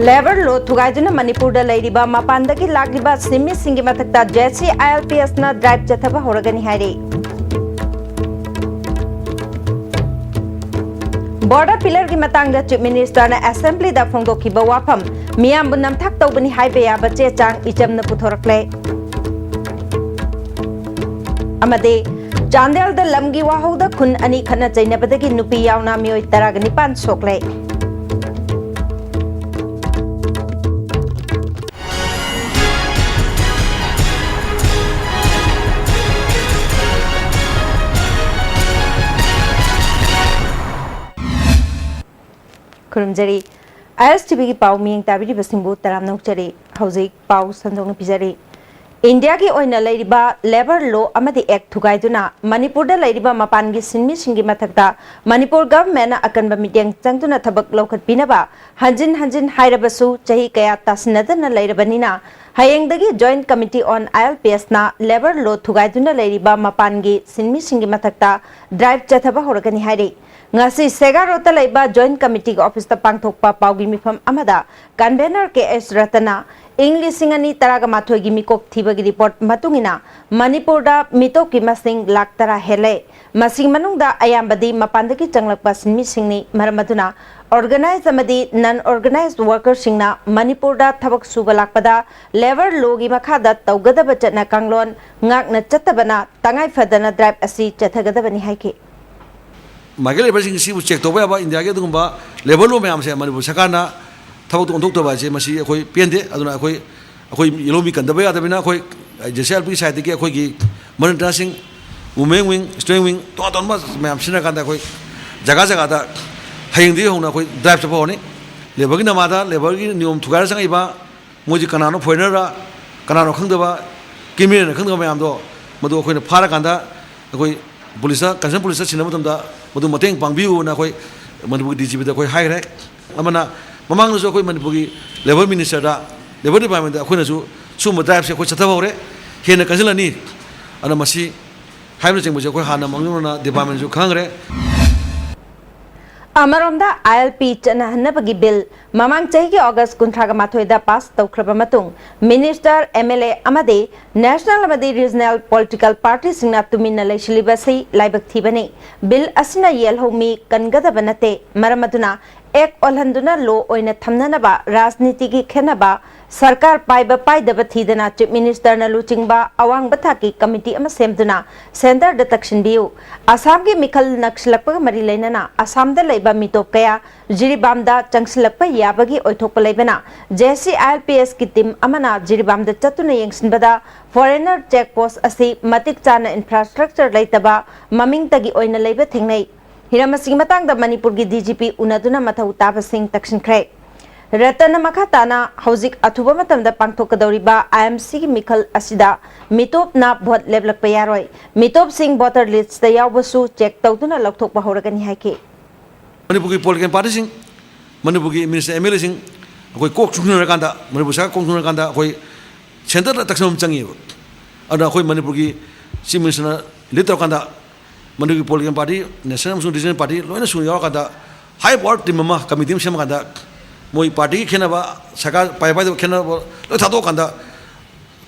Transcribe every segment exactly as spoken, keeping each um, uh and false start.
Labour law ꯊꯨꯒꯥꯏꯗꯨꯅ ꯃꯅꯤꯄꯨꯔꯗ ꯂꯩꯔꯤꯕ ꯃꯄꯥꯟꯗꯒꯤ ꯂꯥꯛꯂꯤꯕ ꯁꯤꯟꯃꯤꯁꯤꯡꯒꯤ ꯃꯊꯛꯇ J C I L P ꯑꯦꯁꯅ driver ꯆꯠꯊꯕ ꯍꯧꯔꯒꯅꯤ ꯍꯥꯏꯔꯤ꯫ ꯕꯣꯔꯗꯔ ꯄꯤꯂꯔꯒꯤ ꯃꯇꯥꯡꯗ ꯆꯤꯐ ꯃꯤꯅꯤꯁꯇꯔꯅ ꯑꯦꯁꯦꯝꯕ꯭ꯂꯤꯗ ꯐꯣꯡꯗꯣꯛꯈꯤꯕ ꯋꯥꯐꯝ ꯃꯤꯌꯥꯝꯕꯨ ꯅꯝꯊꯥꯛ ꯇꯧꯕꯅꯤ ꯍꯥꯏꯕ ꯌꯥꯕ ꯆꯦ ꯆꯥꯡ ꯏꯆꯝꯅ ꯄꯨꯊꯣꯔꯛꯂꯦ꯫ ꯑꯃꯗꯤ ꯆꯥꯟꯗꯦꯜꯗ ꯂꯝꯒꯤ ꯋꯥꯍꯧꯗ ꯈꯨꯟ ꯑꯅꯤ ꯈꯠꯅ ꯆꯩꯅꯕꯗꯒꯤ ꯅꯨꯄꯤ ꯌꯥꯎꯅ ꯃꯤꯑꯣꯏ ꯇꯔꯥꯒ ꯅꯤꯄꯥꯟ ꯁꯣꯛꯂꯦ꯫ ꯈꯨꯔꯨꯝꯖꯔꯤ꯫ ꯑꯥꯏ ꯑꯦꯁ ꯇꯤ ꯚꯤꯒꯤ ꯄꯥꯎ ꯃꯤꯠꯌꯦꯡ ꯇꯥꯕꯤꯔꯤꯕꯁꯤꯡꯕꯨ ꯇꯔꯥꯝꯅ ꯑꯣꯛꯆꯔꯤ꯫ ꯍꯧꯖꯤꯛ ꯄꯥꯎ ꯁꯟꯗꯣꯛꯅ ꯄꯤꯖꯔꯤ꯫ ꯏꯟꯗꯤꯌꯥꯒꯤ ꯑꯣꯏꯅ ꯂꯩꯔꯤꯕ ꯂꯦꯕꯔ ꯂꯣ ꯑꯃꯗꯤ ꯑꯦꯛ ꯊꯨꯒꯥꯏꯗꯨꯅ ꯃꯅꯤꯄꯨꯔꯗ ꯂꯩꯔꯤꯕ ꯃꯄꯥꯟꯒꯤ ꯁꯤꯟꯃꯤꯁꯤꯡꯒꯤ ꯃꯊꯛꯇ ꯃꯅꯤꯄꯨꯔ ꯒꯚꯔꯟꯃꯦꯟꯠꯅ ꯑꯀꯟꯕ ꯃꯤꯠꯌꯦꯡ ꯆꯪꯗꯨꯅ ꯊꯕꯛ ꯂꯧꯈꯠꯄꯤꯅꯕ ꯍꯟꯖꯤꯟ ꯍꯟꯖꯤꯟ ꯍꯥꯏꯔꯕꯁꯨ ꯆꯍꯤ ꯀꯌꯥ ꯇꯥꯁꯤꯟꯅꯗꯅ ꯂꯩꯔꯕꯅꯤꯅ ꯍꯌꯦꯡꯗꯒꯤ Joint Committee on I L P Sꯅ ꯂꯦꯕꯔ ꯂꯣ ꯊꯨꯒꯥꯏꯗꯨꯅ ꯂꯩꯔꯤꯕ ꯃꯄꯥꯟꯒꯤ ꯁꯤꯟꯃꯤꯁꯤꯡꯒꯤ ꯃꯊꯛꯇ ꯗ꯭ꯔꯥꯏꯕ ꯆꯠꯊꯕ ꯍꯧꯔꯒꯅꯤ ꯍꯥꯏꯔꯤ꯫ ꯉꯁꯤ ꯁꯦꯒꯥꯔꯣꯠꯇ ꯂꯩꯕ ꯖꯣꯏꯟꯠ ꯀꯃꯤꯇꯤꯒꯤ ꯑꯣꯐꯤꯁꯇ ꯄꯥꯡꯊꯣꯛꯄ ꯄꯥꯎꯒꯤ ꯃꯤꯐꯝ ꯑꯃꯗ ꯀꯟꯚꯦꯅꯔ ꯀꯦ ꯑꯦꯁ ꯔꯇꯟꯅ ꯏꯪ ꯂꯤꯁꯤꯡ ꯑꯅꯤ ꯇꯔꯥꯒ ꯃꯥꯊꯣꯏꯒꯤ ꯃꯤꯀꯣꯛ ꯊꯤꯕꯒꯤ ꯔꯤꯄꯣꯔꯠ ꯃꯇꯨꯡ ꯏꯟꯅ ꯃꯅꯤꯄꯨꯔꯗ ꯃꯤꯇꯣꯞꯀꯤ ꯃꯁꯤꯡ ꯂꯥꯈ ꯇꯔꯥ ꯍꯦꯜꯂꯦ꯫ ꯃꯁꯤꯒꯤ ꯃꯅꯨꯡꯗ ꯑꯌꯥꯝꯕꯗꯤ ꯃꯄꯥꯟꯗꯒꯤ ꯆꯪꯂꯛꯄ ꯁꯤꯟꯃꯤꯁꯤꯡꯅꯤ꯫ ꯃꯔꯝ ꯑꯗꯨꯅ ꯑꯣꯔꯒꯅꯥꯏꯖ ꯑꯃꯗꯤ ꯅꯟ ꯑꯣꯔꯒꯅꯥꯏꯖ ꯋꯥꯔꯀꯔꯁꯤꯡꯅ ꯃꯅꯤꯄꯨꯔꯗ ꯊꯕꯛ ꯁꯨꯕ ꯂꯥꯛꯄꯗ ꯂꯦꯕꯔ ꯂꯣꯒꯤ ꯃꯈꯥꯗ ꯇꯧꯒꯗꯕ ꯆꯠꯅ ꯀꯥꯡꯂꯣꯟ ꯉꯥꯛꯅ ꯆꯠꯇꯕꯅ ꯇꯉꯥꯏ ꯐꯗꯅ ꯗ꯭ꯔꯥꯏꯕ ꯑꯁꯤ ꯆꯠꯊꯒꯗꯕꯅꯤ ꯍꯥꯏꯈꯤ꯫ ꯃꯥꯏꯒ꯭ꯔꯦꯟ ꯂꯦꯕꯔꯁꯤꯡ ꯁꯤꯕꯨ ꯆꯦꯛ ꯇꯧꯕ ꯌꯥꯕ ꯏꯟꯗꯤꯌꯥꯒꯤ ꯑꯗꯨꯒꯨꯝꯕ ꯂꯦꯕꯔ ꯂꯣ ꯃꯌꯥꯝꯁꯦ ꯃꯅꯤꯄꯨꯔ ꯁꯔꯀꯥꯔꯅ ꯊꯕꯛꯇ ꯑꯣꯟꯊꯣꯛꯇꯕ ꯍꯥꯏꯁꯦ ꯃꯁꯤ ꯑꯩꯈꯣꯏ ꯄꯦꯟꯗꯦ꯫ ꯑꯗꯨꯅ ꯑꯩꯈꯣꯏ, ꯑꯩꯈꯣꯏ ꯂꯧꯃꯤ ꯀꯟꯗꯕ ꯌꯥꯗꯕꯅꯤꯅ ꯑꯩꯈꯣꯏ ꯖꯦ ꯁꯤ ꯑꯥꯏ ꯑꯦꯜ ꯄꯤꯒꯤ ꯁꯥꯏꯠꯇꯒꯤ ꯑꯩꯈꯣꯏꯒꯤ ꯚꯣꯂꯨꯟꯇꯤꯌꯔꯁꯤꯡ, ꯋꯨꯃꯦꯟ ꯋꯤꯡ, ꯁ꯭ꯇꯨꯗꯦꯟ ꯋꯤꯡ, ꯇꯣꯉꯥꯟ ꯇꯣꯉꯥꯟꯕ ꯃꯌꯥꯝ ꯁꯤꯖꯤꯟꯅꯔꯀꯥꯟꯗ ꯑꯩꯈꯣꯏ ꯖꯒꯥ ꯖꯒꯥꯗ ꯍꯌꯦꯡꯗꯒꯤ ꯍꯧꯅ ꯑꯩꯈꯣꯏ ꯗ꯭ꯔꯥꯏꯕ ꯆꯠꯄ ꯍꯧꯔꯅꯤ꯫ ꯂꯦꯕꯔꯒꯤ ꯅꯃꯥꯗ ꯂꯦꯕꯔꯒꯤ ꯅꯤꯌꯣꯝ ꯊꯨꯒꯥꯏꯔ ꯆꯪꯉꯛꯏꯕ ꯃꯣꯏꯁꯤ ꯀꯅꯥꯅꯣ, ꯐꯣꯔꯦꯅꯔꯔ, ꯀꯅꯥꯅꯣ ꯈꯪꯗꯕ, ꯀ꯭ꯔꯤꯃꯤꯅꯦꯜꯅ ꯈꯪꯗꯕ ꯃꯌꯥꯝꯗꯣ, ꯃꯗꯨ ꯑꯩꯈꯣꯏꯅ ꯐꯥꯔꯀꯥꯟꯗ ꯑꯩꯈꯣꯏ ꯄꯨꯂꯤꯁꯇ, ꯀꯟꯁꯔꯟ ꯄꯨꯂꯤꯁꯇ ꯁꯤꯟꯅꯕ ꯃꯇꯝꯗ ꯃꯗꯨ ꯃꯇꯦꯡ ꯄꯥꯡꯕꯤꯌꯨꯅ ꯑꯩꯈꯣꯏ ꯃꯅꯤꯄꯨꯔꯒꯤ ꯗꯤ ꯖꯤ ꯄꯤꯗ ꯑꯩꯈꯣꯏ ꯍꯥꯏꯈ꯭ꯔꯦ꯫ ꯑꯃꯅ, ꯃꯃꯥꯡꯗꯁꯨ ꯑꯩꯈꯣꯏ ꯃꯅꯤꯄꯨꯔꯒꯤ ꯂꯦꯕꯔ ꯃꯤꯅꯤꯁꯇꯔꯗ, ꯂꯦꯕꯔ ꯗꯤꯄꯥꯔꯠꯃꯦꯟꯗ ꯑꯩꯈꯣꯏꯅꯁꯨ ꯁꯤꯒꯨꯝꯕ ꯗ꯭ꯔꯥꯏꯕꯁꯦ ꯑꯩꯈꯣꯏ ꯆꯠꯊꯕ ꯍꯧꯔꯦ, ꯍꯦꯟꯅ ꯀꯟꯁꯤꯜꯂꯅꯤ꯫ ꯑꯗꯨꯅ ꯃꯁꯤ ꯍꯥꯏꯕꯅꯆꯤꯡꯕꯁꯦ ꯑꯩꯈꯣꯏ ꯍꯥꯟꯅ ꯃꯥꯡꯖꯧꯅꯅ ꯗꯤꯄꯥꯔꯠꯃꯦꯟꯁꯨ ꯈꯪꯈ꯭ꯔꯦ꯫ ꯑꯃꯔꯣꯝꯗ, ꯑꯥꯏ ꯑꯦꯜ ꯄꯤ ꯆꯠꯅꯍꯟꯅꯕꯒꯤ ꯕꯤꯜ ꯃꯃꯥꯡ ꯆꯍꯤꯒꯤ ꯑꯣꯒꯁ ꯀꯨꯟꯊ꯭ꯔꯥꯒ ꯃꯥꯊꯣꯏꯗ ꯄꯥꯁ ꯇꯧꯈ꯭ꯔꯕ ꯃꯇꯨꯡ, ꯃꯤꯅꯤꯁꯇꯔ, ꯑꯦꯝ ꯑꯦꯜ ꯑꯦ ꯑꯃꯗꯤ ꯅꯦꯁꯅꯦꯜ ꯑꯃꯗꯤ ꯔꯤꯖꯅꯦꯜ ꯄꯣꯂꯤꯇꯤꯀꯦꯜ ꯄꯥꯔꯇꯤꯁꯤꯡꯅ ꯇꯨꯃꯤꯟꯅ ꯂꯩꯁꯤꯜꯂꯤꯕ ꯑꯁꯤ ꯂꯥꯏꯕꯛ ꯊꯤꯕꯅꯤ꯫ ꯕꯤꯜ ꯑꯁꯤꯅ ꯌꯦꯜꯍꯧꯃꯤ ꯀꯟꯒꯗꯕ ꯅꯠꯇꯦ꯫ ꯃꯔꯝ ꯑꯗꯨꯅ, ꯑꯦꯛ ꯑꯣꯜꯍꯟꯗꯨꯅ ꯂꯣ ꯑꯣꯏꯅ ꯊꯝꯅꯅꯕ ꯔꯥꯖꯅꯤꯇꯤꯒꯤ ꯈꯦꯠꯅꯕ, ꯁꯔꯀꯥꯔ ꯄꯥꯏꯕ ꯄꯥꯏꯗꯕ ꯊꯤꯗꯅ ꯆꯤꯐ ꯃꯤꯅꯤꯁꯇꯔꯅ ꯂꯨꯆꯤꯡꯕ ꯑꯋꯥꯡꯕ ꯊꯥꯛꯀꯤ ꯀꯃꯤꯇꯤ ꯑꯃ ꯁꯦꯝꯗꯨꯅ ꯁꯦꯟꯇꯔꯗ ꯇꯛꯁꯤꯟꯕꯤꯌꯨ꯫ ꯑꯁꯥꯝꯒꯤ ꯃꯤꯈꯜ ꯅꯛꯁꯤꯜꯂꯛꯄꯒ ꯃꯔꯤ ꯂꯩꯅꯅ ꯑꯁꯥꯝꯗ ꯂꯩꯕ ꯃꯤꯇꯣꯞ ꯀꯌꯥ ꯖꯤꯔꯤꯕꯥꯝꯗ ꯆꯪꯁꯤꯜꯂꯛꯄ ꯌꯥꯕꯒꯤ ꯑꯣꯏꯊꯣꯛꯄ ꯂꯩꯕꯅ, J C I L P ꯑꯦꯁꯀꯤ team ꯑꯃꯅ ꯖꯤꯔꯤꯕꯥꯝꯗ ꯆꯠꯇꯨꯅ ꯌꯦꯡꯁꯤꯟꯕꯗ ꯐꯣꯔꯦꯅꯔ ꯆꯦꯛ ꯄꯣꯁ ꯑꯁꯤ ꯃꯇꯤꯛ ꯆꯥꯅ ꯏꯟꯐ꯭ꯔꯥꯁ꯭ꯇ꯭ꯔꯛꯆꯔ ꯂꯩꯇꯕ ꯃꯃꯤꯡꯇꯒꯤ ꯑꯣꯏꯅ ꯂꯩꯕ ꯊꯦꯡꯅꯩ꯫ ꯍꯤꯔꯝ ꯑꯁꯤꯒꯤ ꯃꯇꯥꯡꯗ ꯃꯅꯤꯄꯨꯔꯒꯤ ꯗꯤ ꯖꯤ ꯄꯤ ꯎꯅꯗꯨꯅ ꯃꯊꯧ ꯇꯥꯕꯁꯤꯡ ꯇꯛꯁꯤꯟꯈ꯭ꯔꯦ꯫ ꯔꯇꯟꯅ ꯃꯈꯥ ꯇꯥꯅ ꯍꯧꯖꯤꯛ ꯑꯊꯨꯕ ꯃꯇꯝꯗ ꯄꯥꯡꯊꯣꯛꯀꯗꯧꯔꯤꯕ ꯑꯥꯏ ꯑꯦꯝ ꯁꯤꯒꯤ ꯃꯤꯈꯜ ꯑꯁꯤꯗ ꯃꯤꯇꯣꯞꯅ ꯚꯣꯠ ꯂꯦꯞꯂꯛꯄ ꯌꯥꯔꯣꯏ, ꯃꯤꯇꯣꯞꯁꯤꯡ ꯚꯣꯇꯔ ꯂꯤꯁ꯭ꯠꯇ ꯌꯥꯎꯕꯁꯨ ꯆꯦꯛ ꯇꯧꯗꯨꯅ ꯂꯧꯊꯣꯛꯄ ꯍꯧꯔꯒꯅꯤ ꯍꯥꯏꯈꯤ꯫ ꯃꯅꯤꯄꯨꯔꯒꯤ ꯄꯣꯂꯤꯇꯤꯀꯦꯜ ꯄꯥꯔꯇꯤꯁꯤꯡ, ꯃꯅꯤꯄꯨꯔꯒꯤ ꯃꯤꯅꯤꯁꯇꯔ, ꯑꯦꯝ ꯑꯦꯜ ꯑꯦꯁꯤꯡ, ꯑꯩꯈꯣꯏ ꯀꯣꯛ ꯆꯨꯡꯁꯤꯟꯅꯔꯀꯥꯟꯗ, ꯃꯅꯤꯄꯨꯔ ꯁꯔꯀꯥꯔ ꯀꯣꯛ ꯆꯨꯡꯁꯤꯟꯅꯔꯀꯥꯟꯗ ꯑꯩꯈꯣꯏ ꯁꯦꯟꯇꯔꯗ ꯇꯛꯁꯤꯟꯕ ꯑꯃ ꯆꯪꯉꯤꯕ꯫ ꯑꯗꯨꯅ ꯑꯩꯈꯣꯏ ꯃꯅꯤꯄꯨꯔꯒꯤ ꯆꯤꯐ ꯃꯤꯅꯤꯁꯇꯔꯅ ꯂꯤꯗ ꯇꯧꯔꯀꯥꯟꯗ, ꯃꯅꯤꯄꯨꯔꯒꯤ ꯄꯣꯂꯤꯇꯤꯀꯦꯜ ꯄꯥꯔꯇꯤ, ꯅꯦꯁꯅꯦꯜ ꯑꯃꯁꯨꯡ ꯔꯤꯖꯅꯦꯜ ꯄꯥꯔꯇꯤ ꯂꯣꯏꯅ ꯁꯨꯅ ꯌꯥꯎꯔꯀꯥꯟꯗ, ꯍꯥꯏ ꯄꯋꯥꯔ ꯇꯤꯝ ꯑꯃ, ꯀꯃꯤꯇꯤ ꯑꯃ ꯁꯦꯝꯃꯀꯥꯟꯗ, ꯃꯣꯏ ꯄꯥꯔꯇꯤꯒꯤ ꯈꯦꯠꯅꯕ, ꯁꯔꯀꯥꯔ ꯄꯥꯏ ꯄꯥꯏꯗꯕ ꯈꯦꯠꯅꯕ ꯂꯣꯏ ꯊꯥꯗꯣꯛꯑꯀꯥꯟꯗ,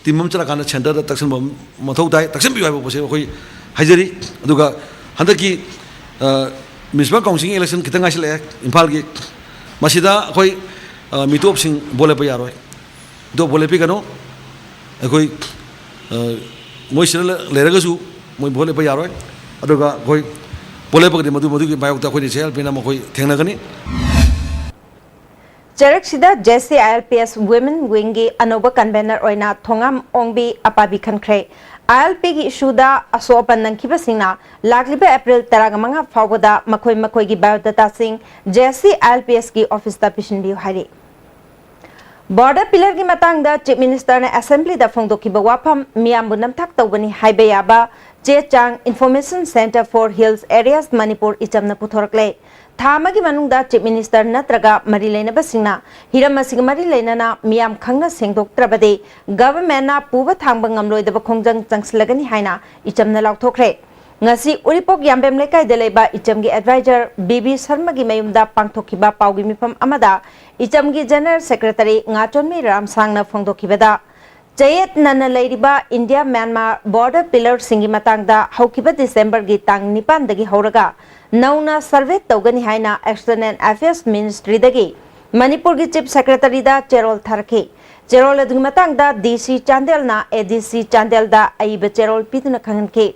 ꯇꯤꯝ ꯑꯃ ꯆꯠꯂꯀꯥꯟꯗ ꯁꯦꯟꯇꯔꯗ ꯇꯛꯁꯤꯟꯕ ꯃꯊꯧ ꯇꯥꯏ, ꯇꯛꯁꯤꯟꯕꯤꯌꯨ ꯍꯥꯏꯕ ꯄꯣꯠꯁꯦ ꯑꯩꯈꯣꯏ ꯍꯥꯏꯖꯔꯤ꯫ ꯑꯗꯨꯒ ꯍꯟꯗꯛꯀꯤ, ꯑ, ꯃ꯭ꯌꯨꯅꯤꯁꯤꯄꯥꯜ ꯀꯥꯎꯟꯁꯤꯜꯒꯤ ꯏꯂꯦꯛꯁꯟ ꯈꯤꯇꯪ ꯉꯥꯏꯁꯤꯜꯂꯛꯑꯦ ꯏꯝꯐꯥꯜꯒꯤ꯫ ꯃꯁꯤꯗ ꯑꯩꯈꯣꯏ, ꯑ, ꯃꯤꯇꯣꯞꯁꯤꯡ ꯚꯣꯠ ꯂꯦꯞꯄ ꯌꯥꯔꯣꯏ꯫ ꯃꯤꯇꯣꯞ ꯚꯣꯠ ꯂꯦꯞꯄꯤꯒꯅꯨ꯫ ꯑꯩꯈꯣꯏ, ꯑ, ꯃꯣꯏ ꯁꯤꯗ ꯂꯩ-, ꯂꯩꯔꯒꯁꯨ ꯃꯣꯏ ꯚꯣꯠ ꯂꯦꯞꯄ ꯌꯥꯔꯣꯏ꯫ ꯑꯗꯨꯒ ꯑꯩꯈꯣꯏ ꯚꯣꯠ ꯂꯦꯞꯄꯒꯗꯤ ꯃꯗꯨ, ꯃꯗꯨꯒꯤ ꯃꯥꯌꯣꯛꯇ ꯑꯩꯈꯣꯏ ꯖꯦ ꯑꯦꯜ ꯄꯤꯅ ꯃꯈꯣꯏ ꯊꯦꯡꯅꯒꯅꯤ꯫ ꯆꯔꯛꯁꯤꯗ J C I L P S women ꯋꯤꯡꯒꯤ ꯑꯅꯧꯕ ꯀꯟꯚꯦꯅꯔ ꯑꯣꯏꯅ ꯊꯣꯉꯥꯝ ꯑꯣꯡꯕꯤ ꯑꯄꯥꯕꯤ ꯈꯟꯈ꯭ꯔꯦ꯫ ꯑꯥꯏ ꯑꯦꯜ ꯄꯤꯒꯤ ꯏꯁꯨꯗ ꯑꯁꯣꯛ ꯑꯄꯟ ꯅꯪꯈꯤꯕꯁꯤꯡꯅ ꯂꯥꯛꯂꯤꯕ ꯑꯦꯄ꯭ꯔꯤꯜ ꯇꯔꯥꯃꯉꯥ ꯐꯥꯎꯕꯗ ꯃꯈꯣꯏ ꯃꯈꯣꯏꯒꯤ ꯕꯥꯏꯑꯣꯗꯥꯇꯥꯁꯤꯡ J C I L P ꯑꯦꯁꯀꯤ ꯑꯣꯐꯤꯁꯇ ꯄꯤꯁꯤꯟꯕꯤꯌꯨ ꯍꯥꯏꯔꯤ꯫ ꯕꯣꯔꯗꯔ ꯄꯤꯂꯔꯒꯤ ꯃꯇꯥꯡꯗ ꯆꯤꯐ ꯃꯤꯅꯤꯁꯇꯔꯅ ꯑꯦꯁꯦꯝꯕ꯭ꯂꯤꯗ ꯐꯣꯡꯗꯣꯛꯈꯤꯕ ꯋꯥꯐꯝ ꯃꯤꯌꯥꯝꯕꯨ ꯅꯝꯊꯥꯛ ꯇꯧꯕꯅꯤ ꯍꯥꯏꯕ ꯌꯥꯕ ꯆꯦ ꯆꯥꯡ Information Centre for Hills Areas Manipur ꯏꯆꯝꯅ ꯄꯨꯊꯣꯔꯛꯂꯦ꯫ ꯊꯥ ꯑꯃꯒꯤ ꯃꯅꯨꯡꯗ ꯆꯤꯐ ꯃꯤꯅꯤꯁꯇꯔ ꯅꯠꯇ꯭ꯔꯒ ꯃꯔꯤ ꯂꯩꯅꯕꯁꯤꯡꯅ ꯍꯤꯔꯝ ꯑꯁꯤꯒ ꯃꯔꯤ ꯂꯩꯅꯅ ꯃꯤꯌꯥꯝ ꯈꯪꯅ ꯁꯦꯡꯗꯣꯛꯇ꯭ꯔꯕꯗꯤ ꯒꯚꯔꯟꯃꯦꯟꯠꯅ ꯄꯨꯕ ꯊꯥꯡꯕ ꯉꯝꯂꯣꯏꯗꯕ ꯈꯣꯡꯖꯪ ꯆꯪꯁꯤꯜꯂꯒꯅꯤ ꯍꯥꯏꯅ ꯏꯆꯝꯅ ꯂꯥꯎꯊꯣꯛꯈ꯭ꯔꯦ꯫ ꯉꯁꯤ ꯎꯔꯤꯄꯣꯛ ꯌꯥꯝꯕꯦꯝ ꯂꯩꯀꯥꯏꯗ ꯂꯩꯕ ꯏꯆꯝꯒꯤ ꯑꯦꯗꯚꯥꯏꯖꯔ ꯕꯤ ꯕꯤ ꯁꯔꯃꯒꯤ ꯃꯌꯨꯝꯗ ꯄꯥꯡꯊꯣꯛꯈꯤꯕ ꯄꯥꯎꯒꯤ ꯃꯤꯐꯝ ꯑꯃꯗ ꯏꯆꯝꯒꯤ ꯖꯦꯅꯔꯦꯜ ꯁꯦꯀ꯭ꯔꯦꯇꯔꯤ ꯉꯥꯆꯣꯟꯃꯤ ꯔꯥꯝꯁꯥꯡꯅ ꯐꯣꯡꯗꯣꯛꯈꯤꯕꯗ, ꯆꯌꯦꯠꯅꯅ ꯂꯩꯔꯤꯕ ꯏꯟꯗꯤꯌꯥ ꯃ꯭ꯌꯥꯟꯃꯥꯔ ꯕꯣꯔꯗꯔ ꯄꯤꯂꯔꯁꯤꯡꯒꯤ ꯃꯇꯥꯡꯗ ꯍꯧꯈꯤꯕ ꯗꯤꯁꯦꯝꯕꯔꯒꯤ ꯇꯥꯡ ꯅꯤꯄꯥꯟꯗꯒꯤ ꯍꯧꯔꯒ ꯅꯧꯅ ꯁꯔꯚꯦ ꯇꯧꯒꯅꯤ ꯍꯥꯏꯅ ꯑꯦꯛꯁꯇꯔꯅꯦꯜ ꯑꯦꯐꯤꯌꯔꯁ ꯃꯤꯅꯤꯁꯇ꯭ꯔꯤꯗꯒꯤ ꯃꯅꯤꯄꯨꯔꯒꯤ ꯆꯤꯐ ꯁꯦꯀ꯭ꯔꯦꯇꯔꯤꯗ ꯆꯦꯔꯣꯜ ꯊꯥꯔꯛꯈꯤ꯫ ꯆꯦꯔꯣꯜ ꯑꯗꯨꯒꯤ ꯃꯇꯥꯡꯗ ꯗꯤ ꯁꯤ ꯆꯥꯟꯗꯦꯜꯅ ꯑꯦ ꯗꯤ ꯁꯤ ꯆꯥꯟꯗꯦꯜꯗ ꯑꯏꯕ ꯆꯦꯔꯣꯜ ꯄꯤꯗꯨꯅ ꯈꯪꯍꯟꯈꯤ꯫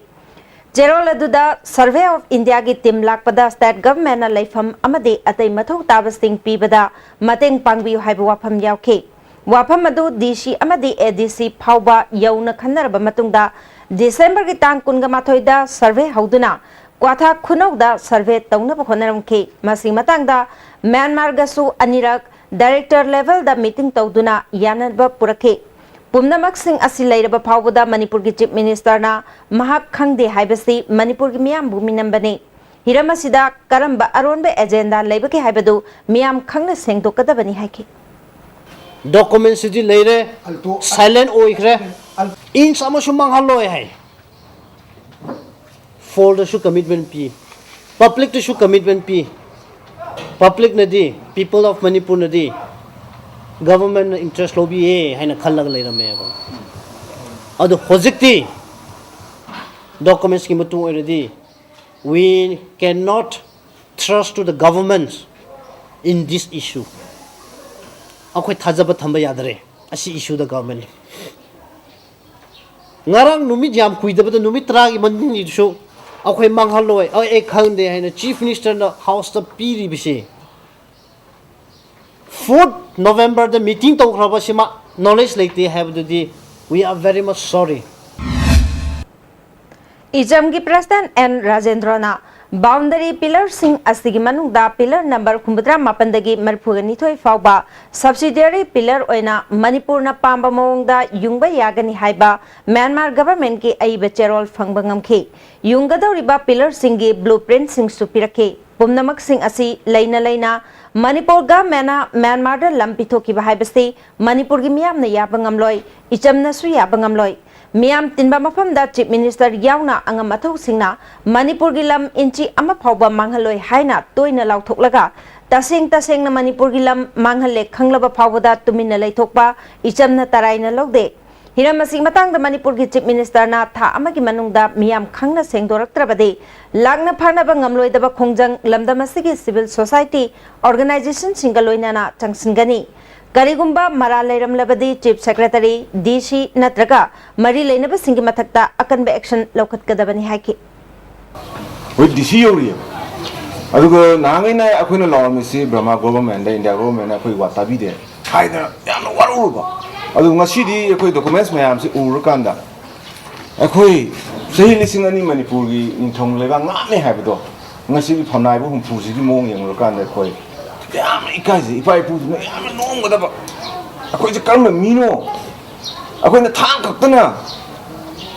ꯆꯦꯔꯣꯜ ꯑꯗꯨꯗ Survey of Indiaꯒꯤ ꯇꯤꯝ ꯂꯥꯛꯄꯗ ꯁ꯭ꯇꯦꯠ ꯒꯚꯔꯟꯃꯦꯟꯠꯅ ꯂꯩꯐꯝ ꯑꯃꯗꯤ ꯑꯇꯩ ꯃꯊꯧ ꯇꯥꯕꯁꯤꯡ ꯄꯤꯕꯗ ꯃꯇꯦꯡ ꯄꯥꯡꯕꯤꯌꯨ ꯍꯥꯏꯕ ꯋꯥꯐꯝ ꯌꯥꯎꯈꯤ꯫ ꯋꯥꯐꯝ ꯑꯗꯨ ꯗꯤ ꯁꯤ ꯑꯃꯗꯤ ꯑꯦ ꯗꯤ ꯁꯤ ꯐꯥꯎꯕ ꯌꯧꯅ ꯈꯟꯅꯔꯕ ꯃꯇꯨꯡꯗ ꯗꯤꯁꯦꯝꯕꯔꯒꯤ ꯇꯥꯡ ꯀꯨꯟꯒ ꯃꯥꯊꯣꯏꯗ ꯁꯔꯚꯦ ꯍꯧꯗꯨꯅ ꯀ꯭ꯋꯥꯊꯥ ꯈꯨꯅꯧꯗ ꯁꯔꯚꯦ ꯇꯧꯅꯕ ꯍꯣꯠꯅꯔꯝꯈꯤ꯫ ꯃꯁꯤꯒꯤ ꯃꯇꯥꯡꯗ ꯃ꯭ꯌꯥꯟꯃꯥꯔꯒꯁꯨ ꯑꯅꯤꯔꯛ ꯗꯥꯏꯔꯦꯛꯇꯔ ꯂꯦꯚꯦꯜꯗ ꯃꯤꯇꯤꯡ ꯇꯧꯗꯨꯅ ꯌꯥꯅꯕ ꯄꯨꯔꯛꯈꯤ꯫ ꯄꯨꯝꯅꯃꯛꯁꯤꯡ ꯑꯁꯤ ꯂꯩꯔꯕ ꯐꯥꯎꯕꯗ ꯃꯅꯤꯄꯨꯔꯒꯤ ꯆꯤꯐ ꯃꯤꯅꯤꯁꯇꯔꯅ ꯃꯍꯥꯛ ꯈꯪꯗꯦ ꯍꯥꯏꯕꯁꯤ ꯃꯅꯤꯄꯨꯔꯒꯤ ꯃꯤꯌꯥꯝꯕꯨ ꯃꯤꯅꯝꯕꯅꯤ꯫ ꯍꯤꯔꯝ ꯑꯁꯤꯗ ꯀꯔꯝꯕ ꯑꯔꯣꯟꯕ ꯑꯦꯖꯦꯟꯗꯥ ꯂꯩꯕꯒꯦ ꯍꯥꯏꯕꯗꯨ ꯃꯤꯌꯥꯝ ꯈꯪꯅ ꯁꯦꯡꯗꯣꯛꯀꯗꯕꯅꯤ ꯍꯥꯏꯈꯤ꯫ ꯗꯣꯀꯨꯃꯦꯟꯁꯤꯗꯤ ꯂꯩꯔꯦ, ꯁꯥꯏꯂꯦꯟ ꯑꯣꯏꯈ꯭ꯔꯦ, ꯏꯟꯁ ꯑꯃꯁꯨ ꯃꯥꯡꯍꯜꯂꯣꯏ ꯍꯥꯏ꯫ ꯐꯣꯜꯗꯁꯨ ꯀꯃꯤꯠꯃꯦꯟ ꯄꯤ, ꯄꯕ꯭ꯂꯤꯛꯇꯁꯨ ꯀꯃꯤꯠꯃꯦꯟ ꯄꯤ꯫ ꯄꯕ꯭ꯂꯤꯛꯅꯗꯤ, ꯄꯤꯄꯜ ꯑꯣꯐ ꯃꯅꯤꯄꯨꯔꯅꯗꯤ ꯒꯚꯔꯟꯃꯦꯟꯠꯅ ꯏꯟꯇꯔꯦꯁ ꯂꯧꯕꯤꯌꯦ ꯍꯥꯏꯅ ꯈꯜꯂꯒ ꯂꯩꯔꯝꯃꯦꯕ꯫ ꯑꯗꯣ ꯍꯧꯖꯤꯛꯇꯤ ꯗꯣꯀꯨꯃꯦꯟꯁꯀꯤ ꯃꯇꯨꯡ ꯑꯣꯏꯔꯗꯤ, we cannot trust to the government in this issue. ꯑꯩꯈꯣꯏ ꯊꯥꯖꯕ ꯊꯝꯕ ꯌꯥꯗꯔꯦ ꯑꯁꯤ ꯏꯁꯨꯗ ꯒꯚꯔꯟꯃꯦꯟꯠ꯫ ꯉꯔꯥꯡ ꯅꯨꯃꯤꯠ ꯌꯥꯝ ꯀꯨꯏꯗꯕꯗ, ꯅꯨꯃꯤꯠ ꯇꯔꯥꯒꯤ ꯃꯅꯨꯡꯒꯤꯁꯨ ꯑꯩꯈꯣꯏ ꯃꯥꯡꯍꯜꯂꯣꯏ, ꯑꯩ ꯑꯩ ꯈꯪꯗꯦ ꯍꯥꯏꯅ ꯆꯤꯐ ꯃꯤꯅꯤꯁꯇꯔꯅ ꯍꯥꯎꯁꯇ ꯄꯤꯔꯤꯕꯁꯤ, ꯐꯣꯔꯠ ꯅꯣꯕꯦꯝꯕꯔꯗ ꯃꯤꯇꯤꯡ ꯇꯧꯈ꯭ꯔꯕꯁꯤꯃ ꯅꯣꯂꯦꯖ ꯂꯩꯇꯦ ꯍꯥꯏꯕꯗꯨꯗꯤ, we are very much sorry. ꯏꯆꯝꯒꯤ ꯄ꯭ꯔꯁꯤꯗꯦꯟꯠ ꯑꯦꯟ ꯔꯥꯖꯦꯟꯗ꯭ꯔꯣꯅ ꯕꯥꯎꯟꯗꯔꯤ ꯄꯤꯂꯔꯁꯤꯡ ꯑꯁꯤꯒꯤ ꯃꯅꯨꯡꯗ ꯄꯤꯂꯔ ꯅꯝꯕꯔ ꯍꯨꯝꯐꯨꯇꯔꯥ ꯃꯥꯄꯟꯗꯒꯤ ꯃꯔꯤꯐꯨꯒ ꯅꯤꯊꯣꯏ ꯐꯥꯎꯕ ꯁꯕꯁꯤꯗꯤꯌꯔꯤ ꯄꯤꯂꯔ ꯑꯣꯏꯅ ꯃꯅꯤꯄꯨꯔꯅ ꯄꯥꯝꯕ ꯃꯑꯣꯡꯗ ꯌꯨꯡꯕ ꯌꯥꯒꯅꯤ ꯍꯥꯏꯕ ꯃ꯭ꯌꯥꯟꯃꯥꯔ ꯒꯚꯔꯟꯃꯦꯟꯠꯀꯤ ꯑꯏꯕ ꯆꯦꯔꯣꯜ ꯐꯪꯕ ꯉꯝꯈꯤ꯫ ꯌꯨꯡꯒꯗꯧꯔꯤꯕ ꯄꯤꯂꯔꯁꯤꯡꯒꯤ ꯕ꯭ꯂꯨ ꯄ꯭ꯔꯤꯟꯠꯁꯤꯡꯁꯨ ꯄꯤꯔꯛꯈꯤ꯫ ꯄꯨꯝꯅꯃꯛꯁꯤꯡ ꯑꯁꯤ ꯂꯩꯅ ꯂꯩꯅ ꯃꯅꯤꯄꯨꯔ ꯒꯚꯔꯟꯃꯦꯟꯠꯅ ꯃ꯭ꯌꯥꯟꯃꯥꯔꯗ ꯂꯝ ꯄꯤꯊꯣꯛꯈꯤꯕ ꯍꯥꯏꯕꯁꯤ ꯃꯅꯤꯄꯨꯔꯒꯤ ꯃꯤꯌꯥꯝꯅ ꯌꯥꯕ ꯉꯝꯂꯣꯏ, ꯏꯆꯝꯅꯁꯨ ꯌꯥꯕ ꯉꯝꯂꯣꯏ꯫ ꯃꯤꯌꯥꯝ ꯇꯤꯟꯕ ꯃꯐꯝꯗ Chief Minister ꯌꯥꯎꯅ ꯑꯉꯝ ꯑꯊꯧꯁꯤꯡꯅ ꯃꯅꯤꯄꯨꯔꯒꯤ ꯂꯝ ꯏꯟꯆꯤ ꯑꯃ ꯐꯥꯎꯕ ꯃꯥꯡꯍꯜꯂꯣꯏ ꯍꯥꯏꯅ ꯇꯣꯏꯅ ꯂꯥꯎꯊꯣꯛꯂꯒ, ꯇꯁꯦꯡ ꯇꯁꯦꯡꯅ ꯃꯅꯤꯄꯨꯔꯒꯤ ꯂꯝ ꯃꯥꯡꯍꯜꯂꯦ ꯈꯪꯂꯕ ꯐꯥꯎꯕꯗ ꯇꯨꯃꯤꯟꯅ ꯂꯩꯊꯣꯛꯄ ꯏꯆꯝꯅ ꯇꯔꯥꯏꯅ ꯂꯧꯗꯦ꯫ ꯍꯤꯔꯝ ꯑꯁꯤꯒꯤ ꯃꯇꯥꯡꯗ ꯃꯅꯤꯄꯨꯔꯒꯤ Chief Ministerꯅ ꯊꯥ ꯑꯃꯒꯤ ꯃꯅꯨꯡꯗ ꯃꯤꯌꯥꯝ ꯈꯪꯅ ꯁꯦꯡꯗꯣꯔꯛꯇ꯭ꯔꯕꯗꯤ, ꯂꯥꯛꯅ ꯐꯥꯅꯕ ꯉꯝꯂꯣꯏꯗꯕ ꯈꯣꯡꯖꯪ ꯂꯝꯗꯝ ꯑꯁꯤꯒꯤ civil society organisationꯁꯤꯡꯒ ꯂꯣꯏꯅꯅ ꯆꯪꯁꯤꯟꯒꯅꯤ꯫ ꯀꯔꯤꯒꯨꯝꯕ ꯃꯔꯥꯜ ꯂꯩꯔꯝꯂꯕꯗꯤ Chief Secretary, DC ꯅꯠꯇ꯭ꯔꯒ ꯃꯔꯤ ꯂꯩꯅꯕꯁꯤꯡꯒꯤ ꯃꯊꯛꯇ ꯑꯀꯟꯕ action ꯂꯧꯈꯠꯀꯗꯕꯅꯤ ꯍꯥꯏꯈꯤ꯫ ꯍꯧꯖꯤꯛ DC ꯌꯧꯔꯤꯑꯕ꯫ ꯑꯗꯨꯒ ꯅꯍꯥꯟꯈꯩꯅ ꯑꯩꯈꯣꯏꯅ ꯂꯥꯎꯔꯝꯃꯤꯁꯤ ꯕꯔꯃꯥ ꯒꯣꯚꯔꯟꯃꯦꯟꯗ, ꯏꯟꯗꯤꯌꯥ ꯒꯣꯚꯔꯟꯃꯦꯟꯅ ꯑꯩꯈꯣꯏ ꯋꯥ ꯇꯥꯕꯤꯗꯦ ꯍꯥꯏꯗꯅ ꯌꯥꯝꯅ ꯋꯥꯔꯧꯔꯨꯕ꯫ ꯑꯗꯨ ꯉꯁꯤꯗꯤ ꯑꯩꯈꯣꯏ documents ꯃꯌꯥꯝꯁꯤ ꯎꯔꯀꯥꯟꯗ, ꯑꯩꯈꯣꯏ ꯆꯍꯤ ꯂꯤꯁꯤꯡ ꯑꯅꯤ ꯃꯅꯤꯄꯨꯔꯒꯤ ꯅꯤꯡꯊꯧ ꯂꯩꯕꯥꯛ ꯉꯥꯛꯑꯝꯃꯦ ꯍꯥꯏꯕꯗꯣ ꯉꯁꯤꯒꯤ ꯐꯝꯅꯥꯏꯕ ꯍꯨꯝꯐꯨꯁꯤꯒꯤ ꯃꯑꯣꯡ ꯌꯦꯡꯂꯨꯔꯀꯥꯟꯗ ꯑꯩꯈꯣꯏ ꯌꯥꯝꯅ ꯏꯀꯥꯏꯖꯩ꯫ ꯏꯄꯥ ꯏꯄꯨꯗꯨꯅ ꯌꯥꯝꯅ ꯅꯣꯛꯑꯝꯒꯗꯕ꯫ ꯑꯩꯈꯣꯏꯁꯦ ꯀꯔꯝꯕ ꯃꯤꯅꯣ? ꯑꯩꯈꯣꯏꯅ ꯊꯥꯡ ꯈꯛꯇꯅ,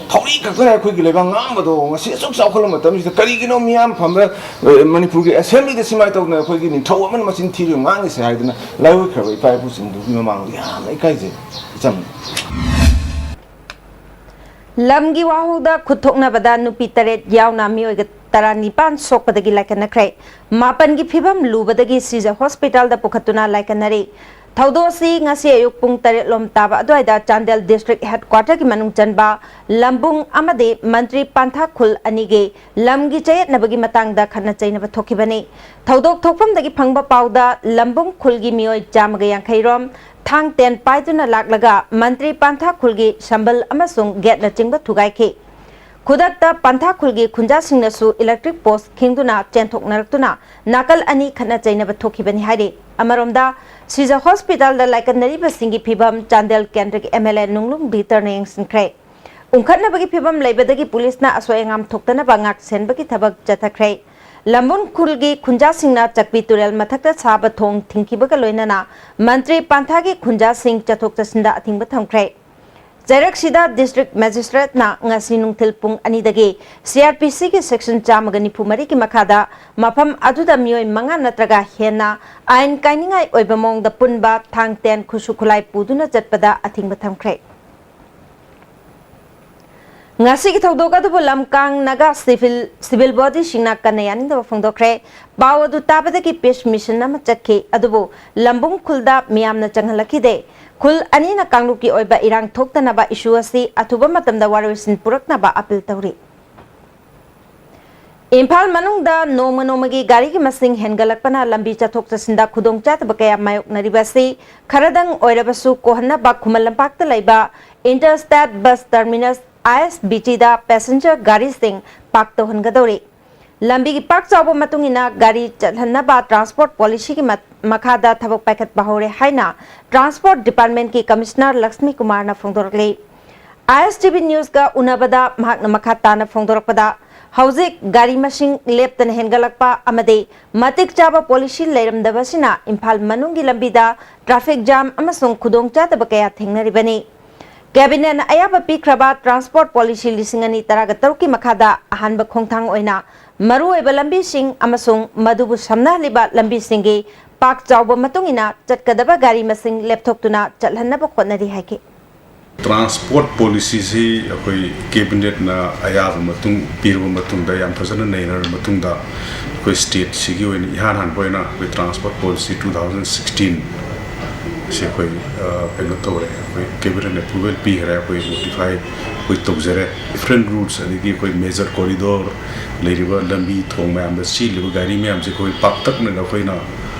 ꯊꯧꯔꯤ ꯈꯛꯇꯅ ꯑꯩꯈꯣꯏꯒꯤ ꯂꯩꯕꯥꯛ ꯉꯥꯛꯑꯝꯕꯗꯣ ꯉꯁꯤ ꯑꯁꯨꯛ ꯆꯥꯎꯈꯠꯂꯕ ꯃꯇꯝꯁꯤꯗ ꯀꯔꯤꯒꯤꯅꯣ ꯃꯤꯌꯥꯝ ꯐꯝꯕ, ꯑ, ꯃꯅꯤꯄꯨꯔꯒꯤ assemblyꯗ ꯁꯨꯃꯥꯏꯅ ꯇꯧꯗꯅ ꯑꯩꯈꯣꯏꯒꯤ ꯅꯤꯡꯊꯧ ꯑꯃꯅ ꯃꯆꯤꯟ ꯊꯤꯔꯤꯕ ꯉꯥꯡꯉꯤꯁꯦ ꯍꯥꯏꯗꯅ ꯂꯥꯏꯑꯣꯏꯈ꯭ꯔꯕ ꯏꯄꯥ ꯏꯄꯨꯁꯤꯡꯗꯨꯒꯤ ꯃꯃꯥꯡꯗ ꯌꯥꯝꯅ ꯏꯀꯥꯏꯖꯩ ꯏꯆꯝ꯫ ꯂꯝꯒꯤ ꯋꯥꯍꯧꯗ ꯈꯨꯠ ꯊꯣꯛꯅꯕꯗ ꯅꯨꯄꯤ ꯇꯔꯦꯠ ꯌꯥꯎꯅ ꯃꯤꯑꯣꯏ ꯇꯔꯥꯅꯤꯄꯥꯟ ꯁꯣꯛꯄꯗꯒꯤ ꯂꯥꯏꯀꯠꯅꯈ꯭ꯔꯦ꯫ ꯃꯥꯄꯟꯒꯤ ꯐꯤꯕꯝ ꯂꯨꯕꯗꯒꯤ ꯁꯤꯖ ꯍꯣꯁꯄꯤꯇꯥꯜꯗ ꯄꯨꯈꯠꯇꯨꯅ ꯂꯥꯏꯀꯠꯅꯔꯤ꯫ ꯊꯧꯗꯣꯛ ꯑꯁꯤ ꯉꯁꯤ ꯑꯌꯨꯛ ꯄꯨꯡ ꯇꯔꯦꯠ ꯂꯣꯝ ꯇꯥꯕ ꯑꯗꯨꯋꯥꯏꯗ ꯆꯥꯟꯗꯦꯜ district headquarterꯒꯤ ꯃꯅꯨꯡ ꯆꯟꯕ ꯂꯝꯕꯨꯡ ꯑꯃꯗꯤ ꯃꯟꯇ꯭ꯔꯤ ꯄꯥꯟꯊꯥ ꯈꯨꯜ ꯑꯅꯤꯒꯤ ꯂꯝꯒꯤ ꯆꯌꯦꯠꯅꯕꯒꯤ ꯃꯇꯥꯡꯗ ꯈꯠꯅ ꯆꯩꯅꯕ ꯊꯣꯛꯈꯤꯕꯅꯤ꯫ ꯊꯧꯗꯣꯛ ꯊꯣꯛꯐꯝꯗꯒꯤ ꯐꯪꯕ ꯄꯥꯎꯗ ꯂꯝꯕꯨꯡ ꯈꯨꯜꯒꯤ ꯃꯤꯑꯣꯏ ꯆꯥꯝꯃꯒ ꯌꯥꯡꯈꯩ ꯔꯣꯝ ꯊꯥꯡ ꯇꯦꯟ ꯄꯥꯏꯗꯨꯅ ꯂꯥꯛꯂꯒ ꯃꯟꯇ꯭ꯔꯤ ꯄꯥꯟꯊꯥ ꯈꯨꯜꯒꯤ ꯁꯝꯕꯜ ꯑꯃꯁꯨꯡ gateꯅꯆꯤꯡꯕ ꯊꯨꯒꯥꯏꯈꯤ꯫ ꯈꯨꯗꯛꯇ ꯄꯥꯟꯊꯥ ꯈꯨꯜꯒꯤ ꯈꯨꯟꯖꯥꯁꯤꯡꯅꯁꯨ electric post ꯈꯤꯡꯗꯨꯅ ꯆꯦꯟꯊꯣꯛꯅꯔꯛꯇꯨꯅ ꯅꯥꯀꯜ ꯑꯅꯤ ꯈꯠꯅ ꯆꯩꯅꯕ ꯊꯣꯛꯈꯤꯕꯅꯤ ꯍꯥꯏꯔꯤ꯫ ꯑꯃꯔꯣꯝꯗ, ꯁꯤꯖ ꯍꯣꯁꯄꯤꯇꯥꯜꯗ ꯂꯥꯏꯀꯠꯅꯔꯤꯕꯁꯤꯡꯒꯤ ꯐꯤꯚꯝ ꯆꯥꯟꯗꯦꯜ ꯀꯦꯟꯗ꯭ꯔꯒꯤ MLA ꯅꯨꯡꯂꯨꯡ ꯕꯤꯇꯔꯅ ꯌꯦꯡꯁꯤꯟꯈ꯭ꯔꯦ꯫ ꯎꯪꯈꯠꯅꯕꯒꯤ ꯐꯤꯚꯝ ꯂꯩꯕꯗꯒꯤ ꯄꯨꯂꯤꯁꯅ ꯑꯁꯣꯏ ꯑꯉꯥꯝ ꯊꯣꯛꯇꯅꯕ ꯉꯥꯛ ꯁꯦꯟꯕꯒꯤ ꯊꯕꯛ ꯆꯠꯊꯈ꯭ꯔꯦ꯫ ꯂꯝꯕꯨꯡ ꯈꯨꯜꯒꯤ ꯈꯨꯟꯖꯥꯁꯤꯡꯅ ꯆꯛꯄꯤ ꯇꯨꯔꯦꯜ ꯃꯊꯛꯇ ꯁꯥꯕ ꯊꯣꯡ ꯊꯤꯡꯈꯤꯕꯒ ꯂꯣꯏꯅꯅ ꯃꯟꯇ꯭ꯔꯤ ꯄꯥꯟꯊꯥꯒꯤ ꯈꯨꯟꯖꯥꯁꯤꯡ ꯆꯠꯊꯣꯛ ꯆꯠꯁꯤꯟꯗ ꯑꯊꯤꯡꯕ ꯊꯝꯈ꯭ꯔꯦ꯫ ꯆꯩꯔꯛꯁꯤꯗ district magistrateꯅ ꯉꯁꯤ ꯅꯨꯡꯊꯤꯜ ꯄꯨꯡ ꯑꯅꯤꯗꯒꯤ CrPCꯒꯤ section ꯆꯥꯝꯃꯒ ꯅꯤꯐꯨ ꯃꯔꯤꯒꯤ ꯃꯈꯥꯗ ꯃꯐꯝ ꯑꯗꯨꯗ ꯃꯤꯑꯣꯏ ꯃꯉꯥ ꯅꯠꯇ꯭ꯔꯒ ꯍꯦꯟꯅ ꯑꯥꯏꯟ ꯀꯥꯏꯅꯤꯡꯉꯥꯏ ꯑꯣꯏꯕ ꯃꯑꯣꯡꯗ ꯄꯨꯟꯕ, ꯊꯥꯡ ꯇꯦꯟ, ꯈꯨꯠꯁꯨ ꯈꯨꯠꯂꯥꯏ ꯄꯨꯗꯨꯅ ꯆꯠꯄꯗ ꯑꯊꯤꯡꯕ ꯊꯝꯈ꯭ꯔꯦ꯫ ꯉꯁꯤꯒꯤ ꯊꯧꯗꯣꯛ ꯑꯗꯨꯕꯨ ꯂꯝꯀꯥꯡ ꯅꯥꯒꯥ ꯁꯤꯚꯤꯜ, ꯁꯤꯚꯤꯜ ꯕꯣꯗꯤꯁꯤꯡꯅ ꯀꯟꯅ ꯌꯥꯅꯤꯡꯗꯕ ꯐꯣꯡꯗꯣꯛꯈ꯭ꯔꯦ꯫ ꯄꯥꯎ ꯑꯗꯨ ꯇꯥꯕꯗꯒꯤ ꯄꯤꯁ ꯃꯤꯁꯟ ꯑꯃ ꯆꯠꯈꯤ, ꯑꯗꯨꯕꯨ ꯂꯝꯕꯨꯡ ꯈꯨꯜꯗ ꯃꯤꯌꯥꯝꯅ ꯆꯪꯍꯜꯂꯛꯈꯤꯗꯦ꯫ ꯈꯨꯜ ꯑꯅꯤꯅ ꯀꯥꯡꯂꯨꯞꯀꯤ ꯑꯣꯏꯕ ꯏꯔꯥꯡ ꯊꯣꯛꯇꯅꯕ ꯏꯁꯨ ꯑꯁꯤ ꯑꯊꯨꯕ ꯃꯇꯝꯗ ꯋꯥꯔꯣꯏꯁꯤꯟ ꯄꯨꯔꯛꯅꯕ ꯑꯄꯤꯜ ꯇꯧꯔꯤ꯫ ꯏꯝꯐꯥꯜ ꯃꯅꯨꯡꯗ ꯅꯣꯡꯃ ꯅꯣꯡꯃꯒꯤ ꯒꯥꯔꯤꯒꯤ ꯃꯁꯤꯡ ꯍꯦꯟꯒꯠꯂꯛꯄꯅ ꯂꯝꯕꯤ ꯆꯠꯊꯣꯛ ꯆꯠꯁꯤꯟꯗ ꯈꯨꯗꯣꯡꯆꯥꯗꯕ ꯀꯌꯥ ꯃꯥꯌꯣꯛꯅꯔꯤꯕ ꯑꯁꯤ ꯈꯔꯗꯪ ꯑꯣꯏꯔꯕꯁꯨ ꯀꯣꯍꯟꯅꯕ ꯈꯨꯃꯟ ꯂꯝꯄꯥꯛꯇ ꯂꯩꯕ ꯏꯟꯇꯔ ꯁ꯭ꯇꯦꯠ ꯕꯁ ꯇꯔꯃꯤꯅꯁ, ꯑꯥꯏ ꯑꯦꯁ ꯕꯤ ꯇꯤꯗ ꯄꯦꯁꯦꯟꯖꯔ ꯒꯥꯔꯤꯁꯤꯡ ꯄꯥꯔꯛ ꯇꯧꯍꯟꯒꯗꯧꯔꯤ꯫ ꯂꯝꯕꯤꯒꯤ ꯄꯥꯛ ꯆꯥꯎꯕ ꯃꯇꯨꯡ ꯏꯟꯅ ꯒꯥꯔꯤ ꯆꯠꯍꯟꯅꯕ ꯇ꯭ꯔꯥꯟꯁꯄꯣꯔꯠ ꯄꯣꯂꯤꯁꯤꯒꯤ ꯃꯠ-, ꯃꯈꯥꯗ ꯊꯕꯛ ꯄꯥꯏꯈꯠꯄ ꯍꯧꯔꯦ ꯍꯥꯏꯅ ꯇ꯭ꯔꯥꯟꯁꯄꯣꯔꯠ ꯗꯤꯄꯥꯔꯠꯃꯦꯟꯠꯀꯤ ꯀꯃꯤꯁꯅꯔ ꯂꯛꯁꯃꯤ ꯀꯨꯃꯥꯔꯅ ꯐꯣꯡꯗꯣꯔꯛꯂꯤ꯫ ꯑꯥꯏ ꯑꯦꯁ ꯇꯤ ꯚꯤ ꯅ꯭ꯌꯨꯁꯀ ꯎꯅꯕꯗ ꯃꯍꯥꯛꯅ ꯃꯈꯥ ꯇꯥꯅ ꯐꯣꯡꯗꯣꯔꯛꯄꯗ, ꯍꯧꯖꯤꯛ ꯒꯥꯔꯤ ꯃꯁꯤꯡ ꯂꯦꯞꯇꯅ ꯍꯦꯟꯒꯠꯂꯛꯄ ꯑꯃꯗꯤ ꯃꯇꯤꯛ ꯆꯥꯕ ꯄꯣꯂꯤꯁꯤ ꯂꯩꯔꯝꯗꯕꯁꯤꯅ ꯏꯝꯐꯥꯜ ꯃꯅꯨꯡꯒꯤ ꯂꯝꯕꯤꯗ ꯇ꯭ꯔꯥꯐꯤꯛ ꯖꯥꯝ ꯑꯃꯁꯨꯡ ꯈꯨꯗꯣꯡꯆꯥꯗꯕ ꯀꯌꯥ ꯊꯦꯡꯅꯔꯤꯕꯅꯤ꯫ ꯀꯦꯕꯤꯅꯦꯠꯅ ꯑꯌꯥꯕ ꯄꯤꯈ꯭ꯔꯕ ꯇ꯭ꯔꯥꯟꯁꯄꯣꯔꯠ ꯄꯣꯂꯤꯁꯤ ꯂꯤꯁꯤꯡ ꯑꯅꯤ ꯇꯔꯥꯒ ꯇꯔꯨꯛꯀꯤ ꯃꯈꯥꯗ ꯑꯍꯥꯟꯕ ꯈꯣꯡꯊꯥꯡ ꯑꯣꯏꯅ ꯃꯔꯨꯑꯣꯏꯕ ꯂꯝꯕꯤꯁꯤꯡ ꯑꯃꯁꯨꯡ ꯃꯗꯨꯕꯨ ꯁꯝꯅꯍꯜꯂꯤꯕ ꯂꯝꯕꯤꯁꯤꯡꯒꯤ ꯄꯥꯛ ꯆꯥꯎꯕ ꯃꯇꯨꯡ ꯏꯟꯅ ꯆꯠꯀꯗꯕ ꯒꯥꯔꯤ ꯃꯁꯤꯡ ꯂꯦꯞꯊꯣꯛꯇꯨꯅ ꯆꯠꯍꯟꯅꯕ ꯍꯣꯠꯅꯔꯤ ꯍꯥꯏꯈꯤ꯫ ꯇ꯭ꯔꯥꯟꯁꯄꯣꯔꯠ ꯄꯣꯂꯤꯁꯤꯁꯤ ꯑꯩꯈꯣꯏ ꯀꯦꯕꯤꯅꯦꯠꯅ ꯑꯌꯥꯕ ꯃꯇꯨꯡ ꯄꯤꯔꯕ ꯃꯇꯨꯡꯗ, ꯌꯥꯝ ꯐꯖꯅ ꯅꯩꯅꯔꯕ ꯃꯇꯨꯡꯗ, ꯑꯩꯈꯣꯏ ꯁ꯭ꯇꯦꯠꯁꯤꯒꯤ ꯑꯣꯏꯅ ꯏꯍꯥꯟ ꯍꯥꯟꯕ ꯑꯣꯏꯅ ꯑꯩꯈꯣꯏ transport policy two thousand sixteen ꯁꯤ ꯑꯩꯈꯣꯏ, ꯑ, ꯀꯩꯅꯣ ꯇꯧꯔꯦ, ꯑꯩꯈꯣꯏ ꯀꯦꯕꯤꯅꯦꯠ ꯑꯦꯄ꯭ꯔꯨꯚꯦꯜ ꯄꯤꯈ꯭ꯔꯦ, ꯑꯩꯈꯣꯏ ꯅꯣꯇꯤꯐꯥꯏ ꯑꯩꯈꯣꯏ ꯇꯧꯖꯔꯦ꯫ ꯗꯤꯐ꯭ꯔꯦꯟ ꯔꯨꯠꯁ, ꯑꯗꯒꯤ ꯑꯩꯈꯣꯏ ꯃꯦꯖꯔ ꯀꯣꯔꯤꯗꯣꯔ ꯂꯩꯔꯤꯕ ꯂꯝꯕꯤ ꯊꯣꯡ ꯃꯌꯥꯝꯗ ꯆꯦꯜꯂꯤꯕ ꯒꯥꯔꯤ ꯃꯌꯥꯝꯁꯦ ꯑꯩꯈꯣꯏ ꯄꯥꯛꯇꯛꯅꯅ ꯑꯩꯈꯣꯏꯅ,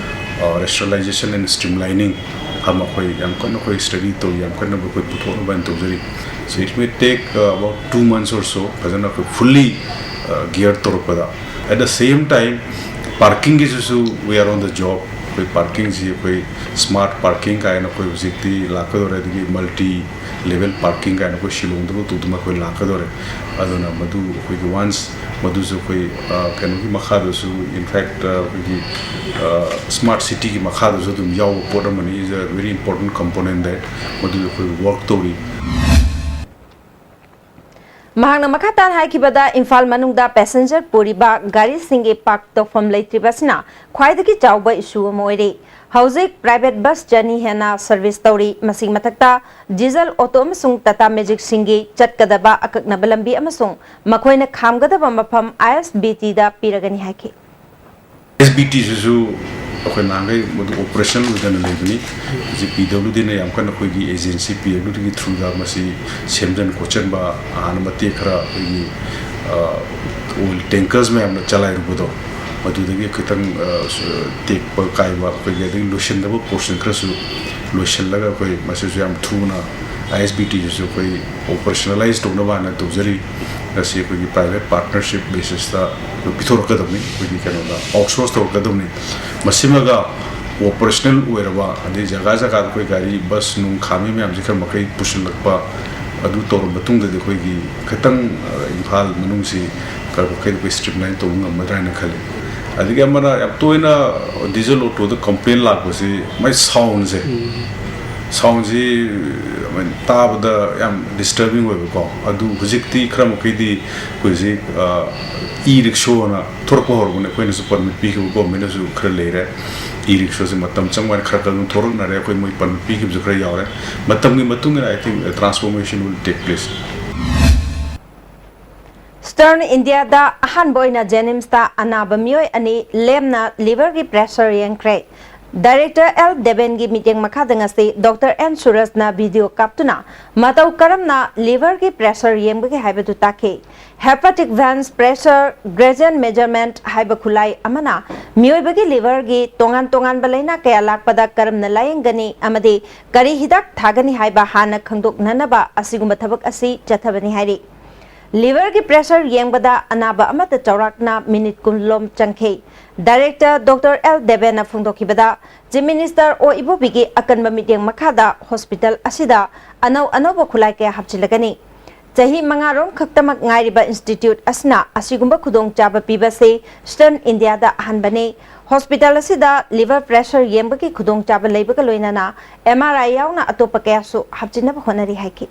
ꯑ, ꯔꯦꯁꯅꯦꯂꯥꯏꯖꯦꯁꯟ ꯑꯦꯟ ꯁ꯭ꯇ꯭ꯔꯤꯝꯂꯥꯏꯅꯤꯡ ꯑꯃ ꯑꯩꯈꯣꯏ ꯌꯥꯝ ꯀꯟꯅ ꯑꯩꯈꯣꯏ ꯁ꯭ꯇꯗꯤ ꯇꯧꯔꯤ, ꯌꯥꯝ ꯀꯟꯅ ꯑꯩꯈꯣꯏ ꯄꯨꯊꯣꯛꯅꯕ ꯍꯥꯏꯅ ꯇꯧꯖꯔꯤ꯫ So it may take, uh, about two months or so, ꯐꯖꯅ ꯑꯩꯈꯣꯏ ꯐꯨꯜꯂꯤ, uh, ꯒꯤꯌꯔ ꯇꯧꯔꯛꯄꯗ꯫ At the same time, ꯄꯥꯔꯀꯤꯡꯒꯤꯁꯤꯁꯨ we are on the job꯫ ꯑꯩꯈꯣꯏ ꯄꯥꯔꯀꯤꯡꯁꯤ ꯑꯩꯈꯣꯏ ꯁ꯭ꯃꯥꯔꯠ ꯄꯥꯔꯀꯤꯡ ꯀꯥꯏꯅ ꯑꯩꯈꯣꯏ ꯍꯧꯖꯤꯛꯇꯤ ꯂꯥꯛꯀꯗꯧꯔꯦ, ꯑꯗꯒꯤ ꯃꯜꯇꯤ ꯂꯦꯚꯦꯜ ꯄꯥꯔꯀꯤꯡ ꯀꯥꯏꯅ ꯑꯩꯈꯣꯏ ꯁꯤꯂꯣꯡꯗꯒ ꯇꯧꯗꯅ ꯑꯩꯈꯣꯏ ꯂꯥꯛꯀꯗꯧꯔꯦ꯫ ꯑꯗꯨꯅ ꯃꯗꯨ ꯑꯩꯈꯣꯏꯒꯤ ꯋꯥꯟꯁ ꯃꯗꯨꯁꯨ ꯑꯩꯈꯣꯏ, ꯑ, ꯀꯩꯅꯣꯒꯤ ꯃꯈꯥꯗꯁꯨ, in fact, ꯑ, ꯑꯩꯈꯣꯏꯒꯤ, ꯑ, ꯁ꯭ꯃꯥꯔꯠ ꯁꯤꯇꯤꯒꯤ ꯃꯈꯥꯗꯁꯨ ꯑꯗꯨꯝ ꯌꯥꯎꯕ ꯄꯣꯠ ꯑꯃꯅꯤ, is a very important component that ꯃꯗꯨ ꯑꯩꯈꯣꯏ ꯋꯥꯔꯛ ꯇꯧꯔꯤ꯫ ꯃꯍꯥꯛꯅ ꯃꯈꯥ ꯇꯥꯅ ꯍꯥꯏꯈꯤꯕꯗ, ꯏꯝꯐꯥꯜ ꯃꯅꯨꯡꯗ ꯄꯦꯁꯦꯟꯖꯔ ꯄꯨꯔꯤꯕ ꯒꯥꯔꯤꯁꯤꯡꯒꯤ ꯄꯥꯔꯛ ꯇꯧꯐꯝ ꯂꯩꯇ꯭ꯔꯤꯕ ꯑꯁꯤꯅ ꯈ꯭ꯋꯥꯏꯗꯒꯤ ꯆꯥꯎꯕ ꯏꯁꯨ ꯑꯃ ꯑꯣꯏꯔꯤ꯫ ꯍꯧꯖꯤꯛ ꯄ꯭ꯔꯥꯏꯚꯦꯠ ꯕꯁ ꯆꯅꯤ ꯍꯦꯟꯅ ꯁꯔꯚꯤꯁ ꯇꯧꯔꯤ꯫ ꯃꯁꯤꯒꯤ ꯃꯊꯛꯇ ꯗꯤꯖꯜ ꯑꯣꯇꯣ ꯑꯃꯁꯨꯡ ꯇꯥꯇꯥ ꯃꯦꯖꯤꯛꯁꯤꯡꯒꯤ ꯆꯠꯀꯗꯕ ꯑꯀꯛꯅꯕ ꯂꯝꯕꯤ ꯑꯃꯁꯨꯡ ꯃꯈꯣꯏꯅ ꯈꯥꯝꯒꯗꯕ ꯃꯐꯝ ꯑꯥꯏ ꯑꯦꯁ ꯕꯤ ꯇꯤꯗ ꯄꯤꯔꯒꯅꯤ ꯍꯥꯏꯈꯤ꯫ ꯑꯦꯁ ꯕꯤ ꯇꯤꯁꯤꯁꯨ ꯑꯩꯈꯣꯏ ꯅꯍꯥꯟꯈꯩ ꯃꯗꯨ ꯑꯣꯄꯔꯦꯁꯅꯦꯜ ꯑꯣꯏꯗꯅ ꯂꯩꯕꯅꯤ꯫ ꯍꯧꯖꯤꯛ ꯄꯤ ꯗꯕ꯭ꯂꯤꯎ ꯗꯤꯅ ꯌꯥꯝ ꯀꯟꯅ ꯑꯩꯈꯣꯏꯒꯤ ꯑꯦꯖꯦꯟꯁꯤ ꯄꯤ ꯗꯕ꯭ꯂꯤꯎ ꯗꯤꯒꯤ ꯊ꯭ꯔꯨꯗ ꯃꯁꯤ ꯁꯦꯝꯖꯤꯟ ꯈꯣꯠꯆꯤꯟꯕ, ꯍꯥꯟꯅ ꯃꯇꯦꯛ ꯈꯔ ꯑꯩꯈꯣꯏꯒꯤ ꯑꯣꯏꯜ ꯇꯦꯡꯀꯔꯁ ꯃꯌꯥꯝꯅ ꯆꯂꯥꯏꯔꯨꯕꯗꯣ, ꯃꯗꯨꯗꯒꯤ ꯈꯤꯇꯪ ꯑ, ꯁ- ꯇꯦꯛꯄ ꯀꯥꯏꯕ ꯑꯩꯈꯣꯏꯒꯤ, ꯑꯗꯒꯤ ꯂꯣꯏꯁꯤꯟꯗꯕ ꯄꯣꯔꯁꯟ ꯈꯔꯁꯨ ꯂꯣꯏꯁꯤꯜꯂꯒ ꯑꯩꯈꯣꯏ ꯃꯁꯤꯁꯨ ꯌꯥꯝ ꯊꯨꯅ ꯑꯥꯏ ꯑꯦꯁ ꯕꯤ ꯇꯤꯁꯤꯁꯨ ꯑꯩꯈꯣꯏ ꯑꯣꯄꯔꯦꯁꯅꯦꯂꯥꯏꯁ ꯇꯧꯅꯕ ꯍꯥꯏꯅ ꯇꯧꯖꯔꯤ꯫ ꯉꯁꯤ ꯑꯩꯈꯣꯏꯒꯤ ꯄ꯭ꯔꯥꯏꯚꯦꯠ ꯄꯥꯔꯠꯅꯔꯁꯤꯞ ꯕꯦꯁꯤꯁꯇ ꯑꯩꯈꯣꯏ ꯄꯤꯊꯣꯔꯛꯀꯗꯕꯅꯤ꯫ ꯑꯩꯈꯣꯏꯒꯤ ꯀꯩꯅꯣꯗ ꯑꯥꯎꯠꯁꯣꯔꯁ ꯇꯧꯔꯛꯀꯗꯕꯅꯤ꯫ ꯃꯁꯤꯃꯒ ꯑꯣꯄꯔꯦꯁꯅꯦꯜ ꯑꯣꯏꯔꯕ, ꯑꯗꯩ ꯖꯒꯥ ꯖꯒꯥꯗ ꯑꯩꯈꯣꯏ ꯒꯥꯔꯤ ꯕꯁ ꯅꯨꯡ ꯈꯥꯝꯃꯤ ꯃꯌꯥꯝꯁꯦ ꯈꯔ ꯃꯈꯩ ꯄꯨꯁꯤꯜꯂꯛꯄ, ꯑꯗꯨ ꯇꯧꯔꯕ ꯃꯇꯨꯡꯗꯗꯤ ꯑꯩꯈꯣꯏꯒꯤ ꯈꯤꯇꯪ, ꯑ, ꯏꯝꯐꯥꯜ ꯃꯅꯨꯡꯁꯤ ꯈꯔ ꯃꯈꯩ ꯑꯩꯈꯣꯏ ꯁ꯭ꯇ꯭ꯔꯤꯝꯂꯥꯏꯟ ꯇꯧꯕ ꯉꯝꯒꯗ꯭ꯔꯥ ꯍꯥꯏꯅ ꯈꯜꯂꯤ꯫ ꯑꯗꯒꯤ ꯑꯃꯅ ꯌꯥꯝ ꯇꯣꯏꯅ ꯗꯤꯖꯜ ꯑꯣꯇꯣꯗ ꯀꯝꯄ꯭ꯂꯦꯟ ꯂꯥꯛꯄꯁꯤ ꯃꯥꯏ ꯁꯥꯎꯟꯁꯦ꯫ ꯁꯥꯎꯟꯁꯤ ꯇꯥꯕꯗ ꯌꯥꯝ ꯗꯤꯁꯇꯔꯕꯤꯡ ꯑꯣꯏꯕꯀꯣ꯫ ꯑꯗꯨ ꯍꯧꯖꯤꯛꯇꯤ ꯈꯔ ꯃꯈꯩꯗꯤ ꯑꯩꯈꯣꯏ ꯍꯧꯖꯤꯛ, ꯑ, ꯏ ꯔꯤꯛꯁꯣꯅ ꯊꯣꯔꯛꯄ ꯍꯧꯔꯕꯅꯤ꯫ ꯑꯩꯈꯣꯏꯅꯁꯨ ꯄꯔꯃꯤꯠ ꯄꯤꯈꯤꯕ, ꯒꯣꯔꯃꯦꯟꯅꯁꯨ ꯈꯔ ꯂꯩꯔꯦ꯫ ꯏ ꯔꯤꯛꯁꯣꯁꯦ ꯃꯇꯝ ꯆꯪꯕ ꯍꯥꯏꯅ ꯈꯔ ꯈꯔ ꯑꯗꯨꯝ ꯊꯣꯔꯛꯅꯔꯦ꯫ ꯑꯩꯈꯣꯏ ꯃꯣꯏ ꯄꯔꯃꯤꯠ ꯄꯤꯈꯤꯕꯁꯨ ꯈꯔ ꯌꯥꯎꯔꯦ꯫ ꯃꯇꯝꯒꯤ ꯃꯇꯨꯡ ꯏꯟꯅ, I think, transformation will take place. Eastern ꯏꯟꯗꯤꯌꯥꯗ ꯑꯍꯥꯟꯕ ꯑꯣꯏꯅ ꯖꯦꯅꯤꯝꯁꯇ ꯑꯅꯥꯕ ꯃꯤꯑꯣꯏ ꯑꯅꯤ ꯂꯦꯝꯅ ꯂꯤꯚꯔꯒꯤ ꯄ꯭ꯔꯦꯁꯔ ꯌꯦꯡꯈ꯭ꯔꯦ꯫ ꯗꯥꯏꯔꯦꯛꯇꯔ ꯑꯦꯜ ꯗꯦꯕꯦꯟꯒꯤ ꯃꯤꯠꯌꯦꯡ ꯃꯈꯥꯗ ꯉꯁꯤ ꯗꯣꯛꯇꯔ ꯑꯦꯟ ꯁꯨꯔꯖꯅ ꯚꯤꯗꯤꯑꯣ ꯀꯥꯞꯇꯨꯅ ꯃꯇꯧ ꯀꯔꯝꯅ ꯂꯤꯚꯔꯒꯤ ꯄ꯭ꯔꯦꯁꯔ ꯌꯦꯡꯕꯒꯦ ꯍꯥꯏꯕꯗꯨ ꯇꯥꯛꯈꯤ꯫ Hepatic venous pressure gradient measurement ꯍꯥꯏꯕ ꯈꯨꯠꯂꯥꯏ ꯑꯃꯅ ꯃꯤꯑꯣꯏꯕꯒꯤ ꯂꯤꯚꯔꯒꯤ ꯇꯣꯉꯥꯟ ꯇꯣꯉꯥꯟꯕ ꯂꯥꯏꯅꯥ ꯀꯌꯥ ꯂꯥꯛꯄꯗ ꯀꯔꯝꯅ ꯂꯥꯌꯦꯡꯒꯅꯤ ꯑꯃꯗꯤ ꯀꯔꯤ ꯍꯤꯗꯥꯛ ꯊꯥꯒꯅꯤ ꯍꯥꯏꯕ ꯍꯥꯟꯅ ꯈꯪꯗꯣꯛꯅꯅꯕ ꯑꯁꯤꯒꯨꯝꯕ ꯊꯕꯛ ꯑꯁꯤ ꯆꯠꯊꯕꯅꯤ ꯍꯥꯏꯔꯤ꯫ ꯂꯤꯚꯔꯒꯤ ꯄ꯭ꯔꯦꯁꯔ ꯌꯦꯡꯕꯗ ꯑꯅꯥꯕ ꯑꯃꯠꯇ ꯆꯥꯎꯔꯥꯛꯅ ꯃꯤꯅꯤꯠ ꯀꯨꯟ ꯂꯣꯝ ꯆꯪꯈꯤ꯫ ꯗꯥꯏꯔꯦꯛꯇꯔ ꯗꯣꯛꯇꯔ ꯑꯦꯜ ꯗꯦꯕꯦꯟꯅ ꯐꯣꯡꯗꯣꯛꯈꯤꯕꯗ, ꯆꯤꯐ ꯃꯤꯅꯤꯁꯇꯔ ꯑꯣ ꯏꯕꯣꯕꯤꯒꯤ ꯑꯀꯟꯕ ꯃꯤꯠꯌꯦꯡ ꯃꯈꯥꯗ ꯍꯣꯁꯄꯤꯇꯥꯜ ꯑꯁꯤꯗ ꯑꯅꯧ ꯑꯅꯧꯕ ꯈꯨꯠꯂꯥꯏ ꯀꯌꯥ ꯍꯥꯞꯆꯤꯜꯂꯒꯅꯤ꯫ ꯆꯍꯤ ꯃꯉꯥ ꯔꯣꯝ ꯈꯛꯇꯃꯛ ꯉꯥꯏꯔꯤꯕ ꯏꯟꯁꯇꯤꯇ꯭ꯌꯨꯠ ꯑꯁꯤꯅ ꯑꯁꯤꯒꯨꯝꯕ ꯈꯨꯗꯣꯡꯆꯥꯕ ꯄꯤꯕꯁꯤ ꯏꯁꯇꯔꯟ ꯏꯟꯗꯤꯌꯥꯗ ꯑꯍꯥꯟꯕꯅꯤ꯫ ꯍꯣꯁꯄꯤꯇꯥꯜ ꯑꯁꯤꯗ ꯂꯤꯚꯔ ꯄ꯭ꯔꯦꯁꯔ ꯌꯦꯡꯕꯒꯤ ꯈꯨꯗꯣꯡꯆꯥꯕ ꯂꯩꯕꯒ ꯂꯣꯏꯅꯅ ꯑꯦꯝ ꯑꯥꯔ ꯑꯥꯏ ꯌꯥꯎꯅ ꯑꯇꯣꯞꯄ ꯀꯌꯥꯁꯨ ꯍꯥꯞꯆꯤꯟꯅꯕ ꯍꯣꯠꯅꯔꯤ ꯍꯥꯏꯈꯤ꯫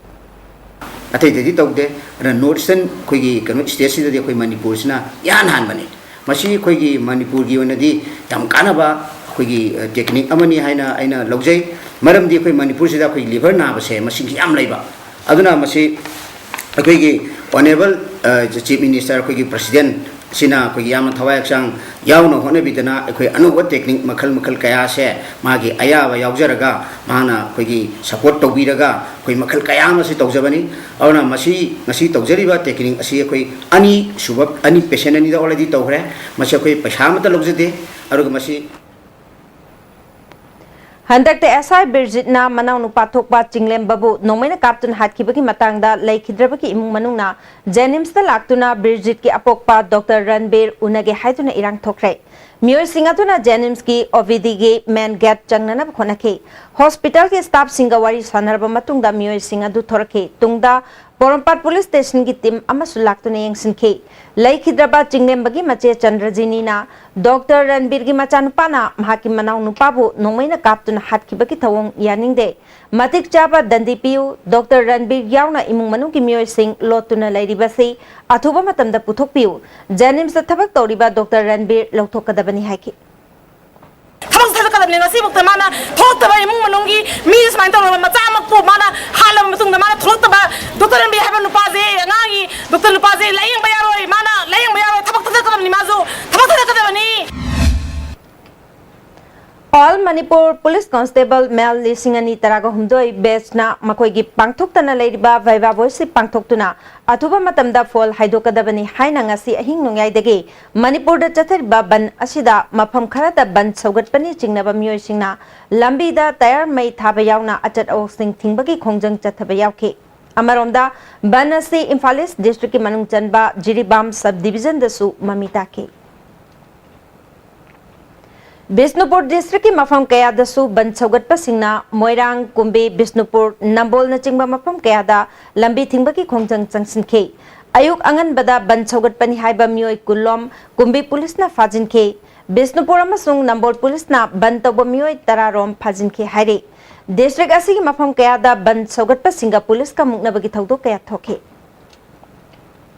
ꯑꯇꯩꯗꯗꯤ ꯇꯧꯗꯦ꯫ ꯑꯗꯨꯅ ꯅꯣꯔꯠ ꯏꯁꯇꯔꯟ ꯑꯩꯈꯣꯏꯒꯤ ꯀꯩꯅꯣ ꯁ꯭ꯇꯦꯠꯁꯤꯗꯗꯤ ꯑꯩꯈꯣꯏ ꯃꯅꯤꯄꯨꯔꯁꯤꯅ ꯏꯍꯥꯟ ꯍꯥꯟꯕꯅꯤ꯫ ꯃꯁꯤ ꯑꯩꯈꯣꯏꯒꯤ ꯃꯅꯤꯄꯨꯔꯒꯤ ꯑꯣꯏꯅꯗꯤ ꯌꯥꯝ ꯀꯥꯟꯅꯕ ꯑꯩꯈꯣꯏꯒꯤ, ꯑ, ꯇꯦꯛꯅꯤꯛ ꯑꯃꯅꯤ ꯍꯥꯏꯅ ꯑꯩꯅ ꯂꯧꯖꯩ꯫ ꯃꯔꯝꯗꯤ ꯑꯩꯈꯣꯏ ꯃꯅꯤꯄꯨꯔꯁꯤꯗ ꯑꯩꯈꯣꯏ ꯂꯤꯚꯔ ꯅꯥꯕꯁꯦ ꯃꯁꯤꯡ ꯌꯥꯝ ꯂꯩꯕ꯫ ꯑꯗꯨꯅ ꯃꯁꯤ ꯑꯩꯈꯣꯏꯒꯤ ꯑꯣꯅꯦꯕꯜ, ꯑ, ꯆꯤꯐ ꯃꯤꯅꯤꯁꯇꯔ, ꯑꯩꯈꯣꯏꯒꯤ ꯄ꯭ꯔꯁꯤꯗꯦꯟ ꯁꯤꯅ ꯑꯩꯈꯣꯏꯒꯤ ꯌꯥꯝꯅ ꯊꯋꯥꯏ ꯍꯛꯆꯥꯡ ꯌꯥꯎꯅ ꯍꯣꯠꯅꯕꯤꯗꯅ ꯑꯩꯈꯣꯏ ꯑꯅꯧꯕ ꯇꯦꯛꯅꯤꯛ ꯃꯈꯜ ꯃꯈꯜ ꯀꯌꯥꯁꯦ ꯃꯥꯒꯤ ꯑꯌꯥꯕ ꯌꯥꯎꯖꯔꯒ ꯃꯥꯅ ꯑꯩꯈꯣꯏꯒꯤ ꯁꯄꯣꯔꯠ ꯇꯧꯕꯤꯔꯒ ꯑꯩꯈꯣꯏ ꯃꯈꯜ ꯀꯌꯥ ꯑꯃꯁꯤ ꯇꯧꯖꯕꯅꯤ꯫ ꯑꯗꯨꯅ ꯃꯁꯤ ꯉꯁꯤ ꯇꯧꯖꯔꯤꯕ ꯇꯦꯛꯅꯤꯛ ꯑꯁꯤ ꯑꯩꯈꯣꯏ ꯑꯅꯤ ꯁꯨꯕ, ꯑꯅꯤ, ꯄꯦꯁꯦꯟ ꯑꯅꯤꯗ ꯑꯣꯜꯔꯦꯗꯤ ꯇꯧꯈ꯭ꯔꯦ꯫ ꯃꯁꯤ ꯑꯩꯈꯣꯏ ꯄꯩꯁꯥ ꯑꯃꯠꯇ ꯂꯧꯖꯗꯦ꯫ ꯑꯗꯨꯒ ꯃꯁꯤ ꯍꯟꯗꯛꯇ ꯑꯦꯁ ꯑꯥꯏ ꯕꯤꯔꯖꯤꯠꯅ ꯃꯅꯥꯎꯅꯨꯄꯥ ꯊꯣꯛꯄ ꯆꯤꯡꯂꯦꯝꯕꯕꯨ ꯅꯣꯡꯃꯩꯅ ꯀꯥꯞꯇꯨꯅ ꯍꯥꯠꯈꯤꯕꯒꯤ ꯃꯇꯥꯡꯗ ꯂꯩꯈꯤꯗ꯭ꯔꯕꯒꯤ ꯏꯃꯨꯡ ꯃꯅꯨꯡꯅ ꯖꯦꯅꯤꯝꯁꯇ ꯂꯥꯛꯇꯨꯅ ꯕꯤꯔꯖꯤꯠꯀꯤ ꯑꯄꯣꯛꯄ ꯗꯣꯛꯇꯔ ꯔꯟꯕꯤꯔ ꯎꯅꯒꯦ ꯍꯥꯏꯗꯨꯅ ꯏꯔꯥꯡ ꯊꯣꯛꯈ꯭ꯔꯦ꯫ ꯃꯤꯑꯣꯏꯁꯤꯡ ꯑꯗꯨꯅ ꯖꯦꯅꯤꯝꯁꯀꯤ ꯑꯣ ꯄꯤ ꯗꯤꯒꯤ ꯃꯦꯟ ꯒꯦꯠ ꯆꯪꯅꯅꯕ ꯍꯣꯠꯅꯈꯤ꯫ ꯍꯣꯁꯄꯤꯇꯥꯜꯒꯤ ꯁ꯭ꯇꯥꯐꯁꯤꯡꯒ ꯋꯥꯔꯤ ꯁꯥꯟꯅꯔꯕ ꯃꯇꯨꯡꯗ ꯃꯤꯑꯣꯏꯁꯤꯡ ꯑꯗꯨ ꯊꯣꯔꯛꯈꯤ꯫ ꯇꯨꯡꯗ ꯄꯣꯔꯣꯝꯄꯥꯠ ꯄꯨꯂꯤꯁ ꯁ꯭ꯇꯦꯁꯟꯒꯤ ꯇꯤꯝ ꯑꯃꯁꯨ ꯂꯥꯛꯇꯨꯅ ꯌꯦꯡꯁꯤꯟꯈꯤ꯫ ꯂꯩꯈꯤꯗ꯭ꯔꯕ ꯆꯤꯡꯂꯦꯝꯕꯒꯤ ꯃꯆꯦ ꯆꯟꯗ꯭ꯔꯖꯤꯅꯤꯅ ꯗꯣꯛꯇꯔ ꯔꯟꯕꯤꯔꯒꯤ ꯃꯆꯥꯅꯨꯄꯥꯅ ꯃꯍꯥꯛꯀꯤ ꯃꯅꯥꯎ ꯅꯨꯄꯥꯕꯨ ꯅꯣꯡꯃꯩꯅ ꯀꯥꯞꯇꯨꯅ ꯍꯥꯠꯈꯤꯕꯒꯤ ꯊꯧꯑꯣꯡ ꯌꯥꯅꯤꯡꯗꯦ꯫ ꯃꯇꯤꯛ ꯆꯥꯕ ꯗꯟꯗꯤ ꯄꯤꯌꯨ, ꯗꯣꯛꯇꯔ ꯔꯟꯕꯤꯔ ꯌꯥꯎꯅ ꯏꯃꯨꯡ ꯃꯅꯨꯡꯒꯤ ꯃꯤꯑꯣꯏꯁꯤꯡ ꯂꯣꯠꯇꯨꯅ ꯂꯩꯔꯤꯕꯁꯤ ꯑꯊꯨꯕ ꯃꯇꯝꯗ ꯄꯨꯊꯣꯛꯄꯤꯌꯨ꯫ ꯖꯦꯅꯤꯝꯁꯇ ꯊꯕꯛ ꯇꯧꯔꯤꯕ ꯗꯣꯛꯇꯔ ꯔꯟꯕꯤꯔ ꯂꯧꯊꯣꯛꯀꯗꯕꯅꯤ ꯍꯥꯏꯈꯤ꯫ ꯊꯕꯛ ꯊꯥꯗꯣꯛꯀꯗꯕꯅꯤ꯫ ꯉꯁꯤꯐꯥꯎꯗ ꯃꯥꯅ ꯊꯣꯛꯂꯛꯇꯕ ꯏꯃꯨꯡ ꯃꯅꯨꯡꯒꯤ ꯃꯤ ꯁꯨꯃꯥꯏꯅ ꯇꯧꯔꯕ ꯃꯆꯥ ꯑꯃ ꯄꯣꯛ ꯃꯥꯅ ꯍꯥꯠꯂꯕ ꯃꯇꯨꯡꯗ ꯃꯥꯅ ꯊꯣꯛꯂꯛꯇꯕ ꯗꯣꯛꯇꯔ ꯔꯟꯕꯤꯔ ꯍꯥꯏꯕ ꯅꯨꯄꯥꯁꯦ ꯑꯉꯥꯡꯒꯤ ꯗꯣꯛꯇꯔ ꯅꯨꯄꯥꯁꯦ ꯂꯥꯏꯌꯦꯡꯕ ꯌꯥꯔꯣꯏ꯫ ꯃꯥꯅ ꯂꯥꯏꯌꯦꯡꯕ ꯌꯥꯔꯣꯏ꯫ ꯊꯕꯛ ꯊꯥꯗꯣꯛꯀꯗꯕꯅꯤ꯫ ꯃꯥꯁꯨ ꯊꯕꯛ ꯊꯥꯗꯣꯛꯀꯗꯕꯅꯤ꯫ All Manipur Police Constable Male ꯂꯤꯁꯤꯡ ꯑꯅꯤ ꯇꯔꯥꯒ ꯍꯨꯝꯗꯣꯏ ꯕꯦꯁꯅ ꯃꯈꯣꯏꯒꯤ ꯄꯥꯡꯊꯣꯛꯇꯅ ꯂꯩꯔꯤꯕ ꯚꯥꯏꯚꯥ ꯚꯣꯏꯁꯁꯤ ꯄꯥꯡꯊꯣꯛꯇꯨꯅ ꯑꯊꯨꯕ ꯃꯇꯝꯗ ꯐꯣꯜ ꯍꯥꯏꯗꯣꯛꯀꯗꯕꯅꯤ ꯍꯥꯏꯅ ꯉꯁꯤ ꯑꯍꯤꯡ ꯅꯣꯡꯌꯥꯏꯗꯒꯤ ꯃꯅꯤꯄꯨꯔꯗ ꯆꯠꯊꯔꯤꯕ ꯕꯟ ꯑꯁꯤꯗ ꯃꯐꯝ ꯈꯔꯗ ꯕꯟ ꯁꯧꯒꯠꯄꯅꯤ ꯆꯤꯡꯅꯕ ꯃꯤꯑꯣꯏꯁꯤꯡꯅ ꯂꯝꯕꯤꯗ ꯇꯌꯥꯔ ꯃꯩ ꯊꯥꯕ ꯌꯥꯎꯅ ꯑꯆꯠ ꯑꯋꯣꯛꯁꯤꯡ ꯊꯤꯡꯕꯒꯤ ꯈꯣꯡꯖꯪ ꯆꯠꯊꯕ ꯌꯥꯎꯈꯤ꯫ ꯑꯃꯔꯣꯝꯗ ꯕꯟ ꯑꯁꯤ ꯏꯝꯐꯥꯜ ꯏꯁ ꯗꯤꯁꯇ꯭ꯔꯤꯛꯀꯤ ꯃꯅꯨꯡ ꯆꯟꯕ ꯖꯤꯔꯤꯕꯥꯝ ꯁꯕ ꯗꯤꯕꯤꯖꯟꯗꯁꯨ ꯃꯃꯤ ꯇꯥꯈꯤ꯫ ꯕꯤꯁꯅꯨꯄꯨꯔ ꯗꯤꯁꯇ꯭ꯔꯤꯛꯀꯤ ꯃꯐꯝ ꯀꯌꯥꯗꯁꯨ ꯕꯟ ꯁꯧꯒꯠꯄꯁꯤꯡꯅ ꯃꯣꯏꯔꯥꯡ, ꯀꯨꯝꯕꯤ, ꯕꯤꯁꯅꯨꯄꯨꯔ, ꯅꯝꯕꯣꯜꯅꯆꯤꯡꯕ ꯃꯐꯝ ꯀꯌꯥꯗ ꯂꯝꯕꯤ ꯊꯤꯡꯕꯒꯤ ꯈꯣꯡꯖꯪ ꯆꯪꯁꯤꯟꯈꯤ꯫ ꯑꯌꯨꯛ ꯑꯉꯟꯕꯗ ꯕꯟ ꯁꯧꯒꯠꯄꯅꯤ ꯍꯥꯏꯕ ꯃꯤꯑꯣꯏ ꯀꯨꯟꯂꯣꯝ ꯀꯨꯝꯕꯤ ꯄꯨꯂꯤꯁꯅ ꯐꯥꯖꯤꯟꯈꯤ꯫ ꯕꯤꯁꯅꯨꯄꯨꯔ ꯑꯃꯁꯨꯡ ꯅꯝꯕꯣꯜ ꯄꯨꯂꯤꯁꯅ ꯕꯟ ꯇꯧꯕ ꯃꯤꯑꯣꯏ ꯇꯔꯥ ꯔꯣꯝ ꯐꯥꯖꯤꯟꯈꯤ ꯍꯥꯏꯔꯤ꯫ ꯗꯤꯁꯇ꯭ꯔꯤꯛ ꯑꯁꯤꯒꯤ ꯃꯐꯝ ꯀꯌꯥꯗ ꯕꯟ ꯁꯧꯒꯠꯄꯁꯤꯡꯒ ꯄꯨꯂꯤꯁꯀ ꯃꯨꯛꯅꯕꯒꯤ ꯊꯧꯗꯣꯛ ꯀꯌꯥ ꯊꯣꯛꯈꯤ꯫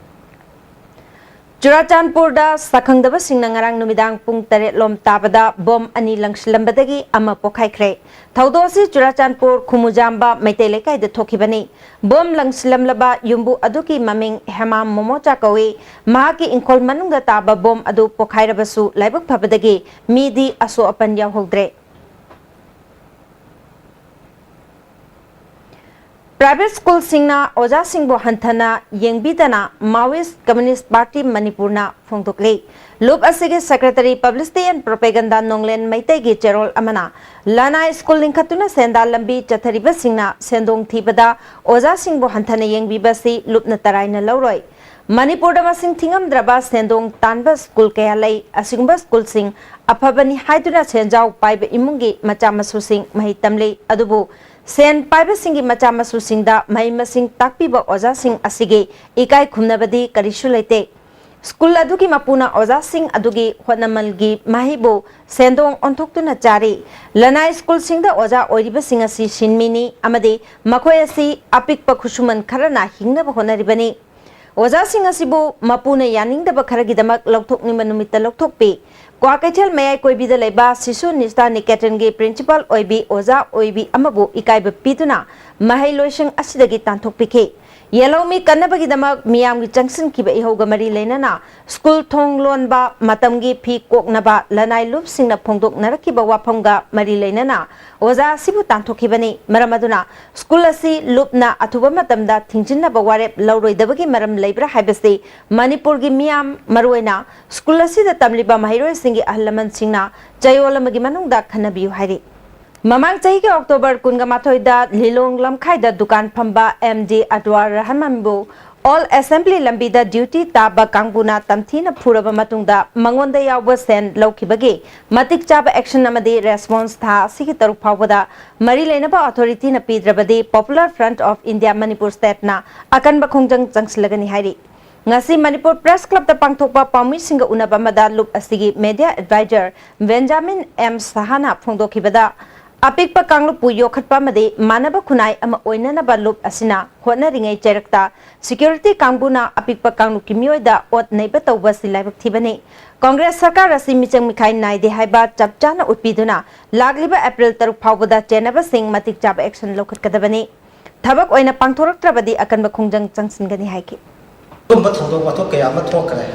ꯆꯨꯔꯥꯆꯥꯟꯄꯨꯔꯗ ꯁꯛꯈꯪꯗꯕꯁꯤꯡꯅ ꯉꯔꯥꯡ ꯅꯨꯃꯤꯗꯥꯡ ꯄꯨꯡ ꯇꯔꯦꯠ ꯂꯣꯝ ꯇꯥꯕꯗ ꯕꯣꯝ ꯑꯅꯤ ꯂꯪꯁꯤꯜꯂꯝꯕꯗꯒꯤ ꯑꯃ ꯄꯣꯈꯥꯏꯈ꯭ꯔꯦ꯫ ꯊꯧꯗꯣꯛ ꯑꯁꯤ ꯆꯨꯔꯥꯆꯥꯟꯄꯨꯔ ꯈꯨꯃꯨꯖꯥꯝꯕ ꯃꯩꯇꯩ ꯂꯩꯀꯥꯏꯗ ꯊꯣꯛꯈꯤꯕꯅꯤ꯫ ꯕꯣꯝ ꯂꯪꯁꯤꯜꯂꯝꯂꯕ ꯌꯨꯝꯕꯨ ꯑꯗꯨꯒꯤ ꯃꯃꯤꯡ ꯍꯦꯃꯥꯝ ꯃꯣꯃꯣꯆꯥ ꯀꯧꯏ꯫ ꯃꯍꯥꯛꯀꯤ ꯏꯪꯈꯣꯜ ꯃꯅꯨꯡꯗ ꯇꯥꯕ ꯕꯣꯝ ꯑꯗꯨ ꯄꯣꯈꯥꯏꯔꯕꯁꯨ ꯂꯥꯏꯕꯛ ꯐꯕꯗꯒꯤ ꯃꯤꯗꯤ ꯑꯁꯣꯛ ꯑꯄꯟ ꯌꯥꯎꯍꯧꯗ꯭ꯔꯦ꯫ ꯄ꯭ꯔꯥꯏꯚꯦꯠ ꯁ꯭ꯀꯨꯜꯁꯤꯡꯅ ꯑꯣꯖꯥꯁꯤꯡꯕꯨ ꯍꯟꯊꯅ ꯌꯦꯡꯕꯤꯗꯅ Maoist Communist Party ꯃꯅꯤꯄꯨꯔꯅ ꯐꯣꯡꯗꯣꯛꯂꯤ꯫ ꯂꯨꯞ ꯑꯁꯤꯒꯤ ꯁꯦꯀ꯭ꯔꯦꯇꯔꯤ ꯄꯕ꯭ꯂꯤꯁꯤꯇꯤ ꯑꯦꯟ ꯄ꯭ꯔꯣꯄꯦꯒꯟꯗꯥ ꯅꯣꯡꯂꯦꯟ ꯃꯩꯇꯩꯒꯤ ꯆꯦꯔꯣꯜ ꯑꯃꯅ ꯂꯅꯥꯏ ꯁ꯭ꯀꯨꯜ ꯂꯤꯡꯈꯠꯇꯨꯅ ꯁꯦꯟꯗꯥꯟ ꯂꯝꯕꯤ ꯆꯠꯊꯔꯤꯕꯁꯤꯡꯅ ꯁꯦꯟꯗꯣꯡ ꯊꯤꯕꯗ ꯑꯣꯖꯥꯁꯤꯡꯕꯨ ꯍꯟꯊꯅ ꯌꯦꯡꯕꯤꯕꯁꯤ ꯂꯨꯞꯅ ꯇꯔꯥꯏꯅ ꯂꯧꯔꯣꯏ꯫ ꯃꯅꯤꯄꯨꯔꯗ ꯃꯁꯤꯡ ꯊꯤꯉꯝꯗ꯭ꯔꯕ ꯁꯦꯟꯗꯣꯡ ꯇꯥꯟꯕ ꯁ꯭ꯀꯨꯜ ꯀꯌꯥ ꯂꯩ꯫ ꯑꯁꯤꯒꯨꯝꯕ ꯁ꯭ꯀꯨꯜꯁꯤꯡ ꯑꯐꯕꯅꯤ ꯍꯥꯏꯗꯨꯅ ꯁꯦꯟꯖꯥꯎ ꯄꯥꯏꯕ ꯏꯃꯨꯡꯒꯤ ꯃꯆꯥ ꯃꯁꯨꯁꯤꯡ ꯃꯍꯩ ꯇꯝꯂꯤ꯫ ꯑꯗꯨꯕꯨ ꯁꯦꯟ ꯄꯥꯏꯕꯁꯤꯡꯒꯤ ꯃꯆꯥ ꯃꯁꯨꯁꯤꯡꯗ ꯃꯍꯩ ꯃꯁꯤꯡ ꯇꯥꯛꯄꯤꯕ ꯑꯣꯖꯥꯁꯤꯡ ꯑꯁꯤꯒꯤ ꯏꯀꯥꯏ ꯈꯨꯝꯅꯕꯗꯤ ꯀꯔꯤꯁꯨ ꯂꯩꯇꯦ꯫ ꯁ꯭ꯀꯨꯜ ꯑꯗꯨꯒꯤ ꯃꯄꯨꯅ ꯑꯣꯖꯥꯁꯤꯡ ꯑꯗꯨꯒꯤ ꯍꯣꯠꯅꯃꯜꯒꯤ ꯃꯍꯩꯕꯨ ꯁꯦꯟꯗꯣꯡ ꯑꯣꯟꯊꯣꯛꯇꯨꯅ ꯆꯥꯔꯤ꯫ ꯂꯅꯥꯏ ꯁ꯭ꯀꯨꯜꯁꯤꯡꯗ ꯑꯣꯖꯥ ꯑꯣꯏꯔꯤꯕꯁꯤꯡ ꯑꯁꯤ ꯁꯤꯟꯃꯤꯅꯤ ꯑꯃꯗꯤ ꯃꯈꯣꯏ ꯑꯁꯤ ꯑꯄꯤꯛꯄ ꯈꯨꯠꯁꯨꯃꯟ ꯈꯔꯅ ꯍꯤꯡꯅꯕ ꯍꯣꯠꯅꯔꯤꯕꯅꯤ꯫ ꯑꯣꯖꯥꯁꯤꯡ ꯑꯁꯤꯕꯨ ꯃꯄꯨꯅ ꯌꯥꯅꯤꯡꯗꯕ ꯈꯔꯒꯤꯗꯃꯛ ꯂꯧꯊꯣꯛꯅꯤꯡꯕ ꯅꯨꯃꯤꯠꯇ ꯂꯧꯊꯣꯛꯄꯤ꯫ ꯀ꯭ꯋꯥꯀꯩꯊꯦꯜ ꯃꯌꯥꯏ ꯀꯣꯏꯕꯤꯗ ꯂꯩꯕ ꯁꯤꯁꯨ ꯅꯤꯁ꯭ꯇꯥ ꯅꯤꯀꯦꯇꯟꯒꯤ ꯄ꯭ꯔꯤꯟꯁꯤꯄꯥꯜ ꯑꯣꯏꯕꯤ ꯑꯣꯖꯥ ꯑꯣꯏꯕꯤ ꯑꯃꯕꯨ ꯏꯀꯥꯏꯕ ꯄꯤꯗꯨꯅ ꯃꯍꯩ ꯂꯣꯏꯁꯪ ꯑꯁꯤꯗꯒꯤ ꯇꯥꯟꯊꯣꯛꯄꯤꯈꯤ꯫ ꯌꯦꯜꯍꯧꯃꯤ ꯀꯟꯅꯕꯒꯤꯗꯃꯛ ꯃꯤꯌꯥꯝꯒꯤ ꯆꯪꯁꯤꯟꯈꯤꯕ ꯏꯍꯧꯒ ꯃꯔꯤ ꯂꯩꯅꯅ ꯁ꯭ꯀꯨꯜ ꯊꯣꯡ ꯂꯣꯟꯕ, ꯃꯇꯝꯒꯤ ꯐꯤ ꯀꯣꯛꯅꯕ, ꯂꯅꯥꯏ ꯂꯨꯞꯁꯤꯡꯅ ꯐꯣꯡꯗꯣꯛꯅꯔꯛꯈꯤꯕ ꯋꯥꯐꯝꯒ ꯃꯔꯤ ꯂꯩꯅꯅ ꯑꯣꯖꯥ ꯑꯁꯤꯕꯨ ꯇꯥꯟꯊꯣꯛꯈꯤꯕꯅꯤ꯫ ꯃꯔꯝ ꯑꯗꯨꯅ ꯁ꯭ꯀꯨꯜ ꯑꯁꯤ ꯂꯨꯞꯅ ꯑꯊꯨꯕ ꯃꯇꯝꯗ ꯊꯤꯡꯖꯤꯟꯅꯕ ꯋꯥꯔꯦꯞ ꯂꯧꯔꯣꯏꯗꯕꯒꯤ ꯃꯔꯝ ꯂꯩꯕ꯭ꯔꯥ ꯍꯥꯏꯕꯁꯤ ꯃꯅꯤꯄꯨꯔꯒꯤ ꯃꯤꯌꯥꯝ, ꯃꯔꯨꯑꯣꯏꯅ ꯁ꯭ꯀꯨꯜ ꯑꯁꯤꯗ ꯇꯝꯂꯤꯕ ꯃꯍꯩꯔꯣꯏꯁꯤꯡꯒꯤ ꯑꯍꯜ ꯂꯃꯟꯁꯤꯡꯅ ꯆꯌꯣꯜ ꯑꯃꯒꯤ ꯃꯅꯨꯡꯗ ꯈꯟꯅꯕꯤꯌꯨ ꯍꯥꯏꯔꯤ꯫ ꯃꯃꯥꯡ ꯆꯍꯤꯒꯤ ꯑꯣꯛꯇꯣꯕꯔ ꯀꯨꯟꯒ ꯃꯥꯊꯣꯏꯗ ꯂꯤꯂꯣꯡ ꯂꯝꯈꯥꯏꯗ ꯗꯨꯀꯥꯟ ꯐꯝꯕ ꯑꯦꯝ ꯗꯤ ꯑꯗꯋꯥꯔ ꯔꯍꯃꯟꯕꯨ ꯑꯣꯜ ꯑꯦꯁꯦꯝꯕ꯭ꯂꯤ ꯂꯝꯕꯤꯗ ꯗ꯭ꯌꯨꯇꯤ ꯇꯥꯕ ꯀꯥꯡꯕꯨꯅ ꯇꯝꯊꯤꯅ ꯐꯨꯔꯕ ꯃꯇꯨꯡꯗ ꯃꯉꯣꯟꯗ ꯌꯥꯎꯕ ꯁꯦꯟ ꯂꯧꯈꯤꯕꯒꯤ ꯃꯇꯤꯛ ꯆꯥꯕ ꯑꯦꯛꯁꯟ ꯑꯃꯗꯤ ꯔꯦꯁꯄꯣꯟꯁ ꯊꯥ ꯑꯁꯤꯒꯤ ꯇꯔꯨꯛ ꯐꯥꯎꯕꯗ ꯃꯔꯤ ꯂꯩꯅꯕ ꯑꯣꯊꯣꯔꯤꯇꯤꯅ ꯄꯤꯗ꯭ꯔꯕꯗꯤ Popular Front of India Manipur Stateꯅ ꯑꯀꯟꯕ ꯈꯣꯡꯖꯪ ꯆꯪꯁꯤꯜꯂꯒꯅꯤ ꯍꯥꯏꯔꯤ꯫ ꯉꯁꯤ ꯃꯅꯤꯄꯨꯔ ꯄ꯭ꯔꯦꯁ ꯀ꯭ꯂꯕꯇ ꯄꯥꯡꯊꯣꯛꯄ ꯄꯥꯎꯃꯤꯁꯤꯡꯒ ꯎꯅꯕ ꯑꯃꯗ ꯂꯨꯞ ꯑꯁꯤꯒꯤ ꯃꯦꯗꯤꯌꯥ ꯑꯦꯗꯚꯥꯏꯖꯔ ꯕꯦꯟꯖꯥꯃꯤꯟ ꯑꯦꯝ ꯁꯍꯥꯅ ꯐꯣꯡꯗꯣꯛꯈꯤꯕꯗ, ꯑꯄꯤꯛꯄ ꯀꯥꯡꯂꯨꯞꯄꯨ ꯌꯣꯛꯈꯠꯄ ꯑꯃꯗꯤ ꯃꯥꯟꯅꯕ ꯈꯨꯟꯅꯥꯏ ꯑꯃ ꯑꯣꯏꯅꯅꯕ ꯂꯨꯞ ꯑꯁꯤꯅ ꯍꯣꯠꯅꯔꯤꯉꯩ ꯆꯩꯔꯛꯇ security ꯀꯥꯡꯕꯨꯅ ꯑꯄꯤꯛꯄ ꯀꯥꯡꯂꯨꯞꯀꯤ ꯃꯤꯑꯣꯏꯗ ꯑꯣꯠ ꯅꯩꯕ ꯇꯧꯕ ꯑꯁꯤ ꯂꯥꯏꯕꯛ ꯊꯤꯕꯅꯤ꯫ ꯀꯣꯡꯒ꯭ꯔꯦꯁ ꯁꯔꯀꯥꯔ ꯑꯁꯤ ꯃꯤꯆꯪ ꯃꯤꯈꯥꯏ ꯅꯥꯏꯗꯦ ꯍꯥꯏꯕ ꯆꯞ ꯆꯥꯅ ꯎꯠꯄꯤꯗꯨꯅ ꯂꯥꯛꯂꯤꯕ April ꯇꯔꯨꯛ ꯐꯥꯎꯕꯗ ꯆꯦꯟꯅꯕꯁꯤꯡ ꯃꯇꯤꯛ ꯆꯥꯕ action ꯂꯧꯈꯠꯀꯗꯕꯅꯤ꯫ ꯊꯕꯛ ꯑꯣꯏꯅ ꯄꯥꯡꯊꯣꯔꯛꯇ꯭ꯔꯕꯗꯤ ꯑꯀꯟꯕ ꯈꯣꯡꯖꯪ ꯆꯪꯁꯤꯟꯒꯅꯤ ꯍꯥꯏꯈꯤ꯫ ꯑꯗꯨꯒꯨꯝꯕ ꯊꯧꯗꯣꯛ ꯋꯥꯊꯣꯛ ꯀꯌꯥ ꯑꯃ ꯊꯣꯛꯈ꯭ꯔꯦ꯫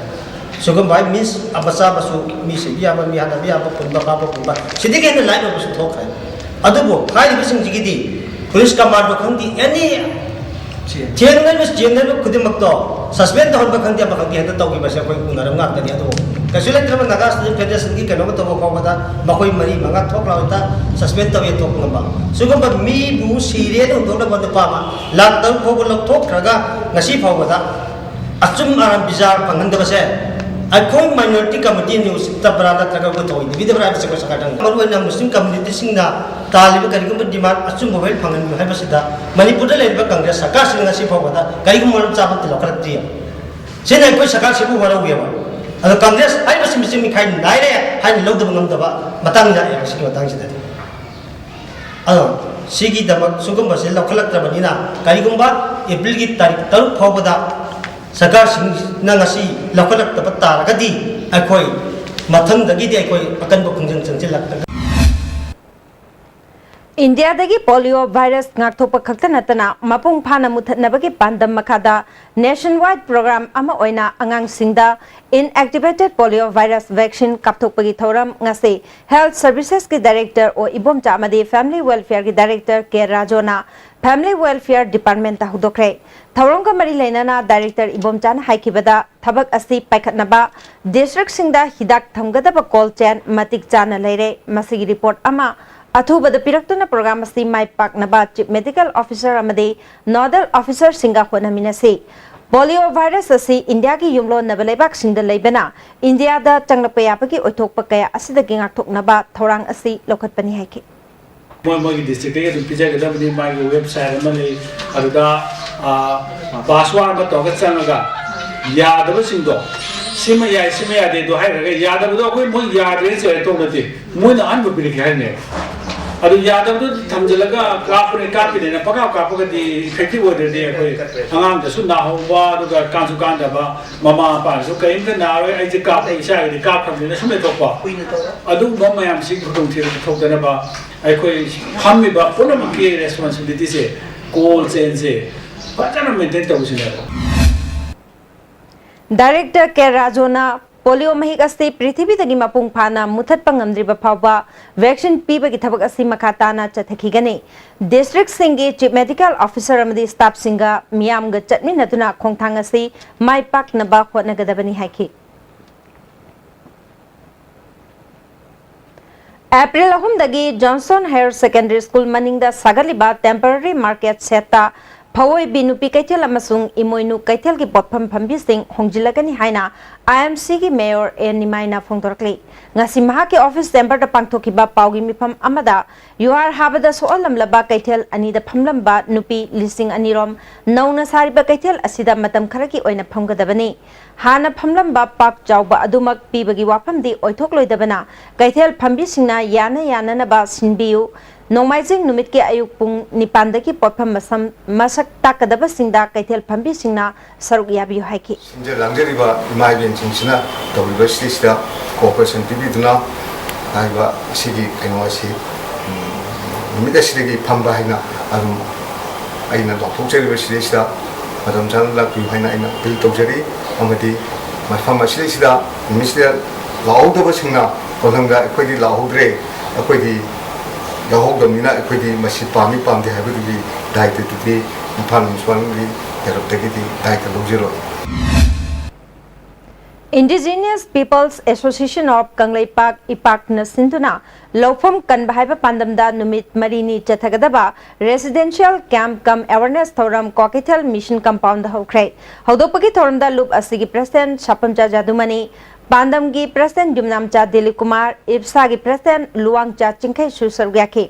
ꯁꯤꯒꯨꯝꯕ ꯍꯥꯏ ꯃꯤꯁ ꯑꯃ ꯆꯥꯕꯁꯨ, ꯃꯤ ꯁꯤꯕ ꯌꯥꯕ, ꯃꯤ ꯍꯥꯠꯅꯕ ꯌꯥꯕ, ꯄꯨꯟꯕ ꯐꯥꯕ ꯄꯨꯟꯕ, ꯁꯤꯗꯒꯤ ꯍꯦꯟꯅ ꯂꯥꯏꯠ ꯑꯣꯏꯕꯁꯨ ꯊꯣꯛꯈ꯭ꯔꯦ꯫ ꯑꯗꯨꯕꯨ ꯍꯥꯏꯔꯤꯕꯁꯤꯡꯁꯤꯒꯤꯗꯤ ꯄꯨꯂꯤꯁ ꯀꯃꯥꯟꯗꯣ ꯈꯪꯗꯦ, ꯑꯦꯅꯤ ꯊꯦꯡꯅꯔꯤꯕ ꯆꯦꯟꯅꯔꯤꯕ ꯈꯨꯗꯤꯡꯃꯛꯇꯣ suspend ꯇꯧꯍꯟꯕ ꯈꯪꯗꯦ, ꯑꯃ ꯈꯪꯗꯦ, ꯍꯦꯛꯇ ꯇꯧꯈꯤꯕꯁꯦ ꯑꯩꯈꯣꯏ ꯎꯅꯔꯕ ꯉꯥꯛꯇꯅꯤ꯫ ꯑꯗꯨꯕꯨ ꯀꯩꯁꯨ ꯂꯩꯇ꯭ꯔꯕ Naga Student Federation ꯒꯤ ꯀꯩꯅꯣꯝꯃ ꯇꯧꯕ ꯐꯥꯎꯕꯗ ꯃꯈꯣꯏ ꯃꯔꯤ ꯃꯉꯥ ꯊꯣꯛꯂꯛꯑꯒ suspend ꯇꯧꯋꯦ ꯊꯣꯛꯄ ꯉꯝꯕ꯫ ꯁꯤꯒꯨꯝꯕ ꯃꯤꯕꯨ ꯁꯤꯔꯦꯅ ꯍꯨꯟꯗꯣꯛꯅꯕ ꯅꯨꯄꯥ ꯑꯃ ꯂꯥꯛ ꯇꯔꯨꯛ ꯐꯥꯎꯕ ꯂꯧꯊꯣꯛꯈ꯭ꯔꯒ ꯉꯁꯤ ꯐꯥꯎꯕꯗ ꯑꯆꯨꯝ ꯑꯔꯥꯟ ꯕꯤꯆꯥꯔ ꯐꯪꯍꯟꯗꯕꯁꯦ ꯑꯩꯈꯣꯏ minority committee ꯅ ꯎꯁꯤꯠꯇꯕ꯭ꯔꯥ ꯅꯠꯇ꯭ꯔꯒ ꯑꯩꯈꯣꯏ ꯊꯧꯑꯣꯏꯗꯕꯤꯗꯕ꯭ꯔꯥ ꯍꯥꯏꯕꯁꯦ ꯑꯩꯈꯣꯏ ꯁꯔꯀꯥꯔꯗ ꯍꯪꯒꯦ꯫ ꯃꯔꯨꯑꯣꯏꯅ ꯃꯨꯁꯂꯤꯝ community ꯁꯤꯡꯅ ꯇꯥꯜꯂꯤꯕ ꯀꯔꯤꯒꯨꯝꯕ demand ꯑꯆꯨꯝꯕ ꯍꯦꯛ ꯐꯪꯍꯟꯕꯤꯌꯨ ꯍꯥꯏꯕꯁꯤꯗ ꯃꯅꯤꯄꯨꯔꯗ ꯂꯩꯔꯤꯕ ꯀꯪꯒ꯭ꯔꯦꯁ ꯁꯔꯀꯥꯔꯁꯤꯅ ꯉꯁꯤ ꯐꯥꯎꯕꯗ ꯀꯔꯤꯒꯨꯝꯕ ꯃꯔꯝ ꯆꯥꯕ ꯑꯃꯠꯇ ꯂꯧꯈꯠꯂꯛꯇ꯭ꯔꯤ꯫ ꯁꯤꯅ ꯑꯩꯈꯣꯏ ꯁꯔꯀꯥꯔꯁꯤꯕꯨ ꯋꯥꯔꯧꯋꯦꯕ꯫ ꯑꯗꯣ ꯀꯪꯒ꯭ꯔꯦꯁ ꯍꯥꯏꯔꯤꯕꯁꯤ ꯃꯤꯆꯪ ꯃꯤꯈꯥꯏ ꯅꯥꯏꯔꯦ ꯍꯥꯏꯅ ꯂꯧꯗꯕ ꯉꯝꯗꯕ ꯃꯇꯥꯡ ꯂꯥꯛꯑꯦꯕ ꯁꯤꯒꯤ ꯃꯇꯥꯡꯁꯤꯗꯗꯤ꯫ ꯑꯗꯣ ꯁꯤꯒꯤꯗꯃꯛ ꯁꯤꯒꯨꯝꯕꯁꯦ ꯂꯧꯈꯠꯂꯛꯇ꯭ꯔꯕꯅꯤꯅ ꯀꯔꯤꯒꯨꯝꯕ April ꯒꯤ ꯇꯥꯔꯤꯛ ꯇꯔꯨꯛ ꯐꯥꯎꯕꯗ ꯁꯔꯀꯥꯔꯁꯤꯡꯅ ꯉꯁꯤ ꯂꯧꯈꯠꯂꯛꯇꯕ ꯇꯥꯔꯒꯗꯤ ꯑꯩꯈꯣꯏ ꯃꯊꯪꯗꯒꯤꯗꯤ ꯑꯩꯈꯣꯏ ꯑꯀꯟꯕ ꯈꯣꯡꯖꯪ ꯆꯪꯁꯤꯜꯂꯛꯇꯒ ꯏꯟꯗꯤꯌꯥꯗꯒꯤ ꯄꯣꯂꯤꯑꯣ ꯚꯥꯏꯔꯁ ꯉꯥꯛꯊꯣꯛꯄ ꯈꯛꯇ ꯅꯠꯇꯅ ꯃꯄꯨꯡ ꯐꯥꯅ ꯃꯨꯊꯠꯅꯕꯒꯤ ꯄꯥꯟꯗꯝ ꯃꯈꯥꯗ nationwide program ꯑꯃ ꯑꯣꯏꯅ ꯑꯉꯥꯡꯁꯤꯡꯗ inactivated polio virus vaccine ꯀꯥꯞꯊꯣꯛꯄꯒꯤ ꯊꯧꯔꯝ ꯉꯁꯤ Health Services ꯀꯤ Director ꯑꯣ ꯏꯕꯣꯝꯆꯥ ꯑꯃꯗꯤ Family Welfare ꯒꯤ Director ꯀꯦ ꯔꯥꯖꯣꯅ Family Welfare Department ꯇ ꯍꯧꯗꯣꯛꯈ꯭ꯔꯦ꯫ ꯊꯧꯔꯝꯒ ꯃꯔꯤ ꯂꯩꯅꯅ Director ꯏꯕꯣꯝꯆꯥꯅ ꯍꯥꯏꯈꯤꯕꯗ, ꯊꯕꯛ ꯑꯁꯤ ꯄꯥꯏꯈꯠꯅꯕ district ꯁꯤꯡꯗ ꯍꯤꯗꯥꯛ ꯊꯝꯒꯗꯕ cold chain ꯃꯇꯤꯛ ꯆꯥꯅ ꯂꯩꯔꯦ꯫ ꯃꯁꯤꯒꯤ report ꯑꯃ ꯑꯊꯨꯕꯗ ꯄꯤꯔꯛꯇꯨꯅ program ꯑꯁꯤ ꯃꯥꯏ ꯄꯥꯛꯅꯕ Chief Medical Officer ꯑꯃꯗꯤ Nodal Officer ꯁꯤꯡꯒ ꯍꯣꯠꯅꯃꯤꯟꯅꯁꯤ꯫ ꯄꯣꯂꯤꯑꯣ ꯚꯥꯏꯔꯁ ꯑꯁꯤ ꯏꯟꯗꯤꯌꯥꯒꯤ ꯌꯨꯝꯂꯣꯟꯅꯕ ꯂꯩꯕꯥꯛꯁꯤꯡꯗ ꯂꯩꯕꯅ ꯏꯟꯗꯤꯌꯥꯗ ꯆꯪꯂꯛꯄ ꯌꯥꯕꯒꯤ ꯑꯣꯏꯊꯣꯛꯄ ꯀꯌꯥ ꯑꯁꯤꯗꯒꯤ ꯉꯥꯛꯊꯣꯛꯅꯕ ꯊꯧꯔꯥꯡ ꯑꯁꯤ ꯂꯧꯈꯠꯄꯅꯤ ꯍꯥꯏꯈꯤ꯫ ꯃꯣꯏ ꯃꯣꯏꯒꯤ district ꯇꯒꯤ ꯑꯗꯨꯝ ꯄꯤꯖꯒꯗꯕꯅꯤ꯫ ꯃꯥꯒꯤ website ꯑꯃ ꯂꯩ, ꯑꯗꯨꯗ, ꯑ, password ꯑꯃ ꯇꯧꯔꯒ ꯆꯪꯉꯒ ꯌꯥꯗꯕꯁꯤꯡꯗꯣ ꯁꯤꯃ ꯌꯥꯏ, ꯁꯤꯃ ꯌꯥꯗꯦ ꯑꯗꯨ ꯍꯥꯏꯔꯒ ꯌꯥꯗꯕꯗꯣ ꯑꯩꯈꯣꯏ ꯃꯣꯏ ꯌꯥꯗ꯭ꯔꯦꯅ ꯆꯩꯔꯛꯇꯧ ꯅꯠꯇꯦ, ꯃꯣꯏꯅ ꯑꯍꯟꯕ ꯄꯤꯔꯛꯀꯦ ꯍꯥꯏꯔꯤꯅꯦꯕ꯫ ꯑꯗꯨ ꯌꯥꯗꯕꯗꯨ ꯊꯝꯖꯤꯜꯂꯒ ꯀꯥꯞꯄꯅꯦ, ꯀꯥꯞꯄꯤꯅꯦꯅ ꯄꯪꯀꯥꯞ ꯀꯥꯞꯄꯒꯗꯤ effective ꯑꯣꯏꯗ꯭ꯔꯗꯤ ꯑꯩꯈꯣꯏ ꯑꯉꯥꯡꯗꯁꯨ ꯅꯥꯍꯧꯕ, ꯑꯗꯨꯒ ꯀꯥꯟꯁꯨ ꯀꯥꯟꯗꯕ, ꯃꯃꯥ ꯃꯄꯥꯅꯁꯨ ꯀꯔꯤꯝꯇ ꯅꯥꯔꯣꯏ, ꯑꯩꯁꯦ ꯀꯥꯞꯄ ꯏꯆꯥꯒꯤꯗꯤ ꯀꯥꯞꯈ꯭ꯔꯕꯅꯤꯅ ꯁꯨꯝ ꯂꯩꯊꯣꯛꯄ꯫ ꯑꯗꯨꯒꯨꯝꯕ ꯃꯌꯥꯝꯁꯤ ꯈꯨꯗꯣꯡꯊꯤꯕ ꯊꯣꯛꯇꯅꯕ ꯑꯩꯈꯣꯏ ꯐꯝꯃꯤꯕ ꯄꯨꯝꯅꯃꯛꯀꯤ responsibility ꯁꯦ, cold chain ꯁꯦ ꯐꯖꯅ maintain ꯇꯧꯁꯤꯅꯦꯕ꯫ ꯗꯥꯏꯔꯦꯛꯇꯔ ꯀꯦ ꯔꯥꯖꯨꯅ ꯄꯣꯂꯤꯑꯣ ꯃꯍꯤꯛ ꯑꯁꯤ ꯄ꯭ꯔꯤꯊꯤꯕꯤꯗꯒꯤ ꯃꯄꯨꯡ ꯐꯥꯅ ꯃꯨꯊꯠꯄ ꯉꯝꯗ꯭ꯔꯤꯕ ꯐꯥꯎꯕ vaccine ꯄꯤꯕꯒꯤ ꯊꯕꯛ ꯑꯁꯤ ꯃꯈꯥ ꯇꯥꯅ ꯆꯠꯊꯈꯤꯒꯅꯤ꯫ ꯗꯤꯁꯇ꯭ꯔꯤꯛꯁꯤꯡꯒꯤ ꯆꯤꯐ ꯃꯦꯗꯤꯀꯦꯜ ꯑꯣꯐꯤꯁꯔ ꯑꯃꯗꯤ ꯁ꯭ꯇꯥꯐꯁꯤꯡꯒ ꯃꯤꯌꯥꯝꯒ ꯆꯠꯃꯤꯟꯅꯗꯨꯅ ꯈꯣꯡꯊꯥꯡ ꯑꯁꯤ ꯃꯥꯏ ꯄꯥꯛꯅꯕ ꯍꯣꯠꯅꯒꯗꯕꯅꯤ ꯍꯥꯏꯈꯤ꯫ ꯑꯦꯄ꯭ꯔꯤꯜ ꯑꯍꯨꯝꯗꯒꯤ ꯖꯣꯟꯁꯟ ꯍꯥꯌꯔ ꯁꯦꯀꯦꯟꯗꯔꯤ ꯁ꯭ꯀꯨꯜ ꯃꯅꯤꯡꯗ ꯁꯥꯒꯠꯂꯤꯕ ꯇꯦꯝꯄꯔꯔꯤ ꯃꯥꯔꯀꯦꯠ ꯁꯦꯠꯇ ꯐꯋꯣꯏꯕꯤ ꯅꯨꯄꯤ ꯀꯩꯊꯦꯜ ꯑꯃꯁꯨꯡ ꯏꯃꯣꯏꯅꯨ ꯀꯩꯊꯦꯜꯒꯤ ꯄꯣꯠꯐꯝ ꯐꯝꯕꯤꯁꯤꯡ ꯍꯣꯡꯖꯤꯜꯂꯒꯅꯤ ꯍꯥꯏꯅ ꯑꯥꯏ ꯑꯦꯝ ꯁꯤꯒꯤ ꯃꯦꯌꯣꯔ ꯑꯦ ꯅꯤꯃꯥꯏꯅ ꯐꯣꯡꯗꯣꯔꯛꯂꯤ꯫ ꯉꯁꯤ ꯃꯍꯥꯛꯀꯤ ꯑꯣꯐꯤꯁ ꯇꯦꯝꯄꯔꯗ ꯄꯥꯡꯊꯣꯛꯈꯤꯕ ꯄꯥꯎꯒꯤ ꯃꯤꯐꯝ ꯑꯃꯗ ꯌꯨꯍꯥꯔ ꯍꯥꯕꯗ ꯁꯣꯛꯍꯜꯂꯝꯂꯕ ꯀꯩꯊꯦꯜ ꯑꯅꯤꯗ ꯐꯝꯂꯝꯕ ꯅꯨꯄꯤ ꯂꯤꯁꯤꯡ ꯑꯅꯤ ꯔꯣꯝ ꯅꯧꯅ ꯁꯥꯔꯤꯕ ꯀꯩꯊꯦꯜ ꯑꯁꯤꯗ ꯃꯇꯝ ꯈꯔꯒꯤ ꯑꯣꯏꯅ ꯐꯝꯒꯗꯕꯅꯤ꯫ ꯍꯥꯟꯅ ꯐꯝꯂꯝꯕ ꯄꯥꯛ ꯆꯥꯎꯕ ꯑꯗꯨꯃꯛ ꯄꯤꯕꯒꯤ ꯋꯥꯐꯝꯗꯤ ꯑꯣꯏꯊꯣꯛꯂꯣꯏꯗꯕꯅ ꯀꯩꯊꯦꯜ ꯐꯝꯕꯤꯁꯤꯡꯅ ꯌꯥꯅ ꯌꯥꯅꯅꯕ ꯁꯤꯟꯕꯤꯌꯨ꯫ ꯅꯣꯡꯃꯥꯏꯖꯤꯡ ꯅꯨꯃꯤꯠꯀꯤ ꯑꯌꯨꯛ ꯄꯨꯡ ꯅꯤꯄꯥꯟꯗꯒꯤ ꯄꯣꯠꯐꯝ ꯃꯁꯝ ꯃꯁꯛ ꯇꯥꯛꯀꯗꯕꯁꯤꯡꯗ ꯀꯩꯊꯦꯜ ꯐꯝꯕꯤꯁꯤꯡꯅ ꯁꯔꯨꯛ ꯌꯥꯕꯤꯌꯨ ꯍꯥꯏꯈꯤ꯫ ꯁꯤꯟꯖ ꯂꯥꯡꯖꯔꯤꯕ ꯏꯃꯥ ꯏꯕꯦꯟꯁꯤꯡꯁꯤꯅ ꯇꯧꯔꯤꯕ ꯁꯤꯗꯩꯁꯤꯗ cooperation ꯄꯤꯕꯤꯗꯨꯅ ꯍꯥꯏꯔꯤꯕ ꯑꯁꯤꯒꯤ ꯀꯩꯅꯣ ꯑꯁꯤ ꯅꯨꯃꯤꯠ ꯑꯁꯤꯗꯒꯤ ꯐꯝꯕ ꯍꯥꯏꯅ ꯑꯗꯨꯝ ꯑꯩꯅ ꯂꯥꯎꯊꯣꯛꯆꯔꯤꯕ ꯁꯤꯗꯩꯁꯤꯗ ꯃꯇꯝ ꯆꯥꯅ ꯂꯥꯛꯄꯤꯌꯨ ꯍꯥꯏꯅ ꯑꯩꯅ ꯑꯄꯤꯜ ꯇꯧꯖꯔꯤ꯫ ꯑꯃꯗꯤ ꯃꯐꯝ ꯑꯁꯤꯗꯩꯁꯤꯗ ꯅꯨꯃꯤꯠꯁꯤꯗ ꯂꯥꯛꯍꯧꯗꯕꯁꯤꯡꯅ ꯈꯨꯡꯒꯪꯗ ꯑꯩꯈꯣꯏꯗꯤ ꯂꯥꯛꯍꯧꯗ꯭ꯔꯦ, ꯑꯩꯈꯣꯏꯗꯤ ꯌꯥꯎꯍꯧꯗꯕꯅꯤꯅ ꯑꯩꯈꯣꯏꯗꯤ ꯃꯁꯤ ꯄꯥꯝꯃꯤ ꯄꯥꯝꯗꯦ ꯍꯥꯏꯕꯗꯨꯒꯤ ꯗꯥꯏꯇꯗꯨꯗꯤ ꯏꯝꯐꯥꯜ ꯃ꯭ꯌꯨꯅꯤꯁꯤꯄꯥꯂꯤꯇꯤ ꯇꯔꯞꯇꯒꯤꯗꯤ ꯗꯥꯏꯇ ꯂꯧꯖꯔꯣꯏ꯫ Indigenous Peoples Association of Kangleipak, ꯏꯄꯥꯛꯅ ꯁꯤꯟꯗꯨꯅ ꯂꯧꯐꯝ ꯀꯟꯕ ꯍꯥꯏꯕ ꯄꯥꯟꯗꯝꯗ ꯅꯨꯃꯤꯠ ꯃꯔꯤꯅꯤ ꯆꯠꯊꯒꯗꯕ residential camp cum awareness ꯊꯧꯔꯝ ꯀ꯭ꯋꯥꯀꯩꯊꯦꯜ ꯃꯤꯁꯟ ꯀꯝꯄꯥꯎꯟꯗ ꯍꯧꯈ꯭ꯔꯦ꯫ ꯍꯧꯗꯣꯛꯄꯒꯤ ꯊꯧꯔꯝꯗ ꯂꯨꯞ ꯑꯁꯤꯒꯤ ꯄ꯭ꯔꯁꯤꯗꯦꯟꯠ ꯁꯥꯄꯝꯆꯥ ꯖꯥꯗꯨꯃꯅꯤ, ꯄꯥꯟꯗꯝꯒꯤ ꯄ꯭ꯔꯁꯤꯗꯦꯟꯠ ꯌꯨꯝꯅꯥꯝꯆꯥ ꯗꯤꯂꯤꯞ ꯀꯨꯃꯥꯔ, ꯏꯞꯁꯥꯒꯤ ꯄ꯭ꯔꯁꯤꯗꯦꯟꯠ ꯂꯨꯋꯥꯡꯆꯥ ꯆꯤꯡꯈꯩꯁꯨ ꯁꯔꯨꯛ ꯌꯥꯈꯤ꯫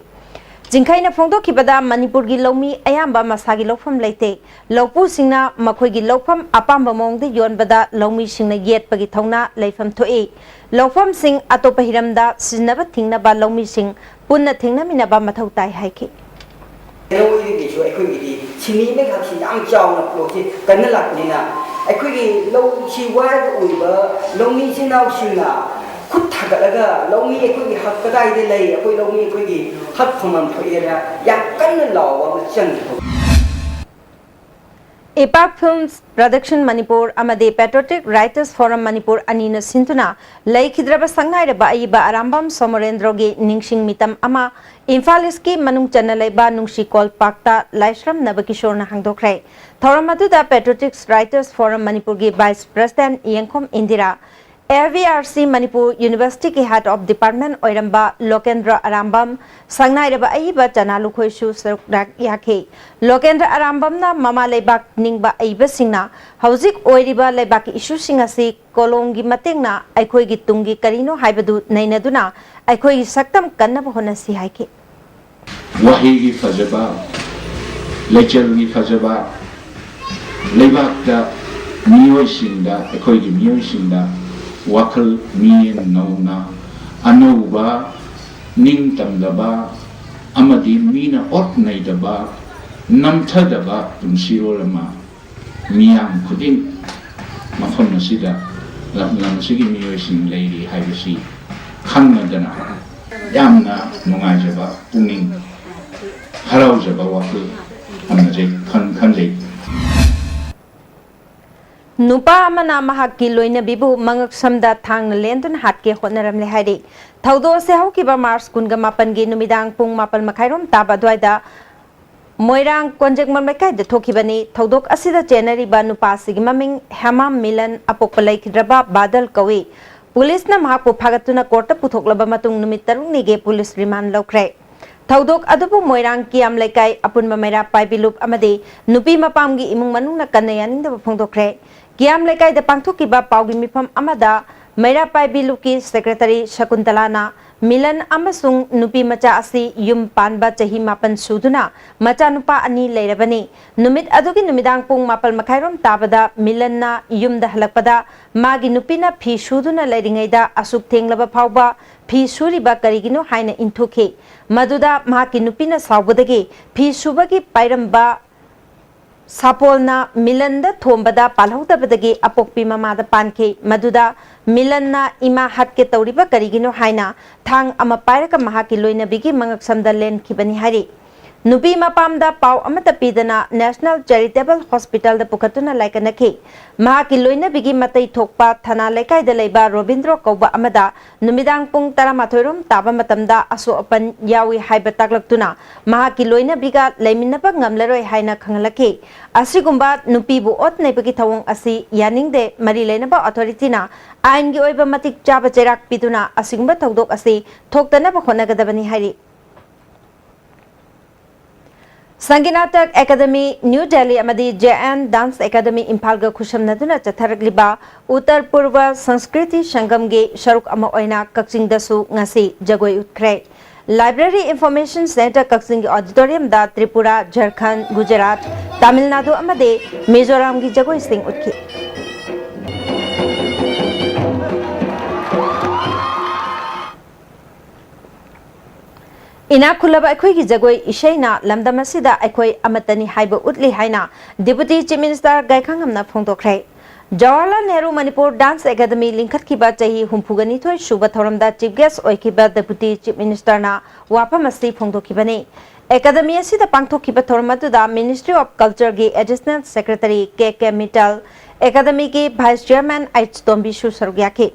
ꯆꯤꯡꯈꯩꯅ ꯐꯣꯡꯗꯣꯛꯈꯤꯕꯗ ꯃꯅꯤꯄꯨꯔꯒꯤ ꯂꯧꯃꯤ ꯑꯌꯥꯝꯕ ꯃꯁꯥꯒꯤ ꯂꯧꯐꯝ ꯂꯩꯇꯦ꯫ ꯂꯧꯄꯨꯁꯤꯡꯅ ꯃꯈꯣꯏꯒꯤ ꯂꯧꯐꯝ ꯑꯄꯥꯝꯕ ꯃꯑꯣꯡꯗ ꯌꯣꯟꯕꯗ ꯂꯧꯃꯤꯁꯤꯡꯅ ꯌꯦꯠꯄꯒꯤ ꯊꯧꯅꯥ ꯂꯩꯐꯝ ꯊꯣꯛꯏ꯫ ꯂꯧꯐꯝꯁꯤꯡ ꯑꯇꯣꯞꯄ ꯍꯤꯔꯝꯗ ꯁꯤꯖꯤꯟꯅꯕ ꯊꯤꯡꯅꯕ ꯂꯧꯃꯤꯁꯤꯡ ꯄꯨꯟꯅ ꯊꯦꯡꯅꯃꯤꯟꯅꯕ ꯃꯊꯧ ꯇꯥꯏ ꯍꯥꯏꯈꯤ꯫ ꯂꯧꯃꯤꯒꯤꯁꯨ ꯑꯩꯈꯣꯏꯒꯤꯗꯤ ꯁꯤꯟꯃꯤ ꯑꯃꯈꯛꯁꯤ ꯌꯥꯝ ꯆꯥꯎꯅ ꯄ꯭ꯂꯣꯠꯁꯤ ꯀꯟꯅ ꯂꯥꯛꯄꯅꯤꯅ, ꯑꯩꯈꯣꯏꯒꯤ ꯂꯧꯁꯤ ꯋꯥꯏꯕ ꯑꯣꯏꯕ ꯂꯧꯃꯤ ꯏꯆꯤꯟ ꯏꯅꯥꯎꯁꯤꯡꯅ ꯈꯨꯠ ꯊꯥꯒꯠꯂꯒ, "ꯂꯧꯃꯤ ꯑꯩꯈꯣꯏꯒꯤ ꯍꯛ ꯀꯗꯥꯏꯗ ꯂꯩ? ꯑꯩꯈꯣꯏ ꯂꯧꯃꯤ ꯑꯩꯈꯣꯏꯒꯤ ꯍꯛ ꯐꯪꯐꯝ ꯊꯣꯛꯑꯦꯅ" ꯌꯥꯝ ꯀꯟꯅ ꯂꯥꯎꯕ ꯑꯃ ꯆꯪꯉꯤ꯫ ꯏꯄꯥꯛ Films Production ꯃꯅꯤꯄꯨꯔ ꯑꯃꯗꯤ Patriotic Writers Forum ꯃꯅꯤꯄꯨꯔ ꯑꯅꯤꯅ ꯁꯤꯟꯗꯨꯅ ꯂꯩꯈꯤꯗ꯭ꯔꯕ ꯁꯛꯅꯥꯏꯔꯕ ꯑꯏꯕ ꯑꯔꯥꯝꯕꯝ ꯁꯣꯃꯣꯔꯦꯟꯗ꯭ꯔꯣꯒꯤ ꯅꯤꯡꯁꯤꯡ ꯃꯤꯇꯝ ꯑꯃ ꯏꯝꯐꯥꯜ ꯏꯁꯀꯤ ꯃꯅꯨꯡ ꯆꯟꯅ ꯂꯩꯕ ꯅꯨꯡꯁꯤ ꯀꯣꯜꯄꯥꯛꯇ ꯂꯥꯏꯁ꯭ꯔꯝ ꯅꯕꯀꯤꯁꯣꯔꯅ ꯍꯥꯡꯗꯣꯛꯈ꯭ꯔꯦ꯫ ꯊꯧꯔꯝ ꯑꯗꯨꯗ Patriotic Writers Forum ꯃꯅꯤꯄꯨꯔꯒꯤ Vice President ꯌꯦꯡꯈꯣꯝ Indira, A V R C Manipur ꯌꯨꯅꯤꯚꯔꯁꯤꯇꯤꯒꯤ Head of Department ꯑꯣꯏꯔꯝꯕ ꯂꯣꯀꯦꯟꯗ꯭ꯔ ꯑꯔꯥꯝꯕꯝ, ꯁꯛꯅꯥꯏꯔꯕ ꯑꯏꯕ ꯆꯅꯥ ꯂꯨꯈꯣꯏꯁꯨ ꯁꯔꯨꯛ ꯌꯥꯈꯤ꯫ ꯂꯣꯀꯦꯟꯗ꯭ꯔ ꯑꯔꯥꯝꯕꯝꯅ ꯃꯃꯥ ꯂꯩꯕꯥꯛ ꯅꯤꯡꯕ ꯑꯏꯕꯁꯤꯡꯅ ꯍꯧꯖꯤꯛ ꯑꯣꯏꯔꯤꯕ ꯂꯩꯕꯥꯛꯀꯤ ꯏꯁꯨꯁꯤꯡ ꯑꯁꯤ ꯀꯣꯂꯣꯝꯒꯤ ꯃꯇꯦꯡꯅ ꯑꯩꯈꯣꯏꯒꯤ ꯇꯨꯡꯒꯤ ꯀꯔꯤꯅꯣ ꯍꯥꯏꯕꯗꯨ ꯅꯩꯅꯗꯨꯅ ꯑꯩꯈꯣꯏꯒꯤ ꯁꯛꯇꯝ ꯀꯟꯅꯕ ꯍꯣꯠꯅꯁꯤ ꯍꯥꯏꯈꯤ꯫ ꯋꯥꯍꯩꯒꯤ ꯐꯖꯕ, ꯂꯩꯆꯜꯒꯤ ꯐꯖꯕ, ꯂꯩꯕꯥꯛꯇ ꯃꯤꯑꯣꯏꯁꯤꯡꯗ, ꯑꯩꯈꯣꯏꯒꯤ ꯃꯤꯑꯣꯏꯁꯤꯡꯗ ꯋꯥꯈꯜ ꯃꯤꯠꯌꯦꯡ ꯅꯧꯅ, ꯑꯅꯧꯕ, ꯅꯤꯡꯇꯝꯗꯕ ꯑꯃꯗꯤ ꯃꯤꯅ ꯑꯣꯠ ꯅꯩꯗꯕ, ꯅꯝꯊꯗꯕ ꯄꯨꯟꯁꯤꯔꯣꯜ ꯑꯃ ꯃꯤꯌꯥꯝ ꯈꯨꯗꯤꯡ ꯃꯐꯝ ꯑꯁꯤꯗ, ꯂꯝ ꯑꯁꯤꯒꯤ ꯃꯤꯑꯣꯏꯁꯤꯡ ꯂꯩꯔꯤ ꯍꯥꯏꯕꯁꯤ ꯈꯪꯂꯗꯅ ꯌꯥꯝꯅ ꯅꯨꯡꯉꯥꯏꯖꯕ, ꯄꯨꯛꯅꯤꯡ ꯍꯔꯥꯎꯖꯕ ꯋꯥꯈꯜ ꯊꯝꯅꯖꯩ, ꯈꯟ-, ꯈꯟꯖꯩ꯫ ꯅꯨꯄꯥ ꯑꯃꯅ ꯃꯍꯥꯛꯀꯤ ꯂꯣꯏꯅꯕꯤꯕꯨ ꯃꯉꯛꯁꯝꯗ ꯊꯥꯡꯅ ꯂꯦꯟꯗꯨꯅ ꯍꯥꯠꯀꯦ ꯍꯣꯠꯅꯔꯝꯂꯦ ꯍꯥꯏꯔꯤ꯫ ꯊꯧꯗꯣꯛ ꯑꯁꯤ ꯍꯧꯈꯤꯕ ꯃꯥꯔꯆ ꯀꯨꯟꯒ ꯃꯥꯄꯟꯒꯤ ꯅꯨꯃꯤꯗꯥꯡ ꯄꯨꯡ ꯃꯥꯄꯟ ꯃꯈꯥꯏꯔꯣꯝ ꯇꯥꯕ ꯑꯗꯨꯋꯥꯏꯗ ꯃꯣꯏꯔꯥꯡ ꯀꯣꯟꯖꯦꯡꯕꯝ ꯂꯩꯀꯥꯏꯗ ꯊꯣꯛꯈꯤꯕꯅꯤ꯫ ꯊꯧꯗꯣꯛ ꯑꯁꯤꯗ ꯆꯦꯟꯅꯔꯤꯕ ꯅꯨꯄꯥ ꯑꯁꯤꯒꯤ ꯃꯃꯤꯡ ꯍꯦꯃꯥꯝ ꯃꯤꯂꯟ, ꯑꯄꯣꯛꯄ ꯂꯩꯈꯤꯗ꯭ꯔꯕ ꯕꯥꯗꯜ ꯀꯧꯏ꯫ ꯄꯨꯂꯤꯁꯅ ꯃꯍꯥꯛꯄꯨ ꯐꯥꯒꯠꯇꯨꯅ ꯀꯣꯔꯠꯇ ꯄꯨꯊꯣꯛꯂꯕ ꯃꯇꯨꯡ ꯅꯨꯃꯤꯠ ꯇꯔꯨꯛꯅꯤꯒꯤ ꯄꯨꯂꯤꯁ ꯔꯤꯃꯥꯟ ꯂꯧꯈ꯭ꯔꯦ꯫ ꯊꯧꯗꯣꯛ ꯑꯗꯨꯕꯨ ꯃꯣꯏꯔꯥꯡ ꯀꯤꯌꯥꯝ ꯂꯩꯀꯥꯏ ꯑꯄꯨꯟꯕ ꯃꯩꯔꯥ ꯄꯥꯏꯕꯤ ꯂꯨꯞ ꯑꯃꯗꯤ ꯅꯨꯄꯤ ꯃꯄꯥꯝꯒꯤ ꯏꯃꯨꯡ ꯃꯅꯨꯡꯅ ꯀꯟꯅ ꯌꯥꯅꯤꯡꯗꯕ ꯐꯣꯡꯗꯣꯛꯈ꯭ꯔꯦ꯫ ꯀꯤꯌꯥꯝ ꯂꯩꯀꯥꯏꯗ ꯄꯥꯡꯊꯣꯛꯈꯤꯕ ꯄꯥꯎꯒꯤ ꯃꯤꯐꯝ ꯑꯃꯗ ꯃꯩꯔꯥ ꯄꯥꯏꯕꯤ ꯂꯨꯞꯀꯤ ꯁꯦꯀ꯭ꯔꯦꯇꯔꯤ ꯁꯀꯨꯟꯇꯂꯥꯅ ꯃꯤꯂꯟ ꯑꯃꯁꯨꯡ ꯅꯨꯄꯤ ꯃꯆꯥ ꯑꯁꯤ ꯌꯨꯝ ꯄꯥꯟꯕ ꯆꯍꯤ ꯃꯥꯄꯟ ꯁꯨꯗꯨꯅ ꯃꯆꯥꯅꯨꯄꯥ ꯑꯅꯤ ꯂꯩꯔꯕꯅꯤ꯫ ꯅꯨꯃꯤꯠ ꯑꯗꯨꯒꯤ ꯅꯨꯃꯤꯗꯥꯡ ꯄꯨꯡ ꯃꯥꯄꯜ ꯃꯈꯥꯏꯔꯣꯝ ꯇꯥꯕꯗ ꯃꯤꯂꯟꯅ ꯌꯨꯝꯗ ꯍꯜꯂꯛꯄꯗ ꯃꯥꯒꯤ ꯅꯨꯄꯤꯅ ꯐꯤ ꯁꯨꯗꯨꯅ ꯂꯩꯔꯤꯉꯩꯗ ꯑꯁꯨꯛ ꯊꯦꯡꯂꯕ ꯐꯥꯎꯕ ꯐꯤ ꯁꯨꯔꯤꯕ ꯀꯔꯤꯒꯤꯅꯣ ꯍꯥꯏꯅ ꯏꯟꯊꯨꯈꯤ꯫ ꯃꯗꯨꯗ ꯃꯍꯥꯛꯀꯤ ꯅꯨꯄꯤꯅ ꯁꯥꯎꯕꯗꯒꯤ ꯐꯤ ꯁꯨꯕꯒꯤ ꯄꯥꯏꯔꯝꯕ ꯁꯥꯄꯣꯜꯅ ꯃꯤꯂꯟꯗ ꯊꯣꯝꯕꯗ ꯄꯥꯜꯍꯧꯗꯕꯗꯒꯤ ꯑꯄꯣꯛꯄꯤ ꯃꯃꯥꯗ ꯄꯥꯟꯈꯤ꯫ ꯃꯗꯨꯗ ꯃꯤꯂꯟꯅ ꯏꯃꯥ ꯍꯥꯠꯀꯦ ꯇꯧꯔꯤꯕ ꯀꯔꯤꯒꯤꯅꯣ ꯍꯥꯏꯅ ꯊꯥꯡ ꯑꯃ ꯄꯥꯏꯔꯒ ꯃꯍꯥꯛꯀꯤ ꯂꯣꯏꯅꯕꯤꯒꯤ ꯃꯉꯛꯁꯝꯗ ꯂꯦꯟꯈꯤꯕꯅꯤ ꯍꯥꯏꯔꯤ꯫ ꯅꯨꯄꯤ ꯃꯄꯥꯝꯗ ꯄꯥꯎ ꯑꯃꯠꯇ ꯄꯤꯗꯅ ꯅꯦꯁꯅꯦꯜ ꯆꯦꯔꯤꯇꯦꯕꯜ ꯍꯣꯁꯄꯤꯇꯥꯜꯗ ꯄꯨꯈꯠꯇꯨꯅ ꯂꯥꯏꯀꯠꯅꯈꯤ꯫ ꯃꯍꯥꯛꯀꯤ ꯂꯣꯏꯅꯕꯤꯒꯤ ꯃꯇꯩ ꯊꯣꯛꯄ ꯊꯅꯥ ꯂꯩꯀꯥꯏꯗ ꯂꯩꯕ ꯔꯣꯕꯤꯟꯗ꯭ꯔꯣ ꯀꯧꯕ ꯑꯃꯗ ꯅꯨꯃꯤꯗꯥꯡ ꯄꯨꯡ ꯇꯔꯥꯃꯥꯊꯣꯏ ꯔꯣꯝ ꯇꯥꯕ ꯃꯇꯝꯗ ꯑꯁꯣꯛ ꯑꯄꯟ ꯌꯥꯎꯏ ꯍꯥꯏꯕ ꯇꯥꯛꯂꯛꯇꯨꯅ ꯃꯍꯥꯛꯀꯤ ꯂꯣꯏꯅꯕꯤꯒ ꯂꯩꯃꯤꯟꯅꯕ ꯉꯝꯂꯔꯣꯏ ꯍꯥꯏꯅ ꯈꯪꯍꯜꯂꯛꯈꯤ꯫ ꯑꯁꯤꯒꯨꯝꯕ ꯅꯨꯄꯤꯕꯨ ꯑꯣꯠ ꯅꯩꯕꯒꯤ ꯊꯧꯑꯣꯡ ꯑꯁꯤ ꯌꯥꯅꯤꯡꯗꯦ꯫ ꯃꯔꯤ ꯂꯩꯅꯕ ꯑꯣꯊꯣꯔꯤꯇꯤꯅ ꯑꯥꯏꯟꯒꯤ ꯑꯣꯏꯕ ꯃꯇꯤꯛ ꯆꯥꯕ ꯆꯩꯔꯥꯛ ꯄꯤꯗꯨꯅ ꯑꯁꯤꯒꯨꯝꯕ ꯊꯧꯗꯣꯛ ꯑꯁꯤ ꯊꯣꯛꯇꯅꯕ ꯍꯣꯠꯅꯒꯗꯕꯅꯤ ꯍꯥꯏꯔꯤ꯫ ꯁꯪꯒꯤꯅꯥꯇꯛ ꯑꯦꯀꯥꯗꯃꯤ ꯅ꯭ꯌꯨ ꯗꯦꯜꯂꯤ ꯑꯃꯗꯤ ꯖꯦ ꯑꯦꯟ ꯗꯥꯟꯁ ꯑꯦꯀꯥꯗꯃꯤ ꯏꯝꯐꯥꯜꯒ ꯈꯨꯠꯁꯝꯅꯗꯨꯅ ꯆꯠꯊꯔꯛꯂꯤꯕ ꯎꯠꯇꯔ ꯄꯨꯔꯕ ꯁꯪꯁꯀ꯭ꯔꯤꯇꯤ ꯁꯪꯒꯝꯒꯤ ꯁꯔꯨꯛ ꯑꯃ ꯑꯣꯏꯅ ꯀꯛꯆꯤꯡꯗꯁꯨ ꯉꯁꯤ ꯖꯒꯣꯏ ꯎꯠꯈ꯭ꯔꯦ꯫ ꯂꯥꯏꯕ꯭ꯔꯦꯔꯤ ꯏꯟꯐꯣꯔꯃꯦꯁꯟ ꯁꯦꯟꯇꯔ ꯀꯛꯆꯤꯡꯒꯤ ꯑꯣꯗꯤꯇꯣꯔꯤꯌꯝꯗ ꯇ꯭ꯔꯤꯄꯨꯔꯥ, ꯖꯔꯈꯟ, ꯒꯨꯖꯔꯥꯠ, ꯇꯥꯃꯤꯜ ꯅꯥꯗꯨ ꯑꯃꯗꯤ ꯃꯤꯖꯣꯔꯥꯝꯒꯤ ꯖꯒꯣꯏꯁꯤꯡ ꯎꯠꯈꯤ꯫ ꯏꯅꯥꯛ ꯈꯨꯜꯂꯕ ꯑꯩꯈꯣꯏꯒꯤ ꯖꯒꯣꯏ ꯏꯁꯩꯅ ꯂꯝꯗꯝ ꯑꯁꯤꯗ ꯑꯩꯈꯣꯏ ꯑꯃꯠꯇꯅꯤ ꯍꯥꯏꯕ ꯎꯠꯂꯤ ꯍꯥꯏꯅ ꯗꯤꯄꯨꯇꯤ ꯆꯤꯐ ꯃꯤꯅꯤꯁꯇꯔ ꯒꯥꯏꯈꯪꯉꯝꯅ ꯐꯣꯡꯗꯣꯛꯈ꯭ꯔꯦ꯫ ꯖꯋꯥꯍꯔꯂꯥꯜ ꯅꯦꯍꯔꯨ ꯃꯅꯤꯄꯨꯔ ꯗꯥꯟꯁ ꯑꯦꯀꯥꯗꯃꯤ ꯂꯤꯡꯈꯠꯈꯤꯕ ꯆꯍꯤ ꯍꯨꯝꯐꯨꯒ ꯅꯤꯊꯣꯏ ꯁꯨꯕ ꯊꯧꯔꯝꯗ ꯆꯤꯐ ꯒꯦꯁ ꯑꯣꯏꯈꯤꯕ ꯗꯤꯄꯨꯇꯤ ꯆꯤꯐ ꯃꯤꯅꯤꯁꯇꯔꯅ ꯋꯥꯐꯝ ꯑꯁꯤ ꯐꯣꯡꯗꯣꯛꯈꯤꯕꯅꯤ꯫ ꯑꯦꯀꯥꯗꯃꯤ ꯑꯁꯤꯗ ꯄꯥꯡꯊꯣꯛꯈꯤꯕ ꯊꯧꯔꯝ ꯑꯗꯨꯗ ꯃꯤꯅꯤꯁꯇ꯭ꯔꯤ ꯑꯣꯐ ꯀꯜꯆꯔꯒꯤ additional secretary K K Mittal, ꯑꯦꯀꯥꯗꯃꯤꯒꯤ ꯚꯥꯏꯁ ꯆꯤꯌꯔꯃꯦꯟ ꯑꯩꯆ ꯇꯣꯝꯕꯤꯁꯨ ꯁꯔꯨꯛ ꯌꯥꯈꯤ꯫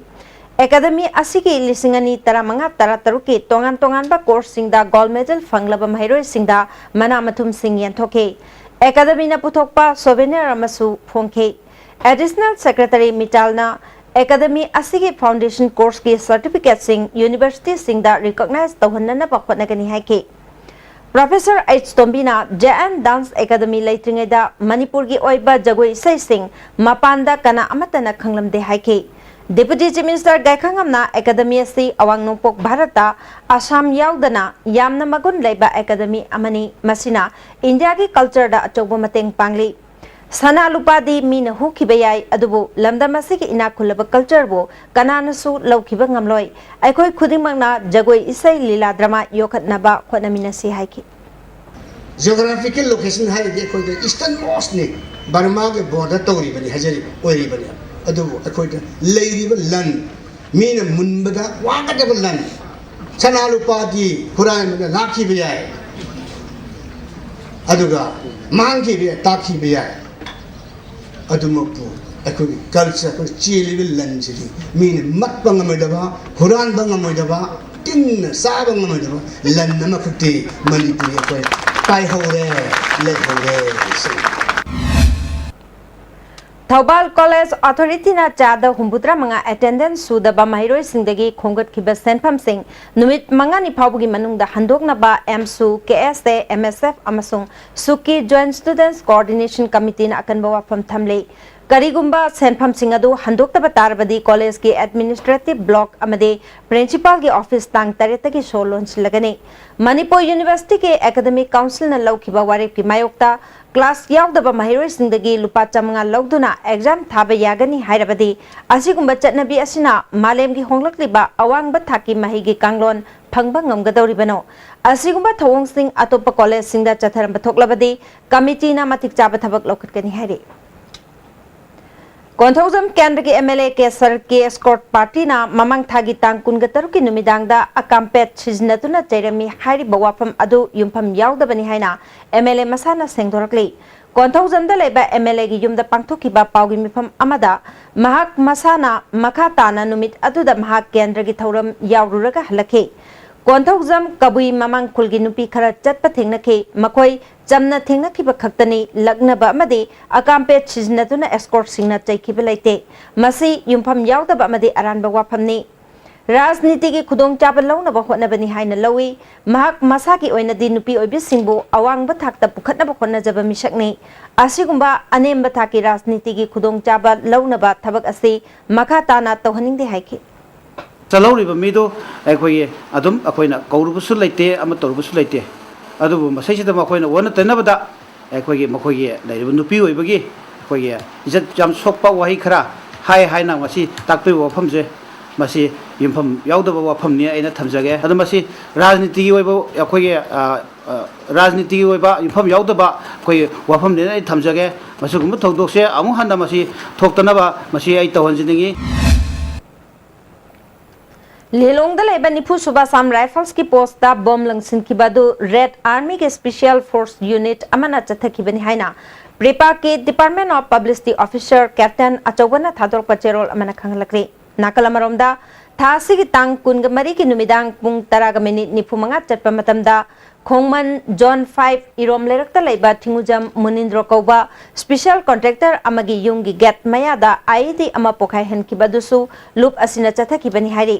ꯑꯦꯀꯥꯗꯃꯤ ꯑꯁꯤꯒꯤ ꯂꯤꯁꯤꯡ ꯑꯅꯤ ꯇꯔꯥꯃꯉꯥ ꯇꯔꯥꯇꯔꯨꯛꯀꯤ ꯇꯣꯉꯥꯟ ꯇꯣꯉꯥꯟꯕ ꯀꯣꯔꯁꯁꯤꯡꯗ ꯒꯣꯜꯗ ꯃꯦꯗꯜ ꯐꯪꯂꯕ ꯃꯍꯩꯔꯣꯏꯁꯤꯡꯗ ꯃꯅꯥ ꯃꯊꯨꯝꯁꯤꯡ ꯌꯦꯟꯊꯣꯛꯈꯤ꯫ ꯑꯦꯀꯥꯗꯃꯤꯅ ꯄꯨꯊꯣꯛꯄ ꯁꯣꯚꯦꯅꯤꯌꯔ ꯑꯃꯁꯨ ꯐꯣꯡꯈꯤ꯫ ꯑꯦꯗꯤꯁꯅꯦꯜ ꯁꯦꯀ꯭ꯔꯦꯇꯔꯤ ꯃꯤꯇꯥꯜꯅ ꯑꯦꯀꯥꯗꯃꯤ ꯑꯁꯤꯒꯤ ꯐꯥꯎꯟꯗꯦꯁꯟ ꯀꯣꯔꯁꯀꯤ ꯁꯔꯇꯤꯐꯤꯀꯦꯠꯁꯤꯡ ꯌꯨꯅꯤꯚꯔꯁꯤꯇꯤꯁꯤꯡꯗ ꯔꯤꯀꯣꯒꯅꯥꯏꯖ ꯇꯧꯍꯟꯅꯅꯕ ꯍꯣꯠꯅꯒꯅꯤ ꯍꯥꯏꯈꯤ꯫ ꯄ꯭ꯔꯣꯐꯦꯁꯔ ꯑꯩꯆ ꯇꯣꯝꯕꯤꯅ ꯖꯦ ꯑꯦꯟ ꯗꯥꯟꯁ ꯑꯦꯀꯥꯗꯃꯤ ꯂꯩꯇ꯭ꯔꯤꯉꯩꯗ ꯃꯅꯤꯄꯨꯔꯒꯤ ꯑꯣꯏꯕ ꯖꯒꯣꯏ ꯏꯁꯩꯁꯤꯡ ꯃꯄꯥꯟꯗ ꯀꯅꯥ ꯑꯃꯠꯇꯅ ꯈꯪꯂꯝꯗꯦ ꯍꯥꯏꯈꯤ꯫ Deputy Chief Minister ꯒꯥꯏꯈꯪꯉꯝꯅ ꯑꯦꯀꯥꯗꯃꯤ ꯑꯁꯤ ꯑꯋꯥꯡ ꯅꯣꯡꯄꯣꯛ ꯚꯥꯔꯠꯇ ꯑꯁꯥꯝ ꯌꯥꯎꯗꯅ ꯌꯥꯝꯅ ꯃꯒꯨꯟ ꯂꯩꯕ ꯑꯦꯀꯥꯗꯃꯤ ꯑꯃꯅꯤ, ꯃꯁꯤꯅ ꯏꯟꯗꯤꯌꯥꯒꯤ ꯀꯜꯆꯔꯗ ꯑꯆꯧꯕ ꯃꯇꯦꯡ ꯄꯥꯡꯂꯤ꯫ ꯁꯅꯥ ꯂꯨꯄꯥꯗꯤ ꯃꯤꯅ ꯍꯨꯈꯤꯕ ꯌꯥꯏ, ꯑꯗꯨꯕꯨ ꯂꯝꯗꯝ ꯑꯁꯤꯒꯤ ꯏꯅꯥꯛ ꯈꯨꯜꯂꯕ ꯀꯜꯆꯔꯕꯨ ꯀꯅꯥꯅꯁꯨ ꯂꯧꯈꯤꯕ ꯉꯝꯂꯣꯏ꯫ ꯑꯩꯈꯣꯏ ꯈꯨꯗꯤꯡꯃꯛꯅ ꯖꯒꯣꯏ, ꯏꯁꯩ, ꯂꯤꯂꯥ, ꯗ꯭ꯔꯃꯥ ꯌꯣꯛꯈꯠꯅꯕ ꯍꯣꯠꯅꯃꯤꯟꯅꯁꯤ ꯍꯥꯏꯈꯤ꯫ Geographical location ꯍꯥꯏꯔꯗꯤ ꯑꯩꯈꯣꯏꯗ easternmost ꯅꯤ, ꯕꯔꯃꯥꯒꯤ border ꯇꯧꯔꯤꯕꯅꯤ, ꯍꯥꯏꯖꯔꯤꯕ ꯑꯣꯏꯔꯤꯕꯅꯤ꯫ ꯑꯗꯨꯕꯨ ꯑꯩꯈꯣꯏꯗ ꯂꯩꯔꯤꯕ ꯂꯟ, ꯃꯤꯅ ꯃꯨꯟꯕꯗ ꯋꯥꯒꯗꯕ ꯂꯟ, ꯁꯅꯥ ꯂꯨꯄꯥꯗꯤ ꯍꯨꯔꯥꯟꯕꯅ ꯂꯥꯛꯈꯤꯕ ꯌꯥꯏ, ꯑꯗꯨꯒ ꯃꯥꯡꯈꯤꯕ ꯌꯥꯏ, ꯇꯥꯛꯈꯤꯕ ꯌꯥꯏ꯫ ꯑꯗꯨꯃꯛꯄꯨ ꯑꯩꯈꯣꯏꯒꯤ culture, ꯑꯩꯈꯣꯏ ꯆꯦꯜꯂꯤꯕ ꯂꯟꯁꯤꯗꯤ ꯃꯤꯅ ꯃꯠꯄ ꯉꯝꯃꯣꯏꯗꯕ, ꯍꯨꯔꯥꯟꯕ ꯉꯝꯃꯣꯏꯗꯕ, ꯇꯤꯟꯅ ꯆꯥꯕ ꯉꯝꯃꯣꯏꯗꯕ ꯂꯟ ꯑꯃꯈꯛꯇꯤ ꯃꯅꯤꯄꯨꯔꯒꯤ ꯑꯩꯈꯣꯏ ꯄꯥꯏꯍꯧꯔꯦ, ꯂꯩꯍꯧꯔꯦ꯫ ꯊꯧꯕꯥꯜ ꯀꯣꯂꯦꯖ ꯑꯣꯊꯣꯔꯤꯇꯤꯅ ꯆꯥꯗ ꯍꯨꯝꯐꯨꯇꯔꯥ ꯃꯉꯥ ꯑꯦꯇꯦꯟꯗꯦꯟꯁ ꯁꯨꯗꯕ ꯃꯍꯩꯔꯣꯏꯁꯤꯡꯗꯒꯤ ꯈꯣꯝꯒꯠꯈꯤꯕ ꯁꯦꯟꯐꯝꯁꯤꯡ ꯅꯨꯃꯤꯠ ꯃꯉꯥꯅꯤ ꯐꯥꯎꯕꯒꯤ ꯃꯅꯨꯡꯗ ꯍꯟꯗꯣꯛꯅꯕ ꯑꯦꯝꯁꯨ, ꯀꯦ ꯑꯦꯁ ꯑꯦ, ꯑꯦꯝ ꯑꯦꯁ ꯑꯦꯐ ꯑꯃꯁꯨꯡ ꯁꯨꯛꯀꯤ Joint Students Coordination Committeeꯅ ꯑꯀꯟꯕ ꯋꯥꯐꯝ ꯊꯝꯂꯤ꯫ ꯀꯔꯤꯒꯨꯝꯕ ꯁꯦꯟꯐꯝꯁꯤꯡ ꯑꯗꯨ ꯍꯟꯗꯣꯛꯇꯕ ꯇꯥꯔꯕꯗꯤ ꯀꯣꯂꯦꯖꯀꯤ administrative block ꯑꯃꯗꯤ principalꯒꯤ office ꯇꯥꯡ ꯇꯔꯦꯠꯇꯒꯤ ꯁꯣ ꯂꯣꯟꯁꯤꯜꯂꯒꯅꯤ꯫ ꯃꯅꯤꯄꯨꯔ ꯌꯨꯅꯤꯚꯔꯁꯤꯇꯤꯒꯤ academic councilꯅ ꯂꯧꯈꯤꯕ ꯋꯥꯔꯦꯞꯀꯤ ꯃꯥꯌꯣꯛꯇ class ꯌꯥꯎꯗꯕ ꯃꯍꯩꯔꯣꯏꯁꯤꯡꯗꯒꯤ ꯂꯨꯄꯥ ꯆꯥꯃꯉꯥ ꯂꯧꯗꯨꯅ exam ꯊꯥꯕ ꯌꯥꯒꯅꯤ ꯍꯥꯏꯔꯕꯗꯤ ꯑꯁꯤꯒꯨꯝꯕ ꯆꯠꯅꯕꯤ ꯑꯁꯤꯅ ꯃꯥꯂꯦꯝꯒꯤ ꯍꯣꯡꯂꯛꯂꯤꯕ ꯑꯋꯥꯡꯕ ꯊꯥꯛꯀꯤ ꯃꯍꯩꯒꯤ ꯀꯥꯡꯂꯣꯟ ꯐꯪꯕ ꯉꯝꯒꯗꯧꯔꯤꯕꯅꯣ? ꯑꯁꯤꯒꯨꯝꯕ ꯊꯧꯑꯣꯡꯁꯤꯡ ꯑꯇꯣꯞꯄ ꯀꯣꯂꯦꯖꯁꯤꯡꯗ ꯆꯠꯊꯔꯝꯕ ꯊꯣꯛꯂꯕꯗꯤ ꯀꯃꯤꯇꯤꯅ ꯃꯇꯤꯛ ꯆꯥꯕ ꯊꯕꯛ ꯂꯧꯈꯠꯀꯅꯤ ꯍꯥꯏꯔꯤ꯫ ꯀꯣꯟꯊꯧꯖꯝ ꯀꯦꯟꯗ꯭ꯔꯒꯤ ꯑꯦꯝ ꯑꯦꯜ ꯑꯦ ꯀꯦꯁꯔ ꯀꯦ Escort partyꯅ ꯃꯃꯥꯡ ꯊꯥꯒꯤ ꯇꯥꯡ ꯀꯨꯟꯒ ꯇꯔꯨꯛꯀꯤ ꯅꯨꯃꯤꯗꯥꯡꯗ ꯑꯀꯥꯝꯄꯦꯠ ꯁꯤꯖꯤꯟꯅꯗꯨꯅ ꯆꯩꯔꯝꯃꯤ ꯍꯥꯏꯔꯤꯕ ꯋꯥꯐꯝ ꯑꯗꯨ ꯌꯨꯝꯐꯝ ꯌꯥꯎꯗꯕꯅꯤ ꯍꯥꯏꯅ ꯑꯦꯝ ꯑꯦꯜ ꯑꯦ ꯃꯁꯥꯅ ꯁꯦꯡꯗꯣꯔꯛꯂꯤ꯫ ꯀꯣꯟꯊꯧꯖꯝꯗ ꯂꯩꯕ ꯑꯦꯝ ꯑꯦꯜ ꯑꯦꯒꯤ ꯌꯨꯝꯗ ꯄꯥꯡꯊꯣꯛꯈꯤꯕ ꯄꯥꯎꯒꯤ ꯃꯤꯐꯝ ꯑꯃꯗ ꯃꯍꯥꯛ ꯃꯁꯥꯅ ꯃꯈꯥ ꯇꯥꯅ ꯅꯨꯃꯤꯠ ꯑꯗꯨꯗ ꯃꯍꯥꯛ ꯀꯦꯟꯗ꯭ꯔꯒꯤ ꯊꯧꯔꯝ ꯌꯥꯎꯔꯨꯔꯒ ꯍꯜꯂꯛꯈꯤ꯫ ꯀꯣꯟꯊꯧꯖꯝ ꯀꯕꯨꯏ ꯃꯃꯥꯡ ꯈꯨꯜꯒꯤ ꯅꯨꯄꯤ ꯈꯔ ꯆꯠꯄ ꯊꯦꯡꯅꯈꯤ꯫ ꯃꯈꯣꯏ ꯆꯝꯅ ꯊꯦꯡꯅꯈꯤꯕ ꯈꯛꯇꯅꯤ, ꯂꯛꯅꯕ ꯑꯃꯗꯤ ꯑꯀꯥꯝꯄꯦꯠ ꯁꯤꯖꯤꯟꯅꯗꯨꯅ Escortꯁꯤꯡꯅ ꯆꯩꯈꯤꯕ ꯂꯩꯇꯦ꯫ ꯃꯁꯤ ꯌꯨꯝꯐꯝ ꯌꯥꯎꯗꯕ ꯑꯃꯗꯤ ꯑꯔꯥꯟꯕ ꯋꯥꯐꯝꯅꯤ꯫ ꯔꯥꯖꯅꯤꯇꯤꯒꯤ ꯈꯨꯗꯣꯡꯆꯥꯕ ꯂꯧꯅꯕ ꯍꯣꯠꯅꯕꯅꯤ ꯍꯥꯏꯅ ꯂꯧꯏ꯫ ꯃꯍꯥꯛ ꯃꯁꯥꯒꯤ ꯑꯣꯏꯅꯗꯤ ꯅꯨꯄꯤ ꯑꯣꯏꯕꯤꯁꯤꯡꯕꯨ ꯑꯋꯥꯡꯕ ꯊꯥꯛꯇ ꯄꯨꯈꯠꯅꯕ ꯍꯣꯠꯅꯖꯕ ꯃꯤꯁꯛꯅꯤ꯫ ꯑꯁꯤꯒꯨꯝꯕ ꯑꯅꯦꯝꯕ ꯊꯥꯛꯀꯤ ꯔꯥꯖꯅꯤꯇꯤꯒꯤ ꯈꯨꯗꯣꯡꯆꯥꯕ ꯂꯧꯅꯕ ꯊꯕꯛ ꯑꯁꯤ ꯃꯈꯥ ꯇꯥꯅ ꯇꯧꯍꯟꯅꯤꯡꯗꯦ ꯍꯥꯏꯈꯤ꯫ ꯆꯠꯍꯧꯔꯤꯕ ꯃꯤꯗꯨ ꯑꯩꯈꯣꯏꯒꯤ ꯑꯗꯨꯝ ꯑꯩꯈꯣꯏꯅ ꯀꯧꯔꯨꯕꯁꯨ ꯂꯩꯇꯦ, ꯑꯃ ꯇꯧꯔꯨꯕꯁꯨ ꯂꯩꯇꯦ꯫ ꯑꯗꯨꯕꯨ ꯃꯁꯤꯁꯤꯗ ꯃꯈꯣꯏꯅ ꯑꯣꯟꯅ ꯇꯩꯅꯕꯗ ꯑꯩꯈꯣꯏꯒꯤ ꯃꯈꯣꯏꯒꯤ ꯂꯩꯔꯤꯕ ꯅꯨꯄꯤ ꯑꯣꯏꯕꯒꯤ ꯑꯩꯈꯣꯏꯒꯤ ꯏꯖꯠ ꯌꯥꯝ ꯁꯣꯛꯄ ꯋꯥꯍꯩ ꯈꯔ ꯍꯥꯏ ꯍꯥꯏꯅ ꯉꯁꯤ ꯇꯥꯛꯄꯤꯕ ꯋꯥꯐꯝꯁꯦ, ꯃꯁꯤ ꯌꯨꯝꯐꯝ ꯌꯥꯎꯗꯕ ꯋꯥꯐꯝꯅꯤ ꯑꯩꯅ ꯊꯝꯖꯒꯦ꯫ ꯑꯗꯣ ꯃꯁꯤ ꯔꯥꯖꯅꯤꯇꯤꯒꯤ ꯑꯣꯏꯕ ꯑꯩꯈꯣꯏꯒꯤ, ꯑ, ꯑ, ꯔꯥꯖꯅꯤꯇꯤꯒꯤ ꯑꯣꯏꯕ ꯌꯨꯝꯐꯝ ꯌꯥꯎꯗꯕ ꯑꯩꯈꯣꯏꯒꯤ ꯋꯥꯐꯝꯅꯦꯅ ꯑꯩ ꯊꯝꯖꯒꯦ꯫ ꯃꯁꯤꯒꯨꯝꯕ ꯊꯧꯗꯣꯛꯁꯦ ꯑꯃꯨꯛ ꯍꯟꯅ ꯃꯁꯤ ꯊꯣꯛꯇꯅꯕ ꯃꯁꯤ ꯑꯩ ꯇꯧꯍꯟꯖꯅꯤꯡꯉꯤ꯫ ꯂꯤꯂꯣꯡꯗ ꯂꯩꯕ ꯅꯤꯐꯨ ꯁꯨꯕ ꯑꯁꯥꯝ ꯔꯥꯏꯐꯜꯁꯀꯤ ꯄꯣꯁꯇ ꯕꯣꯝ ꯂꯪꯁꯤꯟꯈꯤꯕ ꯑꯗꯨ ꯔꯦꯗ ꯑꯥꯔꯃꯤꯒꯤ ꯁ꯭ꯄꯦꯁꯤꯌꯦꯜ ꯐꯣꯔꯁ ꯌꯨꯅꯤꯠ ꯑꯃꯅ ꯆꯠꯊꯈꯤꯕꯅꯤ ꯍꯥꯏꯅ ꯄ꯭ꯔꯤꯄꯥꯛꯀꯤ department of publicity officer captain ꯑꯆꯧꯕꯅ ꯊꯥꯗꯣꯔꯛꯄ ꯆꯦꯔꯣꯜ ꯑꯃꯅ ꯈꯪꯍꯜꯂꯛꯂꯤ꯫ ꯅꯥꯀꯜ ꯑꯃꯔꯣꯝꯗ, ꯊꯥ ꯑꯁꯤꯒꯤ ꯇꯥꯡ ꯀꯨꯟꯒ ꯃꯔꯤꯒꯤ ꯅꯨꯃꯤꯗꯥꯡ ꯄꯨꯡ ꯇꯔꯥꯒ ꯃꯤꯅꯤꯠ ꯅꯤꯐꯨ ꯃꯉꯥ ꯆꯠꯄ ꯃꯇꯝꯗ ꯈꯣꯡꯃꯟ ꯖꯣꯟ ꯐꯥꯏꯚ ꯏꯔꯣꯝ ꯂꯩꯔꯛꯇ ꯂꯩꯕ ꯊꯤꯡꯉꯨꯖꯝ ꯃꯨꯅꯤꯟꯗ꯭ꯔꯣ ꯀꯧꯕ ꯁ꯭ꯄꯦꯁꯤꯌꯦꯜ ꯀꯣꯟꯇ꯭ꯔꯦꯛꯇꯔ ꯑꯃꯒꯤ ꯌꯨꯝꯒꯤ ꯒꯦꯠ ꯃꯌꯥꯗ ꯑꯥꯏꯏꯗꯤ ꯑꯃ ꯄꯣꯈꯥꯏꯍꯟꯈꯤꯕ ꯑꯗꯨꯁꯨ ꯂꯨꯞ ꯑꯁꯤꯅ ꯆꯠꯊꯈꯤꯕꯅꯤ ꯍꯥꯏꯔꯤ꯫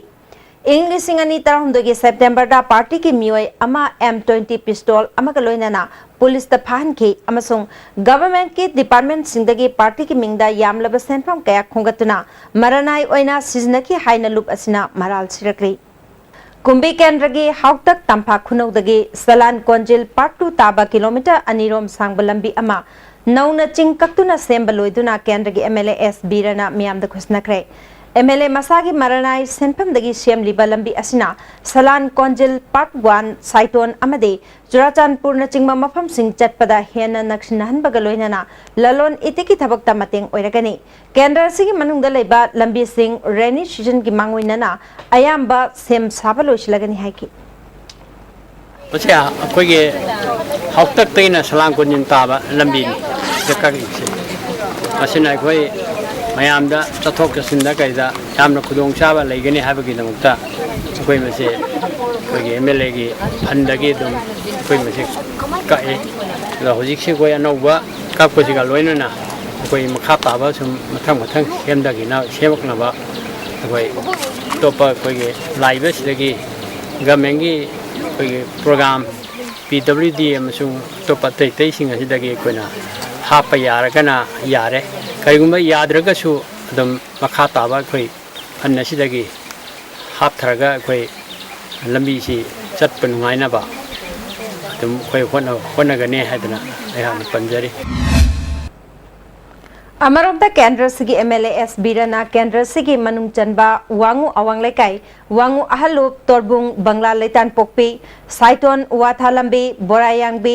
ꯏꯪ ꯂꯤꯁꯤꯡ ꯑꯅꯤ ꯇꯔꯥꯍꯨꯝꯗꯣꯏꯒꯤ ꯁꯦꯞꯇꯦꯝꯕꯔꯗ ꯄꯥꯔꯇꯤꯒꯤ ꯃꯤꯑꯣꯏ ꯑꯃ ꯑꯦꯝ ꯇ꯭ꯋꯦꯟꯇꯤ ꯄꯤꯁꯇꯣꯜ ꯑꯃꯒ ꯂꯣꯏꯅꯅ ꯄꯨꯂꯤꯁꯇ ꯐꯥꯍꯟꯈꯤ ꯑꯃꯁꯨꯡ ꯒꯚꯔꯟꯃꯦꯟꯠꯀꯤ ꯗꯤꯄꯥꯔꯠꯃꯦꯟꯠꯁꯤꯡꯗꯒꯤ ꯄꯥꯔꯇꯤꯒꯤ ꯃꯤꯡꯗ ꯌꯥꯝꯂꯕ ꯁꯦꯟꯐꯝ ꯀꯌꯥ ꯈꯣꯝꯒꯠꯇꯨꯅ ꯃꯔꯅꯥꯏ ꯑꯣꯏꯅ ꯁꯤꯖꯤꯟꯅꯈꯤ ꯍꯥꯏꯅ ꯂꯨꯞ ꯑꯁꯤꯅ ꯃꯔꯥꯜ ꯁꯤꯔꯛꯂꯤ꯫ ꯀꯨꯝꯕꯤ ꯀꯦꯟꯗ꯭ꯔꯒꯤ ꯍꯥꯎꯇꯛ ꯇꯝꯐꯥ ꯈꯨꯅꯧꯗꯒꯤ ꯁꯂꯥꯟ ꯀꯣꯟꯖꯤꯜ ꯄꯥꯔꯠ ꯇꯨ ꯇꯥꯕ ꯀꯤꯂꯣꯃꯤꯇꯔ ꯑꯅꯤ ꯔꯣꯝ ꯁꯥꯡꯕ ꯂꯝꯕꯤ ꯑꯃ ꯅꯧꯅ ꯆꯤꯡ ꯀꯛꯇꯨꯅ ꯁꯦꯝꯕ ꯂꯣꯏꯗꯨꯅ ꯀꯦꯟꯗ꯭ꯔꯒꯤ ꯑꯦꯝ ꯑꯦꯜ ꯑꯦ ꯑꯦꯁ ꯕꯤꯔꯅ ꯃꯤꯌꯥꯝꯗ ꯈꯨꯠꯁꯤꯟꯅꯈ꯭ꯔꯦ꯫ ꯑꯦꯝ ꯑꯦꯜ ꯑꯦ ꯃꯁꯥꯒꯤ ꯃꯔꯅꯥꯏ ꯁꯦꯟꯐꯝꯗꯒꯤ ꯁꯦꯝꯂꯤꯕ ꯂꯝꯕꯤ ꯑꯁꯤꯅ ꯁꯂꯥꯟ ꯀꯣꯟꯖꯤꯜ ꯄꯥꯔꯠ ꯋꯥꯟ ꯁꯥꯏꯇꯣꯟ ꯑꯃꯗꯤ ꯆꯨꯔꯥꯆꯥꯟꯄꯨꯔꯅꯆꯤꯡꯕ ꯃꯐꯝꯁꯤꯡ ꯆꯠꯄꯗ ꯍꯦꯟꯅ ꯅꯛꯁꯤꯟꯅꯍꯟꯕꯒ ꯂꯣꯏꯅꯅ ꯂꯂꯣꯟ ꯏꯇꯤꯛꯀꯤ ꯊꯕꯛꯇ ꯃꯇꯦꯡ ꯑꯣꯏꯔꯒꯅꯤ꯫ ꯀꯦꯟꯗ꯭ꯔ ꯑꯁꯤꯒꯤ ꯃꯅꯨꯡꯗ ꯂꯩꯕ ꯂꯝꯕꯤꯁꯤꯡ ꯔꯦꯅꯤ ꯁꯤꯖꯟꯒꯤ ꯃꯥꯡꯑꯣꯏꯅꯅ ꯑꯌꯥꯝꯕ ꯁꯦꯝ ꯁꯥꯕ ꯂꯣꯏꯁꯤꯜꯂꯒꯅꯤ ꯍꯥꯏꯈꯤ꯫ ꯃꯁꯤ ꯑꯩꯈꯣꯏꯒꯤ ꯍꯥꯎꯇꯛꯇꯒꯤꯅ ꯁꯂꯥꯡ ꯀꯣꯟꯖꯤꯟ ꯇꯥꯕ ꯂꯝꯕꯤꯅꯤ ꯁꯤꯗ ꯀꯛꯏꯁꯦ꯫ ꯃꯁꯤꯅ ꯑꯩꯈꯣꯏ ꯃꯌꯥꯝꯗ ꯆꯠꯊꯣꯛ ꯆꯠꯁꯤꯟꯗ ꯀꯩꯗ ꯌꯥꯝꯅ ꯈꯨꯗꯣꯡꯆꯥꯕ ꯂꯩꯒꯅꯤ ꯍꯥꯏꯕꯒꯤꯗꯃꯛꯇ ꯑꯩꯈꯣꯏ ꯃꯁꯤ ꯑꯩꯈꯣꯏꯒꯤ ꯑꯦꯝ ꯑꯦꯜ ꯑꯦꯒꯤ ꯐꯟꯗꯒꯤ ꯑꯗꯨꯝ ꯑꯩꯈꯣꯏ ꯃꯁꯤ ꯀꯛꯏ꯫ ꯑꯗꯣ ꯍꯧꯖꯤꯛꯁꯤ ꯑꯩꯈꯣꯏ ꯑꯅꯧꯕ ꯀꯛꯄꯁꯤꯒ ꯂꯣꯏꯅꯅ ꯑꯩꯈꯣꯏ ꯃꯈꯥ ꯇꯥꯕ ꯁꯨꯝ ꯃꯊꯪ ꯃꯊꯪ ꯁꯦꯝꯊꯈꯤꯅ ꯁꯦꯝꯃꯛꯅꯕ ꯑꯩꯈꯣꯏ ꯑꯇꯣꯞꯄ ꯑꯩꯈꯣꯏꯒꯤ ꯂꯥꯛꯏꯕꯁꯤꯗꯒꯤ ꯒꯃꯦꯟꯒꯤ ꯑꯩꯈꯣꯏꯒꯤ ꯄ꯭ꯔꯣꯒ꯭ꯔꯥꯝ, ꯄꯤ ꯗꯕ꯭ꯂꯤꯎ ꯗꯤ ꯑꯃꯁꯨꯡ ꯑꯇꯣꯞꯄ ꯑꯇꯩ ꯑꯇꯩꯁꯤꯡ ꯑꯁꯤꯗꯒꯤ ꯑꯩꯈꯣꯏꯅ ꯍꯥꯞꯄ ꯌꯥꯔꯒꯅ ꯌꯥꯔꯦ꯫ ꯀꯔꯤꯒꯨꯝꯕ ꯌꯥꯗ꯭ꯔꯒꯁꯨ ꯑꯗꯨꯝ ꯃꯈꯥ ꯇꯥꯕ ꯑꯩꯈꯣꯏ ꯐꯟ ꯑꯁꯤꯗꯒꯤ ꯍꯥꯞꯊꯔꯒ ꯑꯩꯈꯣꯏ ꯂꯝꯕꯤꯁꯤ ꯆꯠꯄ ꯅꯨꯡꯉꯥꯏꯅꯕ ꯑꯗꯨꯝ ꯑꯩꯈꯣꯏ ꯍꯣꯠꯅ-, ꯍꯣꯠꯅꯒꯅꯤ ꯍꯥꯏꯗꯅ ꯑꯩꯍꯥꯛꯅ ꯄꯟꯖꯔꯤ꯫ ꯑꯃꯔꯣꯝꯗ ꯀꯦꯟꯗ꯭ꯔꯁꯤꯒꯤ ꯑꯦꯝ ꯑꯦꯜ ꯑꯦ ꯑꯦꯁ ꯕꯤꯔꯅ ꯀꯦꯟꯗ꯭ꯔꯁꯤꯒꯤ ꯃꯅꯨꯡ ꯆꯟꯕ ꯋꯥꯉꯨ ꯑꯋꯥꯡ ꯂꯩꯀꯥꯏ, ꯋꯥꯉꯨ ꯑꯍꯜꯂꯨꯞ, ꯇꯣꯔꯕꯨꯡ, ꯕꯪꯂꯥ ꯂꯩꯇꯥꯟꯄꯣꯛꯄꯤ, ꯁꯥꯏꯇꯣꯟ, ꯋꯥꯊꯥꯂꯝꯕꯤ, ꯕꯣꯔꯥꯌꯥꯡꯕꯤ,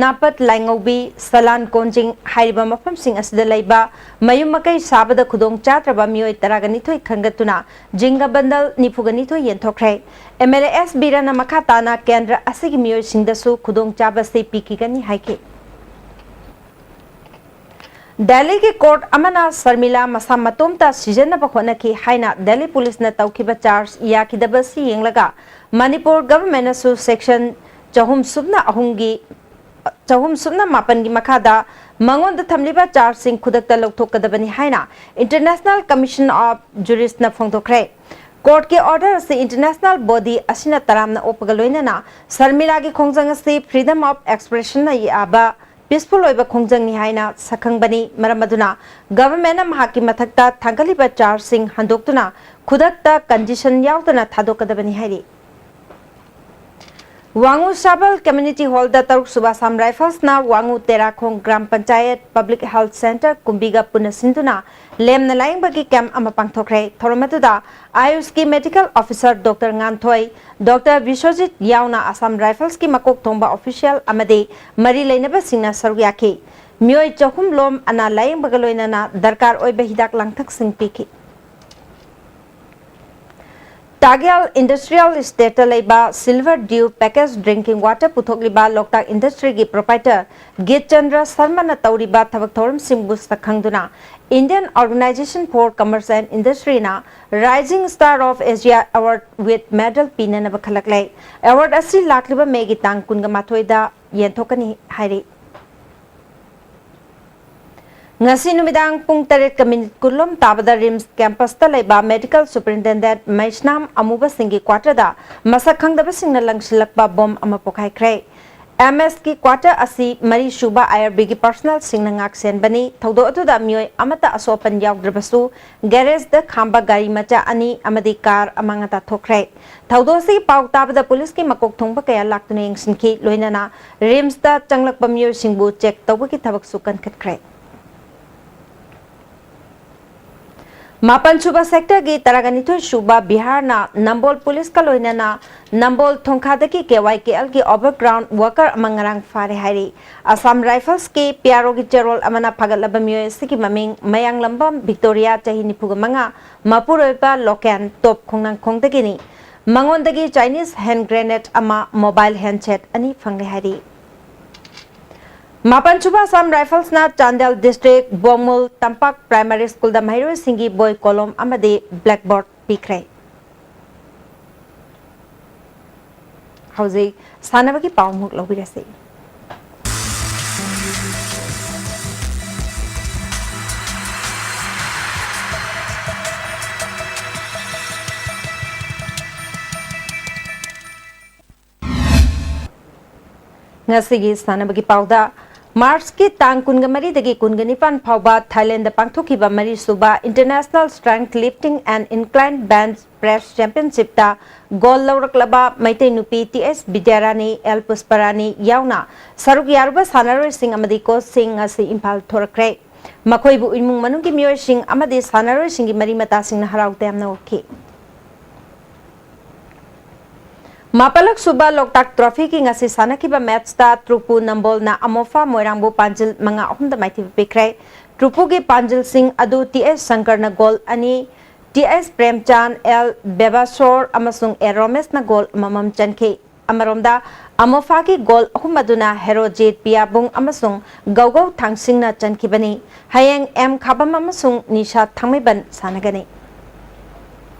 ꯅꯥꯄꯠ ꯂꯥꯏꯉꯧꯕꯤ, ꯁꯂꯥꯟ ꯀꯣꯟꯖꯤꯡ ꯍꯥꯏꯔꯤꯕ ꯃꯐꯝꯁꯤꯡ ꯑꯁꯤꯗ ꯂꯩꯕ ꯃꯌꯨꯝ ꯃꯀꯩ ꯁꯥꯕꯗ ꯈꯨꯗꯣꯡ ꯆꯥꯗ꯭ꯔꯕ ꯃꯤꯑꯣꯏ ꯇꯔꯥꯒ ꯅꯤꯊꯣꯏ ꯈꯟꯒꯠꯇꯨꯅ ꯖꯤꯡꯒ ꯕꯟꯗꯜ ꯅꯤꯐꯨꯒ ꯅꯤꯊꯣꯏ ꯌꯦꯟꯊꯣꯛꯈ꯭ꯔꯦ꯫ ꯑꯦꯝ ꯑꯦꯜ ꯑꯦ ꯑꯦꯁ ꯕꯤꯔꯅ ꯃꯈꯥ ꯇꯥꯅ ꯀꯦꯟꯗ꯭ꯔ ꯑꯁꯤꯒꯤ ꯃꯤꯑꯣꯏꯁꯤꯡꯗꯁꯨ ꯈꯨꯗꯣꯡꯆꯥꯕꯁꯤ ꯄꯤꯈꯤꯒꯅꯤ ꯍꯥꯏꯈꯤ꯫ ꯗꯦꯜꯂꯤꯒꯤ ꯀꯣꯔꯠ ꯑꯃꯅ ꯁꯔꯃꯤꯂꯥ ꯃꯁꯥ ꯃꯇꯣꯝꯇ ꯁꯤꯖꯤꯟꯅꯕ ꯍꯣꯠꯅꯈꯤ ꯍꯥꯏꯅ ꯗꯦꯜꯂꯤ ꯄꯨꯂꯤꯁꯅ ꯇꯧꯈꯤꯕ ꯆꯥꯔꯖ ꯌꯥꯈꯤꯗꯕ ꯑꯁꯤ ꯌꯦꯡꯂꯒ ꯃꯅꯤꯄꯨꯔ ꯒꯚꯔꯟꯃꯦꯟꯠꯅꯁꯨ ꯁꯦꯛꯁꯟ ꯆꯍꯨꯝ ꯁꯨꯞꯅ ꯑꯍꯨꯝꯒꯤ, ꯆꯍꯨꯝ ꯁꯨꯞꯅ ꯃꯥꯄꯟꯒꯤ ꯃꯈꯥꯗ ꯃꯉꯣꯟꯗ ꯊꯝꯂꯤꯕ ꯆꯥꯔꯖꯁꯤꯡ ꯈꯨꯗꯛꯇ ꯂꯧꯊꯣꯛꯀꯗꯕꯅꯤ ꯍꯥꯏꯅ ꯏꯟꯇꯔꯅꯦꯁꯅꯦꯜ ꯀꯃꯤꯁꯟ ꯑꯣꯐ ꯖꯨꯔꯤꯁꯅ ꯐꯣꯡꯗꯣꯛꯈ꯭ꯔꯦ꯫ ꯀꯣꯔꯠꯀꯤ ꯑꯣꯔꯗꯔ ꯑꯁꯤ ꯏꯟꯇꯔꯅꯦꯁꯅꯦꯜ ꯕꯣꯗꯤ ꯑꯁꯤꯅ ꯇꯔꯥꯝꯅ ꯑꯣꯛꯄꯒ ꯂꯣꯏꯅꯅ ꯁꯔꯃꯤꯂꯥꯒꯤ ꯈꯣꯡꯖꯪ ꯑꯁꯤ ꯐ꯭ꯔꯤꯗꯝ ꯑꯣꯐ ꯑꯦꯛꯁꯄ꯭ꯔꯦꯁꯟꯅ ꯌꯥꯕ ꯄꯤꯁꯐꯨꯜ ꯑꯣꯏꯕ ꯈꯣꯡꯖꯪꯅꯤ ꯍꯥꯏꯅ ꯁꯛꯈꯪꯕꯅꯤ꯫ ꯃꯔꯝ ꯑꯗꯨꯅ ꯒꯚꯔꯟꯃꯦꯟꯠꯅ ꯃꯍꯥꯛꯀꯤ ꯃꯊꯛꯇ ꯊꯥꯡꯒꯠꯂꯤꯕ ꯆꯥꯔꯖꯁꯤꯡ ꯍꯟꯗꯣꯛꯇꯨꯅ ꯈꯨꯗꯛꯇ ꯀꯟꯗꯤꯁꯟ ꯌꯥꯎꯗꯅ ꯊꯥꯗꯣꯛꯀꯗꯕꯅꯤ ꯍꯥꯏꯔꯤ꯫ ꯋꯥꯉꯨ ꯁꯥꯕꯜ ꯀꯝꯃ꯭ꯌꯨꯅꯤꯇꯤ ꯍꯣꯜꯗ ꯇꯔꯨꯛ ꯁꯨꯕ ꯑꯁꯥꯝ ꯔꯥꯏꯐꯜꯁꯅ ꯋꯥꯉꯨ ꯇꯦꯔꯥꯈꯣꯡ gram panchayat public health centre ꯀꯨꯝꯕꯤꯒ ꯄꯨꯟꯅ ꯁꯤꯟꯗꯨꯅ ꯂꯦꯝꯅ ꯂꯥꯌꯦꯡꯕꯒꯤ ꯀꯦꯝꯞ ꯑꯃ ꯄꯥꯡꯊꯣꯛꯈ꯭ꯔꯦ꯫ ꯊꯧꯔꯝ ꯑꯗꯨꯗ ꯑꯥꯌꯨꯁꯀꯤ medical officer doctor Nganthoi, doctor Biswajit ꯌꯥꯎꯅ ꯑꯁꯥꯝ ꯔꯥꯏꯐꯜꯁꯀꯤ ꯃꯀꯣꯛ ꯊꯣꯡꯕ ꯑꯣꯐꯤꯁꯤꯌꯦꯜ ꯑꯃꯗꯤ ꯃꯔꯤ ꯂꯩꯅꯕꯁꯤꯡꯅ ꯁꯔꯨꯛ ꯌꯥꯈꯤ꯫ ꯃꯤꯑꯣꯏ ꯆꯍꯨꯝ ꯂꯣꯝ ꯑꯅꯥ ꯂꯥꯌꯦꯡꯕꯒ ꯂꯣꯏꯅꯅ ꯗꯔꯀꯥꯔ ꯑꯣꯏꯕ ꯍꯤꯗꯥꯛ ꯂꯥꯡꯊꯛꯁꯤꯡ ꯄꯤꯈꯤ꯫ ꯇꯥꯒꯦꯜ ꯏꯟꯗꯁꯇ꯭ꯔꯤꯌꯦꯜ ꯏꯁꯇꯦꯠꯇ ꯂꯩꯕ silver dew package drinking water ꯄꯨꯊꯣꯛꯂꯤꯕ ꯂꯣꯛꯇꯥꯛ ꯏꯟꯗꯁꯇ꯭ꯔꯤꯒꯤ ꯄ꯭ꯔꯣꯄꯥꯏꯇꯔ ꯒꯤꯠꯆꯟꯗ꯭ꯔ ꯁꯔꯃꯅ ꯇꯧꯔꯤꯕ ꯊꯕꯛ ꯊꯧꯔꯝꯁꯤꯡꯕꯨ ꯁꯛꯈꯪꯗꯨꯅ Indian Organization for Commerce and Industryꯅ Rising Star of Asia Award with Medal ꯄꯤꯅꯅꯕ ꯈꯜꯂꯛꯂꯦ꯫ ꯑꯦꯋꯥꯔꯗ ꯑꯁꯤ ꯂꯥꯛꯂꯤꯕ ꯃꯦꯒꯤ ꯇꯥꯡ ꯀꯨꯟꯒ ꯃꯥꯊꯣꯏꯗ ꯌꯦꯟꯊꯣꯛꯀꯅꯤ ꯍꯥꯏꯔꯤ꯫ ꯉꯁꯤ ꯅꯨꯃꯤꯗꯥꯡ ꯄꯨꯡ ꯇꯔꯦꯠꯀ ꯃꯤꯅꯤꯠ ꯀꯨꯟꯂꯣꯝ ꯇꯥꯕꯗ ꯔꯤꯝꯁ ꯀꯦꯝꯄꯁꯇ ꯂꯩꯕ ꯃꯦꯗꯤꯀꯦꯜ ꯁꯨꯄꯔꯤꯟꯇꯦꯟꯗꯦꯟꯠ ꯃꯩꯁꯅꯥꯝ ꯑꯃꯨꯕꯁꯤꯡꯒꯤ ꯀ꯭ꯋꯥꯇꯔꯗ ꯃꯁꯛ ꯈꯪꯗꯕꯁꯤꯡꯅ ꯂꯪꯁꯤꯜꯂꯛꯄ ꯕꯣꯝ ꯑꯃ ꯄꯣꯈꯥꯏꯈ꯭ꯔꯦ꯫ ꯑꯦꯝ ꯑꯦꯁꯀꯤ ꯀ꯭ꯋꯥꯇꯔ ꯑꯁꯤ ꯃꯔꯤꯁꯨꯕ ꯑꯥꯏ ꯑꯥꯔ ꯕꯤꯒꯤ ꯄꯔꯁꯣꯅꯦꯜꯁꯤꯡꯅ ꯉꯥꯛꯁꯦꯟꯕꯅꯤ꯫ ꯊꯧꯗꯣꯛ ꯑꯗꯨꯗ ꯃꯤꯑꯣꯏ ꯑꯃꯠꯇ ꯑꯁꯣꯛ ꯑꯄꯟ ꯌꯥꯎꯗ꯭ꯔꯕꯁꯨ, ꯒꯦꯔꯦꯖꯗ ꯈꯥꯝꯕ ꯒꯥꯔꯤ ꯃꯆꯥ ꯑꯅꯤ ꯑꯃꯗꯤ ꯀꯥꯔ ꯑꯃ ꯉꯥꯛꯇ ꯊꯣꯛꯈ꯭ꯔꯦ꯫ ꯊꯧꯗꯣꯛ ꯑꯁꯤꯒꯤ ꯄꯥꯎ ꯇꯥꯕꯗ ꯄꯨꯂꯤꯁꯀꯤ ꯃꯀꯣꯛ ꯊꯣꯡꯕ ꯀꯌꯥ ꯂꯥꯛꯇꯨꯅ ꯌꯦꯡꯁꯤꯟꯈꯤ, ꯂꯣꯏꯅꯅ ꯔꯤꯝꯁꯇ ꯆꯪꯂꯛꯄ ꯃꯤꯑꯣꯏꯁꯤꯡꯕꯨ ꯆꯦꯛ ꯇꯧꯕꯒꯤ ꯊꯕꯛꯁꯨ ꯀꯟꯈꯠꯈ꯭ꯔꯦ꯫ ꯃꯥꯄꯟ ꯁꯨꯕ ꯁꯦꯛꯇꯔꯒꯤ ꯇꯔꯥꯒ ꯅꯤꯊꯣꯏ ꯁꯨꯕ ꯕꯤꯍꯥꯔꯅ ꯅꯝꯕꯣꯜ ꯄꯨꯂꯤꯁꯀ ꯂꯣꯏꯅꯅ ꯅꯝꯕꯣꯜ ꯊꯣꯡꯈꯥꯗꯒꯤ ꯀꯦ ꯋꯥꯏ ꯀꯦ ꯑꯦꯜꯒꯤ ꯑꯣꯚꯔꯒ꯭ꯔꯥꯎꯟ ꯋꯥꯀꯔ ꯑꯃ ꯉꯔꯥꯡ ꯐꯥꯔꯦ ꯍꯥꯏꯔꯤ꯫ ꯑꯁꯥꯝ ꯔꯥꯏꯐꯜꯁꯀꯤ ꯄꯤ ꯑꯥꯔ ꯑꯣꯒꯤ ꯆꯦꯔꯣꯜ ꯑꯃꯅ ꯐꯥꯒꯠꯂꯕ ꯃꯤꯑꯣꯏ ꯑꯁꯤꯒꯤ ꯃꯃꯤꯡ ꯃꯌꯥꯡꯂꯝꯕꯝ ꯚꯤꯛꯇꯣꯔꯤꯌꯥ, ꯆꯍꯤ ꯅꯤꯐꯨꯒ ꯃꯉꯥ, ꯃꯄꯨꯔꯣꯏꯕ ꯂꯣꯀꯦꯟ, ꯇꯣꯞ ꯈꯣꯡꯅꯥꯡꯈꯣꯡꯗꯒꯤꯅꯤ꯫ ꯃꯉꯣꯟꯗꯒꯤ ꯆꯥꯏꯅꯤꯁ ꯍꯦꯟ ꯒ꯭ꯔꯦꯅꯦꯗ ꯑꯃ, ꯃꯣꯕꯥꯏꯜ ꯍꯦꯟꯁꯦꯠ ꯑꯅꯤ ꯐꯪꯂꯦ ꯍꯥꯏꯔꯤ꯫ ꯃꯥꯄꯟ ꯁꯨꯕ ꯑꯁꯥꯝ ꯔꯥꯏꯐꯜꯁꯅ ꯆꯥꯟꯗꯦꯜ ꯗꯤꯁꯇ꯭ꯔꯤꯛ ꯕꯣꯡꯃꯨꯜ ꯇꯝꯄꯥꯛ ꯄ꯭ꯔꯥꯏꯃꯥꯔꯤ ꯁ꯭ꯀꯨꯜꯗ ꯃꯍꯩꯔꯣꯏꯁꯤꯡꯒꯤ ꯕꯣꯏ ꯀꯣꯂꯣꯝ ꯑꯃꯗꯤ ꯕ꯭ꯂꯦꯛꯕꯣꯔꯗ ꯄꯤꯈ꯭ꯔꯦ꯫ ꯍꯧꯖꯤꯛ ꯁꯥꯟꯅꯕꯒꯤ ꯄꯥꯎ ꯑꯃꯨꯛ ꯂꯧꯕꯤꯔꯁꯤ꯫ ꯉꯁꯤꯒꯤ ꯁꯥꯟꯅꯕꯒꯤ ꯄꯥꯎꯗ, ꯃꯥꯔꯆꯀꯤ ꯇꯥꯡ ꯀꯨꯟꯒ ꯃꯔꯤꯗꯒꯤ ꯀꯨꯟꯒ ꯅꯤꯄꯥꯟ ꯐꯥꯎꯕ ꯊꯥꯏꯂꯦꯟꯗ ꯄꯥꯡꯊꯣꯛꯈꯤꯕ ꯃꯔꯤꯁꯨꯕ International Strength Lifting and Incline Bench Press Championshipꯇ ꯒꯣꯜ ꯂꯧꯔꯛꯂꯕ ꯃꯩꯇꯩ ꯅꯨꯄꯤ ꯇꯤ ꯑꯦꯁ ꯕꯤꯗ꯭ꯌꯥꯔꯥꯅꯤ, ꯑꯦꯜ ꯄꯨꯁꯄꯔꯥꯅꯤ ꯌꯥꯎꯅ ꯁꯔꯨꯛ ꯌꯥꯔꯨꯕ ꯁꯥꯟꯅꯔꯣꯏꯁꯤꯡ ꯑꯃꯗꯤ ꯀꯣꯆꯁꯤꯡ ꯉꯁꯤ ꯏꯝꯐꯥꯜ ꯊꯣꯔꯛꯈ꯭ꯔꯦ꯫ ꯃꯈꯣꯏꯕꯨ ꯏꯃꯨꯡ ꯃꯅꯨꯡꯒꯤ ꯃꯤꯑꯣꯏꯁꯤꯡ ꯑꯃꯗꯤ ꯁꯥꯟꯅꯔꯣꯏꯁꯤꯡꯒꯤ ꯃꯔꯤ ꯃꯇꯥꯁꯤꯡꯅ ꯍꯔꯥꯎ ꯇꯌꯥꯝꯅ ꯑꯣꯛꯈꯤ꯫ ꯃꯥꯄꯜꯂꯛ ꯁꯨꯕ ꯂꯣꯛꯇꯥꯛ ꯇ꯭ꯔꯣꯐꯤꯒꯤ ꯉꯁꯤ ꯁꯥꯟꯅꯈꯤꯕ ꯃꯦꯠꯁꯇ ꯇ꯭ꯔꯨꯄꯨ ꯅꯝꯕꯣꯜꯅ ꯑꯃꯣꯐꯥ ꯃꯣꯏꯔꯥꯡꯕꯨ ꯄꯥꯟꯖꯤꯜ ꯃꯉꯥ ꯑꯍꯨꯝꯗ ꯃꯥꯏꯊꯤꯕ ꯄꯤꯈ꯭ꯔꯦ꯫ ꯇ꯭ꯔꯨꯄꯨꯒꯤ ꯄꯥꯟꯖꯤꯜꯁꯤꯡ ꯑꯗꯨ ꯇꯤ ꯑꯦꯁ ꯁꯪꯀꯔꯅ ꯒꯣꯜ ꯑꯅꯤ, ꯇꯤ ꯑꯦꯁ ꯄ꯭ꯔꯦꯝꯆꯥꯟ, ꯑꯦꯜ ꯕꯦꯕꯥꯁꯣꯔ ꯑꯃꯁꯨꯡ ꯑꯦ ꯔꯣꯃꯦꯁꯅ ꯒꯣꯜ ꯑꯃꯃꯝ ꯆꯟꯈꯤ꯫ ꯑꯃꯔꯣꯝꯗ, ꯑꯃꯣꯐꯥꯒꯤ ꯒꯣꯜ ꯑꯍꯨꯝ ꯑꯗꯨꯅ ꯍꯦꯔꯣꯖꯤꯠ ꯄꯤꯌꯥꯕꯨꯡ ꯑꯃꯁꯨꯡ ꯒꯧꯒꯧ ꯊꯥꯡꯁꯤꯡꯅ ꯆꯟꯈꯤꯕꯅꯤ꯫ ꯍꯌꯦꯡ ꯑꯦꯝ ꯈꯥꯕꯝ ꯑꯃꯁꯨꯡ ꯅꯤꯁꯥ ꯊꯥꯡꯃꯩꯕꯟ ꯁꯥꯟꯅꯒꯅꯤ꯫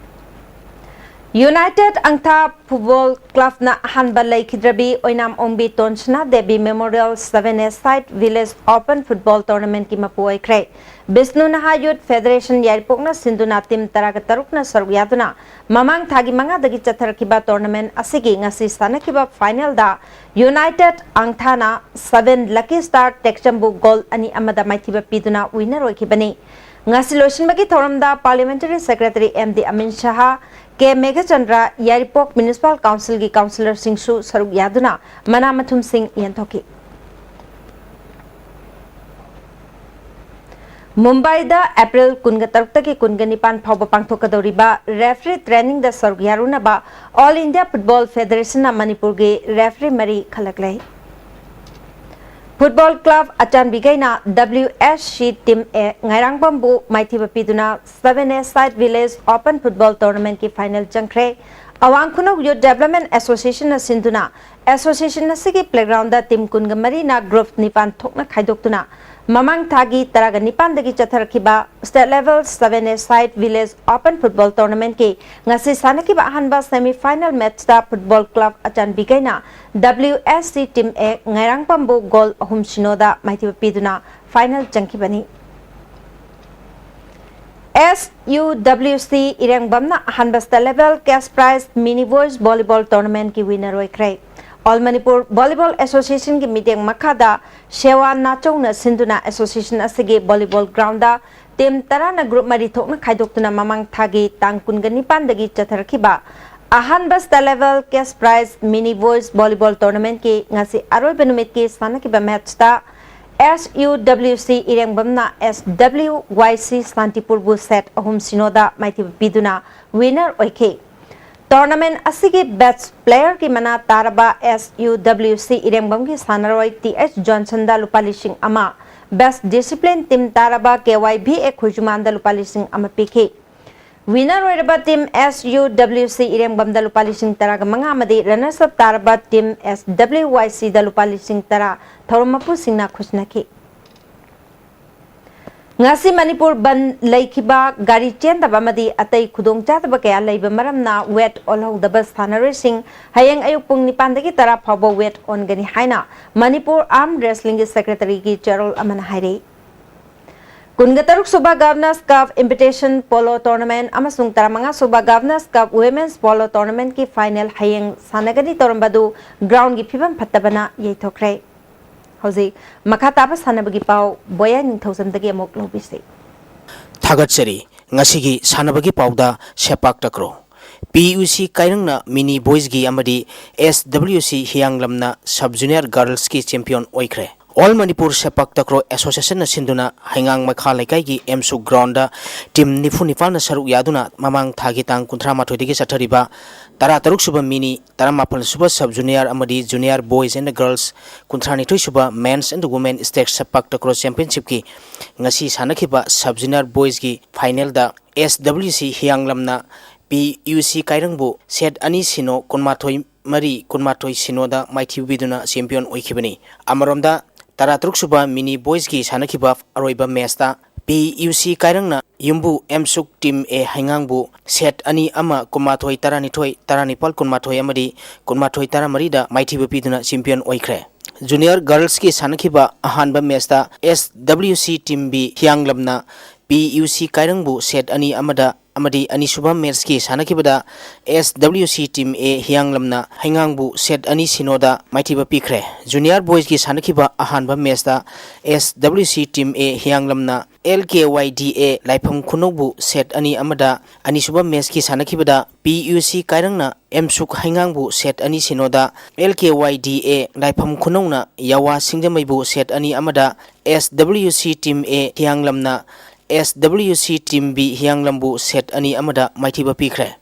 United Angtha Football Clubꯅ ꯑꯍꯥꯟꯕ ꯂꯩꯈꯤꯗ꯭ꯔꯕꯤ ꯑꯣꯏꯅꯥꯝ ꯑꯣꯡꯕꯤ ꯇꯣꯟꯁꯅꯥ Devi Memorial seven A Side Village Open Football Tournamentꯀꯤ ꯃꯄꯨ ꯑꯣꯏꯈ꯭ꯔꯦ꯫ ꯕꯤꯁꯅꯨ ꯅꯍꯥ Youth Federation ꯌꯥꯏꯔꯤꯄꯣꯛꯅ ꯁꯤꯟꯗꯨꯅ team ꯇꯔꯥꯒ ꯇꯔꯨꯛꯅ ꯁꯔꯨꯛ ꯌꯥꯗꯨꯅ ꯃꯃꯥꯡ ꯊꯥꯒꯤ ꯃꯉꯥꯗꯒꯤ ꯆꯠꯊꯔꯛꯈꯤꯕ tournament ꯑꯁꯤꯒꯤ ꯉꯁꯤ ꯁꯥꯟꯅꯈꯤꯕ finalꯗ United Angthana seven Lucky Star ꯇꯦꯛꯆꯝꯕꯨ goal ꯑꯅꯤ ꯑꯃꯗ ꯃꯥꯏꯊꯤꯕ ꯄꯤꯗꯨꯅ winner ꯑꯣꯏꯈꯤꯕꯅꯤ꯫ ꯉꯁꯤ ꯂꯣꯏꯁꯤꯟꯕꯒꯤ ꯊꯧꯔꯝꯗ Parliamentary Secretary M D ꯑꯃꯤꯟ ꯁꯍꯥ, ꯀꯦ ꯃꯦꯘꯆꯟꯗ꯭ꯔ, ꯌꯥꯏꯔꯤꯄꯣꯛ Municipal Councilꯒꯤ councillorꯁꯤꯡꯁꯨ ꯁꯔꯨꯛ ꯌꯥꯗꯨꯅ ꯃꯅꯥ ꯃꯊꯨꯝꯁꯤꯡ ꯌꯦꯟꯊꯣꯛꯈꯤ꯫ ꯃꯨꯝꯕꯥꯏꯗ April ꯀꯨꯟꯒ ꯇꯔꯨꯛꯇꯒꯤ ꯀꯨꯟꯒ ꯅꯤꯄꯥꯟ ꯐꯥꯎꯕ ꯄꯥꯡꯊꯣꯛꯀꯗꯧꯔꯤꯕ referee trainingꯗ ꯁꯔꯨꯛ ꯌꯥꯔꯨꯅꯕ All India Football Federationꯅ ꯃꯅꯤꯄꯨꯔꯒꯤ referee ꯃꯔꯤ ꯈꯜꯂꯛꯂꯦ꯫ Football Club ꯑꯆꯥꯟꯕꯤꯒꯩꯅ W S C Team A ꯉꯥꯏꯔꯥꯡꯕꯝꯕꯨ ꯃꯥꯏꯊꯤꯕ ꯄꯤꯗꯨꯅ seven A Side Village Open Football Tournamentꯀꯤ final ꯆꯪꯈ꯭ꯔꯦ꯫ ꯑꯋꯥꯡ ꯈꯨꯅꯧ Youth Development Associationꯅ ꯁꯤꯟꯗꯨꯅ association ꯑꯁꯤꯒꯤ playgroundꯗ team ꯀꯨꯟꯒ ꯃꯔꯤꯅ group ꯅꯤꯄꯥꯟ ꯊꯣꯛꯅ ꯈꯥꯏꯗꯣꯛꯇꯨꯅ ꯃꯃꯥꯡ ꯊꯥꯒꯤ ꯇꯔꯥꯒ ꯅꯤꯄꯥꯟꯗꯒꯤ ꯆꯠꯊꯔꯛꯈꯤꯕ state level seven A Side Village Open Football Tournamentꯀꯤ ꯉꯁꯤ ꯁꯥꯟꯅꯈꯤꯕ ꯑꯍꯥꯟꯕ semi final matchꯇ Football Club ꯑꯆꯥꯟꯕꯤꯒꯩꯅ W S C Team A ꯉꯥꯏꯔꯥꯡꯕꯝꯕꯨ goal ꯑꯍꯨꯝ ꯁꯤꯅꯣꯗ ꯃꯥꯏꯊꯤꯕ ꯄꯤꯗꯨꯅ final ꯆꯪꯈꯤꯕꯅꯤ꯫ S U W C ꯏꯔꯦꯡꯕꯝꯅ ꯑꯍꯥꯟꯕ state level cash prize mini boys volleyball tournamentꯀꯤ winner ꯑꯣꯏꯈ꯭ꯔꯦ꯫ All Manipur Volleyball Associationꯒꯤ ꯃꯤꯠꯌꯦꯡ ꯃꯈꯥꯗ ꯁꯦꯋꯥ ꯅꯥꯆꯧꯅ ꯁꯤꯟꯗꯨꯅ association ꯑꯁꯤꯒꯤ volleyball groundꯗ team ꯇꯔꯥꯅ group ꯃꯔꯤ ꯊꯣꯛꯅ ꯈꯥꯏꯗꯣꯛꯇꯨꯅ ꯃꯃꯥꯡ ꯊꯥꯒꯤ ꯇꯥꯡ ꯀꯨꯟꯒ ꯅꯤꯄꯥꯟꯗꯒꯤ ꯆꯠꯊꯔꯛꯈꯤꯕ ꯑꯍꯥꯟꯕ state level cash prize mini boys volleyball tournamentꯀꯤ ꯉꯁꯤ ꯑꯔꯣꯏꯕ ꯅꯨꯃꯤꯠꯀꯤ ꯁꯥꯟꯅꯈꯤꯕ matchꯇ S U W C ꯏꯔꯦꯡꯕꯝꯅ S W Y C ꯁꯥꯟꯇꯤꯄꯨꯔꯕꯨ set ꯑꯍꯨꯝ ꯁꯤꯅꯣꯗ ꯃꯥꯏꯊꯤꯕ ꯄꯤꯗꯨꯅ winner ꯑꯣꯏꯈꯤ꯫ Tournament ꯑꯁꯤꯒꯤ best playerꯒꯤ ꯃꯅꯥ ꯇꯥꯔꯕ S U W C ꯏꯔꯦꯡꯕꯝꯒꯤ ꯁꯥꯟꯅꯔꯣꯏ T H Johnsonꯗ ꯂꯨꯄꯥ ꯂꯤꯁꯤꯡ ꯑꯃ, best discipline team ꯇꯥꯔꯕ K Y V A ꯈꯣꯏꯖꯨꯃꯥꯟꯗ ꯂꯨꯄꯥ ꯂꯤꯁꯤꯡ ꯑꯃ ꯄꯤꯈꯤ꯫ Winner ꯑꯣꯏꯔꯕ team S U W C ꯏꯔꯦꯡꯕꯝꯗ ꯂꯨꯄꯥ ꯂꯤꯁꯤꯡ ꯇꯔꯥꯒ ꯃꯉꯥ ꯑꯃꯗꯤ runners up ꯇꯥꯔꯕ team S W Y Cꯗ ꯂꯨꯄꯥ ꯂꯤꯁꯤꯡ ꯇꯔꯥ ꯊꯧꯔꯝ ꯃꯄꯨꯁꯤꯡꯅ ꯈꯨꯠꯁꯤꯟꯅꯈꯤ꯫ ꯉꯁꯤ ꯃꯅꯤꯄꯨꯔ ꯕꯟ ꯂꯩꯈꯤꯕ, ꯒꯥꯔꯤ ꯆꯦꯟꯗꯕ ꯑꯃꯗꯤ ꯑꯇꯩ ꯈꯨꯗꯣꯡꯆꯥꯗꯕ ꯀꯌꯥ ꯂꯩꯕ ꯃꯔꯝꯅ ꯋꯦꯠ ꯑꯣꯜꯍꯧꯗꯕ ꯁꯥꯟꯅꯔꯣꯏꯁꯤꯡ ꯍꯌꯦꯡ ꯑꯌꯨꯛ ꯄꯨꯡ ꯅꯤꯄꯥꯟꯗꯒꯤ ꯇꯔꯥ ꯐꯥꯎꯕ ꯋꯦꯠ ꯑꯣꯟꯒꯅꯤ ꯍꯥꯏꯅ ꯃꯅꯤꯄꯨꯔ ꯑꯥꯔꯝ ꯔꯦꯁꯂꯤꯡꯒꯤ ꯁꯦꯀ꯭ꯔꯦꯇꯔꯤꯒꯤ ꯆꯦꯔꯣꯜ ꯑꯃꯅ ꯍꯥꯏꯔꯤ꯫ ꯀꯨꯟꯒ ꯇꯔꯨꯛ ꯁꯨꯕ ꯒꯚꯔꯅꯔꯁ ꯀꯞ ꯏꯟꯚꯤꯇꯦꯁꯟ ꯄꯣꯂꯣ ꯇꯣꯔꯅꯥꯃꯦꯟꯠ ꯑꯃꯁꯨꯡ ꯇꯔꯥꯃꯉꯥ ꯁꯨꯕ ꯒꯚꯔꯅꯔꯁ ꯀꯞ ꯋꯤꯃꯦꯟꯁ ꯄꯣꯂꯣ ꯇꯣꯔꯅꯥꯃꯦꯟꯠꯀꯤ ꯐꯥꯏꯅꯦꯜ ꯍꯌꯦꯡ ꯁꯥꯟꯅꯒꯅꯤ ꯇꯧꯔꯝꯕꯗꯨ ꯒ꯭ꯔꯥꯎꯟꯒꯤ ꯐꯤꯕꯝ ꯐꯠꯇꯕꯅ ꯌꯩꯊꯣꯛꯈ꯭ꯔꯦ꯫ ꯍꯧꯖꯤꯛ ꯃꯈꯥ ꯇꯥꯕ ꯁꯥꯟꯅꯕꯒꯤ ꯄꯥꯎ ꯕꯣꯌꯥꯏ ꯅꯤꯡꯊꯧꯖꯝꯗꯒꯤ ꯑꯃꯨꯛ ꯂꯧꯕꯤꯁꯤ꯫ ꯊꯥꯒꯠꯆꯔꯤ꯫ ꯉꯁꯤꯒꯤ ꯁꯥꯟꯅꯕꯒꯤ ꯄꯥꯎꯗ ꯁꯦꯄꯥꯛ ꯇꯀ꯭ꯔꯣ꯫ ꯄꯤ ꯌꯨ ꯁꯤ ꯀꯥꯏꯔꯪꯅ ꯃꯤꯅꯤ ꯕꯣꯏꯁꯀꯤ ꯑꯃꯗꯤ ꯑꯦꯁ ꯗꯕ꯭ꯂꯤꯎ ꯁꯤ ꯍꯤꯌꯥꯡꯂꯝꯅ ꯁꯕ ꯖꯨꯅꯤꯌꯔ ꯒꯥꯔꯜꯁꯀꯤ ꯆꯦꯝꯄꯤꯌꯟ ꯑꯣꯏꯈ꯭ꯔꯦ꯫ ꯑꯣꯜ ꯃꯅꯤꯄꯨꯔ ꯁꯦꯄꯥꯛ ꯇꯀ꯭ꯔꯣ ꯑꯦꯁꯣꯁꯤꯌꯦꯁꯟꯅ ꯁꯤꯟꯗꯨꯅ ꯍꯩꯉꯥꯡ ꯃꯈꯥ ꯂꯩꯀꯥꯏꯒꯤ ꯑꯦꯝꯁꯨ ꯒ꯭ꯔꯥꯎꯟꯗ ꯇꯤꯝ ꯅꯤꯐꯨ ꯅꯤꯄꯥꯟꯅ ꯁꯔꯨꯛ ꯌꯥꯗꯨꯅ ꯃꯃꯥꯡ ꯊꯥꯒꯤ ꯇꯥꯡ ꯀꯨꯟꯊ꯭ꯔꯥ ꯃꯥꯊꯣꯏꯗꯒꯤ ꯆꯠꯊꯔꯤꯕ ꯇꯔꯥ ꯇꯔꯨꯛ ꯁꯨꯕ ꯃꯤꯅꯤ, ꯇꯔꯥꯃꯥꯄꯟ ꯁꯨꯕ ꯁꯕ ꯖꯨꯅꯤꯌꯔ ꯑꯃꯗꯤ ꯖꯨꯅꯤꯌꯔ ꯕꯣꯏꯁ ꯑꯦꯟ ꯒꯔꯜꯁ, ꯀꯨꯟꯊ꯭ꯔꯥ ꯅꯤꯊꯣꯏ ꯁꯨꯕ ꯃꯦꯟꯁ ꯑꯦꯟ ꯋꯨꯃꯦꯟ ꯁ꯭ꯇꯦꯠ ꯁꯦꯄꯥꯛ ꯇꯀ꯭ꯔꯣ ꯆꯦꯝꯄꯤꯌꯟꯁꯤꯞꯀꯤ ꯉꯁꯤ ꯁꯥꯟꯅꯈꯤꯕ ꯁꯕ ꯖꯨꯅꯤꯌꯔ ꯕꯣꯏꯁꯀꯤ ꯐꯥꯏꯅꯦꯜꯗ ꯑꯦꯁ ꯗꯕ꯭ꯂꯤꯎ ꯁꯤ ꯍꯤꯌꯥꯡꯂꯝꯅ ꯄꯤ ꯌꯨ ꯁꯤ ꯀꯥꯏꯔꯪꯕꯨ ꯁꯦꯠ ꯑꯅꯤ ꯁꯤꯅꯣ, ꯀꯨꯟꯃꯥꯊꯣꯏ ꯃꯔꯤ, ꯀꯨꯟꯃꯥꯊꯣꯏ ꯁꯤꯅꯣꯗ ꯃꯥꯏꯊꯤꯕ ꯄꯤꯗꯨꯅ ꯆꯦꯝꯄꯤꯌꯟ ꯑꯣꯏꯈꯤꯕꯅꯤ꯫ ꯑꯃꯔꯣꯝꯗ, ꯇꯔꯥ ꯇꯔꯨꯛ ꯁꯨꯕ ꯃꯤꯅꯤ ꯕꯣꯏꯁꯀꯤ ꯁꯥꯟꯅꯈꯤꯕ ꯑꯔꯣꯏꯕ ꯃꯦꯆꯇ ꯄꯤ ꯌꯨ ꯁꯤ ꯀꯥꯏꯔꯪꯅ ꯌꯨꯝꯕꯨ ꯑꯦꯝꯁꯨꯛ ꯇꯤꯝ ꯑꯦ ꯍꯩꯉꯥꯡꯕꯨ ꯁꯦꯠ ꯑꯅꯤ ꯑꯃ, ꯀꯨꯟꯃꯥꯊꯣꯏ ꯇꯔꯥꯅꯤꯊꯣꯏ, ꯇꯔꯥꯅꯤꯄꯥꯜ ꯀꯨꯟꯃꯥꯊꯣꯏ ꯑꯃꯗꯤ ꯀꯨꯟꯃꯥꯊꯣꯏ ꯇꯔꯥꯃꯔꯤꯗ ꯃꯥꯏꯊꯤꯕ ꯄꯤꯗꯨꯅ ꯆꯦꯝꯄꯤꯌꯟ ꯑꯣꯏꯈ꯭ꯔꯦ꯫ ꯖꯨꯅꯤꯌꯔ ꯒꯔꯜꯁꯀꯤ ꯁꯥꯟꯅꯈꯤꯕ ꯑꯍꯥꯟꯕ ꯃꯦꯆꯇ ꯑꯦꯁ ꯗꯕ꯭ꯂꯤꯎ ꯁꯤ ꯇꯤꯝ ꯕꯤ ꯍꯤꯌꯥꯡꯂꯝꯅ ꯄꯤ ꯌꯨ ꯁꯤ ꯀꯥꯏꯔꯪꯕꯨ ꯁꯦꯠ ꯑꯅꯤ ꯑꯃꯗ ꯑꯃꯗꯤ ꯑꯅꯤꯁꯨꯕ ꯃꯦꯆꯀꯤ ꯁꯥꯟꯅꯈꯤꯕꯗ ꯑꯦꯁ W C team A ꯍꯤꯌꯥꯡꯂꯝꯅ ꯍꯩꯉꯥꯡꯕꯨ set ꯑꯅꯤ ꯁꯤꯅꯣꯗ ꯃꯥꯏꯊꯤꯕ ꯄꯤꯈ꯭ꯔꯦ꯫ ꯖꯨꯅꯤꯌꯔ ꯕꯣꯏꯁꯀꯤ ꯁꯥꯟꯅꯈꯤꯕ ꯑꯍꯥꯟꯕ ꯃꯦꯆꯇ ꯑꯦꯁ W C team A ꯍꯤꯌꯥꯡꯂꯝꯅ L K Y ꯗꯤ ꯑꯦ ꯂꯥꯏꯐꯝ ꯈꯨꯅꯧꯕꯨ ꯁꯦꯠ ꯑꯅꯤ ꯑꯃꯗ, ꯑꯅꯤꯁꯨꯕ ꯃꯦꯆꯀꯤ ꯁꯥꯟꯅꯈꯤꯕꯗ ꯄꯤ ꯌꯨ ꯁꯤ ꯀꯥꯏꯔꯪꯅ ꯑꯦꯝꯁꯨꯛ ꯍꯩꯉꯥꯡꯕꯨ ꯁꯦꯠ ꯑꯅꯤ ꯁꯤꯅꯣꯗ, ꯑꯦꯜ ꯀꯦ ꯋꯥꯏ ꯗꯤ ꯑꯦ ꯂꯥꯏꯐꯝ ꯈꯨꯅꯧꯅ ꯌꯥꯋꯥ ꯁꯤꯡꯖꯃꯩꯕꯨ ꯁꯦꯠ ꯑꯅꯤ ꯑꯃꯗ, S W C team A ꯍꯤꯌꯥꯡꯂꯝꯅ S W C team B ꯍꯤꯌꯥꯡꯂꯝꯕꯨ ꯁꯦꯠ ꯑꯅꯤ ꯑꯃꯗ ꯃꯥꯏꯊꯤꯕ ꯄꯤꯈ꯭ꯔꯦ꯫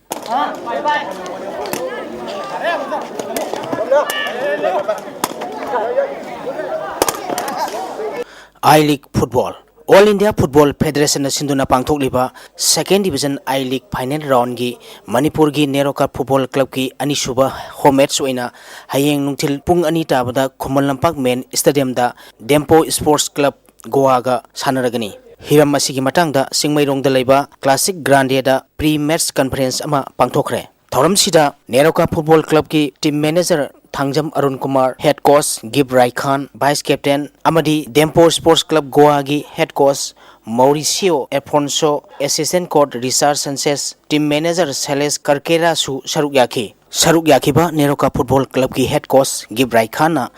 I league football. All India football ꯐꯦꯗꯔꯦꯁꯟꯅ ꯁꯤꯟꯗꯨꯅ ꯄꯥꯡꯊꯣꯛꯂꯤꯕ second division I league final ꯔꯥꯎꯟꯒꯤ ꯃꯅꯤꯄꯨꯔꯒꯤ ꯅꯦꯔꯣꯀꯥ ꯐꯨꯠꯕꯣꯜ ꯀ꯭ꯂꯕꯀꯤ ꯑꯅꯤꯁꯨꯕ ꯍꯣꯝ ꯃꯦꯠꯆ ꯑꯣꯏꯅ ꯍꯌꯦꯡ ꯅꯨꯡꯊꯤꯜ ꯄꯨꯡ ꯑꯅꯤ ꯇꯥꯕꯗ ꯈꯨꯃꯟ ꯂꯝꯄꯥꯛ ꯃꯦꯟ ꯁ꯭ꯇꯦꯗꯤꯌꯝꯗ ꯗꯦꯝꯄꯣ ꯁ꯭ꯄꯣꯔꯠꯁ ꯀ꯭ꯂꯕ ꯒꯣꯋꯥꯒ ꯁꯥꯟꯅꯔꯒꯅꯤ꯫ ꯍꯤꯔꯝ ꯑꯁꯤꯒꯤ ꯃꯇꯥꯡꯗ ꯆꯤꯡꯃꯩꯔꯣꯡꯗ ꯂꯩꯕ ꯀ꯭ꯂꯥꯁꯤꯛ ꯒ꯭ꯔꯥꯟꯗꯦꯗ ꯄ꯭ꯔꯤ ꯃꯦꯠꯆ ꯀꯟꯐꯔꯦꯟꯁ ꯑꯃ ꯄꯥꯡꯊꯣꯛꯈ꯭ꯔꯦ꯫ ꯊꯧꯔꯝꯁꯤꯗ ꯅꯦꯔꯣꯀꯥ ꯐꯨꯠꯕꯣꯜ ꯀ꯭ꯂꯕꯀꯤ team manager Thangjam Arun Kumar, head coach Gift Raikhan, vice captain, ꯑꯃꯗꯤ ꯗꯦꯝꯄꯣ ꯁ꯭ꯄꯣꯔꯠꯁ ꯀ꯭ꯂꯕ ꯒꯣꯋꯥꯒꯤ head coach Mauricio Afonso, assistant coach Richard Sanchez, team manager Seles ꯀꯔꯀꯦꯔꯥꯁꯨ ꯁꯔꯨꯛ ꯌꯥꯈꯤ꯫ ꯁꯔꯨꯛ ꯌꯥꯈꯤꯕ ꯅꯦꯔꯣꯀꯥ ꯐꯨꯠꯕꯣꯜ ꯀ꯭ꯂꯕꯀꯤ ꯍꯦꯗ ꯀꯣꯆ ꯒꯤꯞ ꯔꯥꯏꯈꯥꯟꯅ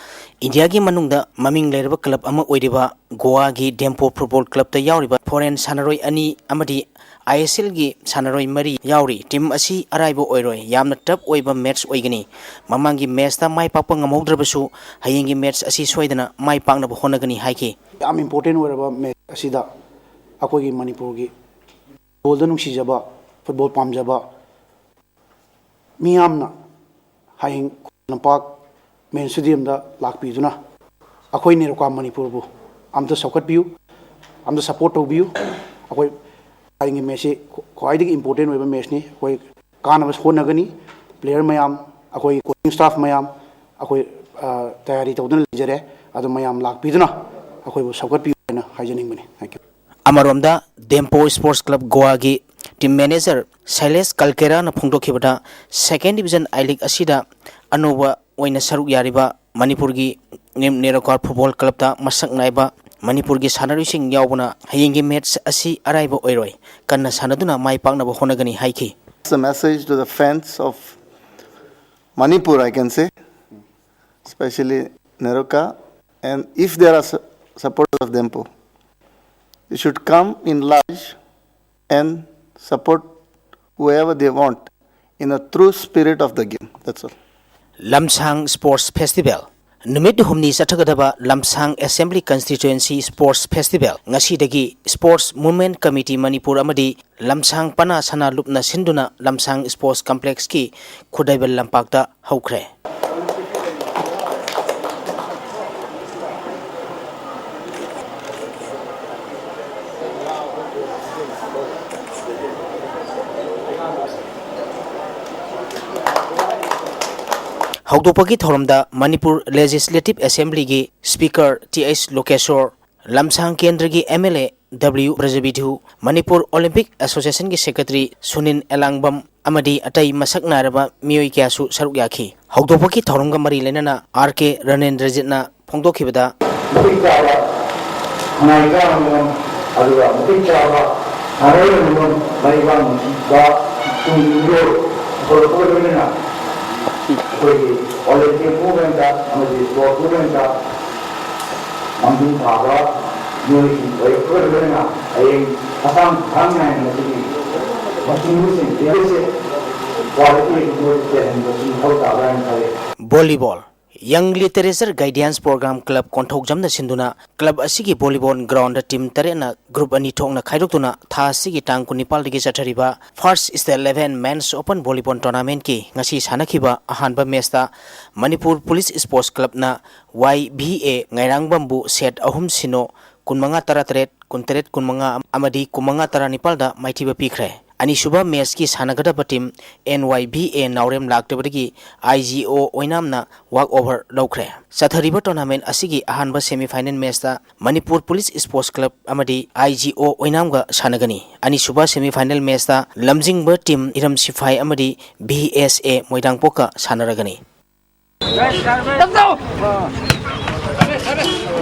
ꯏꯟꯗꯤꯌꯥꯒꯤ ꯃꯅꯨꯡꯗ ꯃꯃꯤꯡ ꯂꯩꯔꯕ ꯀ꯭ꯂꯕ ꯑꯃ ꯑꯣꯏꯔꯤꯕ ꯒꯣꯋꯥꯒꯤ ꯗꯦꯝꯄꯣ ꯐꯨꯠꯕꯣꯜ ꯀ꯭ꯂꯕꯇ ꯌꯥꯎꯔꯤꯕ ꯐꯣꯔꯦꯟ ꯁꯥꯟꯅꯔꯣꯏ ꯑꯅꯤ ꯑꯃꯗꯤ ꯑꯥꯏ ꯑꯦꯁ ꯑꯦꯜꯒꯤ ꯁꯥꯟꯅꯔꯣꯏ ꯃꯔꯤ ꯌꯥꯎꯔꯤ꯫ ꯇꯤꯝ ꯑꯁꯤ ꯑꯔꯥꯏꯕ ꯑꯣꯏꯔꯣꯏ, ꯌꯥꯝꯅ ꯇꯐ ꯑꯣꯏꯕ ꯃꯦꯠꯆ ꯑꯣꯏꯒꯅꯤ꯫ ꯃꯃꯥꯡꯒꯤ ꯃꯦꯠꯆꯇ ꯃꯥꯏ ꯄꯥꯛꯄ ꯉꯝꯍꯧꯗ꯭ꯔꯕꯁꯨ, ꯍꯌꯦꯡꯒꯤ ꯃꯦꯠꯆ ꯑꯁꯤ ꯁꯣꯏꯗꯅ ꯃꯥꯏ ꯄꯥꯛꯅꯕ ꯍꯣꯠꯅꯒꯅꯤ ꯍꯥꯏꯈꯤ꯫ ꯌꯥꯝ ꯏꯝꯄꯣꯔꯇꯦꯟ ꯑꯣꯏꯔꯕ ꯃꯦꯠꯆ ꯑꯁꯤꯗ ꯑꯩꯈꯣꯏꯒꯤ ꯃꯅꯤꯄꯨꯔꯒꯤ ꯐꯨꯠꯕꯣꯜꯗ ꯅꯨꯡꯁꯤꯖꯕ, ꯐꯨꯠꯕꯣꯜ ꯄꯥꯝꯖꯕ ꯃꯤꯌꯥꯝꯅ ꯍꯌꯦꯡ ꯈꯨꯃꯟ ꯂꯝꯄꯥꯛ ꯃꯦꯟ ꯁ꯭ꯇꯦꯗꯤꯌꯝꯗ ꯂꯥꯛꯄꯤꯗꯨꯅ ꯑꯩꯈꯣꯏ ꯅꯦꯔꯣꯀꯥ ꯃꯅꯤꯄꯨꯔꯕꯨ ꯑꯝꯇ ꯆꯥꯎꯈꯠꯄꯤꯌꯨ, ꯑꯝꯇ ꯁꯄꯣꯔꯠ ꯇꯧꯕꯤꯌꯨ꯫ ꯑꯩꯈꯣꯏ ꯍꯌꯦꯡꯒꯤ ꯃꯦꯠꯆꯁꯤ ꯈ꯭ꯋꯥꯏꯗꯒꯤ ꯏꯝꯄꯣꯔꯇꯦꯟ ꯑꯣꯏꯕ ꯃꯦꯠꯆꯅꯤ꯫ ꯑꯩꯈꯣꯏ ꯀꯥꯟꯅꯕ ꯍꯣꯠꯅꯒꯅꯤ꯫ ꯄ꯭ꯂꯦꯌꯔ ꯃꯌꯥꯝ, ꯑꯩꯈꯣꯏ ꯀꯣꯆꯤꯡ ꯁ꯭ꯇꯥꯐ ꯃꯌꯥꯝ, ꯑꯩꯈꯣꯏ, ꯑ, ꯇꯌꯥꯔꯤ ꯇꯧꯗꯨꯅ ꯂꯩꯖꯔꯦ꯫ ꯑꯗꯨ ꯃꯌꯥꯝ ꯂꯥꯛꯄꯤꯗꯨꯅ ꯑꯩꯈꯣꯏꯕꯨ ꯁꯧꯒꯠꯄꯤꯌꯨ ꯍꯥꯏꯅ ꯍꯥꯏꯖꯅꯤꯡꯕꯅꯤ꯫ Thank you꯫ ꯑꯃꯔꯣꯝꯗ ꯗꯦꯝꯄꯣ sports club ꯒꯣꯋꯥꯒꯤ team manager ꯁꯩꯂꯦꯁ ꯀꯜꯀꯦꯔꯥꯅ ꯐꯣꯡꯗꯣꯛꯈꯤꯕꯗ, second division I league ꯑꯁꯤꯗ ꯑꯅꯧꯕ ꯑꯣꯏꯅ ꯁꯔꯨꯛ ꯌꯥꯔꯤꯕ ꯃꯅꯤꯄꯨꯔꯒꯤ ꯅꯦ-, ꯅꯦꯔꯣꯀꯥ ꯐꯨꯠꯕꯣꯜ ꯀ꯭ꯂꯕꯇ ꯃꯁꯛ ꯅꯥꯏꯕ ꯃꯅꯤꯄꯨꯔꯒꯤ ꯁꯥꯟꯅꯔꯣꯏꯁꯤꯡ ꯌꯥꯎꯕꯅ ꯍꯌꯦꯡꯒꯤ ꯃꯦꯠꯆ ꯑꯁꯤ ꯑꯔꯥꯏꯕ ꯑꯣꯏꯔꯣꯏ, ꯀꯟꯅ ꯁꯥꯟꯅꯗꯨꯅ ꯃꯥꯏ ꯄꯥꯛꯅꯕ ꯍꯣꯠꯅꯒꯅꯤ ꯍꯥꯏꯈꯤ꯫ It's a message to the fans of Manipur, I can say, especially Neroka, and if there are su-, supporters of Dempo, you should come in large and support whoever they want in a true spirit of the game. That's all. ꯂꯝꯁꯥꯡ sports festival. ꯅꯨꯃꯤꯠ ꯍꯨꯝꯅꯤ ꯆꯠꯊꯒꯗꯕ ꯂꯝꯁꯥꯡ assembly constituency sports festival ꯉꯁꯤꯗꯒꯤ sports movement committee Manipur ꯑꯃꯗꯤ ꯂꯝꯁꯥꯡ ꯄꯅꯥ ꯁꯅꯥ ꯂꯨꯞꯅ ꯁꯤꯟꯗꯨꯅ ꯂꯝꯁꯥꯡ ꯁ꯭ꯄꯣꯔꯠꯁ ꯀꯝꯄ꯭ꯂꯦꯛꯁꯀꯤ ꯈꯨꯗꯩꯕꯦꯜ ꯂꯝꯄꯥꯛꯇ ꯍꯧꯈ꯭ꯔꯦ꯫ ꯍꯧꯗꯣꯛꯄꯒꯤ ꯊꯧꯔꯝꯗ ꯃꯅꯤꯄꯨꯔ ꯂꯦꯖꯤꯁꯂꯦꯇꯤꯚ ꯑꯦꯁꯦꯝꯕ꯭ꯂꯤꯒꯤ ꯁ꯭ꯄꯤꯀꯔ ꯇꯤ ꯑꯩꯆ ꯂꯣꯀꯦꯁꯣꯔ, ꯂꯝꯁꯥꯡ ꯀꯦꯟꯗ꯭ꯔꯒꯤ M L A W Brajabidhu, Manipur olympic ꯑꯦꯁꯣꯁꯤꯌꯦꯁꯟꯒꯤ ꯁꯦꯀ꯭ꯔꯦꯇꯔꯤ ꯁꯨꯅꯤꯟ ꯑꯦꯂꯥꯡꯕꯝ ꯑꯃꯗꯤ ꯑꯇꯩ ꯃꯁꯛ ꯅꯥꯏꯔꯕ ꯃꯤꯑꯣꯏ ꯀꯌꯥꯁꯨ ꯁꯔꯨꯛ ꯌꯥꯈꯤ꯫ ꯍꯧꯗꯣꯛꯄꯒꯤ ꯊꯧꯔꯝꯒ ꯃꯔꯤ ꯂꯩꯅꯅ ꯑꯥꯔ ꯀꯦ ꯔꯅꯦꯟꯗ꯭ꯔꯖꯤꯠꯅ ꯐꯣꯡꯗꯣꯛꯈꯤꯕꯗ, ꯃꯇꯤꯛ ꯆꯥꯕ ꯈꯨꯟꯅꯥꯏ ꯀꯌꯥ ꯑꯃꯔꯣꯝ, ꯑꯗꯨꯒ ꯃꯇꯤꯛ ꯆꯥꯕ ꯁꯥꯟꯅꯔꯣꯏ ꯑꯃꯔꯣꯝ, ꯃꯍꯩ ꯃꯔꯣꯡ ꯅꯨꯡꯁꯤꯕ ꯇꯨꯡꯒꯤ ꯃꯤꯔꯣꯜ ꯄꯨꯊꯣꯔꯛꯄꯒ ꯂꯣꯏꯅꯅ ꯑꯩꯈꯣꯏꯒꯤ ꯑꯣꯂꯤꯝꯄꯤꯛ ꯃꯨꯚꯃꯦꯟꯇ ꯑꯃꯗꯤ ꯁ꯭ꯄꯣꯔꯠ ꯃꯨꯚꯃꯦꯟꯇ ꯃꯥꯡꯖꯤꯜ ꯊꯥꯕ ꯃꯤꯑꯣꯏꯁꯤꯡ ꯑꯣꯏꯔꯛꯄꯒ ꯂꯣꯏꯅꯅ ꯍꯌꯦꯡ ꯑꯁꯥꯝ ꯈꯨꯊꯥꯡ ꯅꯥꯏꯅ ꯃꯁꯤꯒꯤ ꯃꯁꯤꯡꯕꯁꯤꯡ ꯂꯩꯕꯁꯦ ꯀ꯭ꯋꯥꯂꯤꯇꯤ ꯑꯗꯨ ꯃꯣꯏꯗ ꯆꯦꯜꯍꯟꯕꯁꯨ ꯃꯊꯧ ꯇꯥꯕ꯭ꯔꯥ ꯍꯥꯏꯅ ꯈꯜꯂꯤ꯫ ꯚꯣꯂꯤꯕꯣꯜ꯫ ꯌꯪ ꯂꯤꯇꯔꯦꯆꯔ ꯒꯥꯏꯗꯦꯟꯁ ꯄ꯭ꯔꯣꯒ꯭ꯔꯥꯝ ꯀ꯭ꯂꯕ ꯀꯣꯟꯊꯧꯖꯝꯅ ꯁꯤꯟꯗꯨꯅ ꯀ꯭ꯂꯕ ꯑꯁꯤꯒꯤ ꯚꯣꯂꯤꯕꯣꯜ ꯒ꯭ꯔꯥꯎꯟꯗ ꯇꯤꯝ ꯇꯔꯦꯠꯅ ꯒ꯭ꯔꯨꯞ ꯑꯅꯤ ꯊꯣꯛꯅ ꯈꯥꯏꯗꯣꯛꯇꯨꯅ ꯊꯥ ꯑꯁꯤꯒꯤ ꯇꯥꯡ ꯀꯨꯟꯅꯤꯄꯥꯜꯗꯒꯤ ꯆꯠꯊꯔꯤꯕ ꯐꯥꯔꯁ state eleven men's open volleyball ꯇꯣꯔꯅꯥꯃꯦꯟꯠꯀꯤ ꯉꯁꯤ ꯁꯥꯟꯅꯈꯤꯕ ꯑꯍꯥꯟꯕ ꯃꯦꯆꯇ ꯃꯅꯤꯄꯨꯔ ꯄꯨꯂꯤꯁ ꯁ꯭ꯄꯣꯔꯠꯁ ꯀ꯭ꯂꯕꯅ ꯋꯥꯏ ꯚꯤ ꯑꯦ ꯉꯥꯏꯔꯥꯡꯕꯝꯕꯨ ꯁꯦꯠ ꯑꯍꯨꯝ ꯁꯤꯅꯣ, ꯀꯨꯟꯃꯉꯥ ꯇꯔꯥꯇꯔꯦꯠ, ꯀꯨꯟꯇꯔꯦꯠ ꯀꯨꯟꯃꯉꯥ ꯑꯃꯗꯤ ꯀꯨꯟꯃꯉꯥ ꯇꯔꯥꯅꯤꯄꯥꯜꯗ ꯃꯥꯏꯊꯤꯕ ꯄꯤꯈ꯭ꯔꯦ꯫ ꯑꯅꯤꯁꯨꯕ ꯃꯦꯆꯀꯤ ꯁꯥꯟꯅꯒꯗꯕ team N Y V A Naorem ꯂꯥꯛꯇꯕꯗꯒꯤ ꯑꯥꯏ ꯖꯤ ꯑꯣ ꯑꯣꯏꯅꯥꯝꯅ ꯋꯥꯛ ꯑꯣꯚꯔ ꯂꯧꯈ꯭ꯔꯦ꯫ ꯆꯠꯊꯔꯤꯕ ꯇꯣꯔꯅꯥꯃꯦꯟꯠ ꯑꯁꯤꯒꯤ ꯑꯍꯥꯟꯕ ꯁꯦꯃꯤ ꯐꯥꯏꯅꯦꯜ ꯃꯦꯆꯇ ꯃꯅꯤꯄꯨꯔ ꯄꯨꯂꯤꯁ ꯁ꯭ꯄꯣꯔꯠꯁ ꯀ꯭ꯂꯕ ꯑꯃꯗꯤ ꯑꯥꯏ ꯖꯤ ꯑꯣ ꯑꯣꯏꯅꯥꯝꯒ ꯁꯥꯟꯅꯒꯅꯤ꯫ ꯑꯅꯤꯁꯨꯕ ꯁꯦꯃꯤ ꯐꯥꯏꯅꯦꯜ ꯃꯦꯆꯇ ꯂꯝꯖꯤꯡꯕ ꯇꯤꯝ ꯏꯔꯝ ꯁꯤꯐꯥꯏ ꯑꯃꯗꯤ ꯚꯤ ꯑꯦꯁ ꯑꯦ ꯃꯣꯏꯔꯥꯡꯄꯣꯛꯀ ꯁꯥꯟꯅꯔꯒꯅꯤ꯫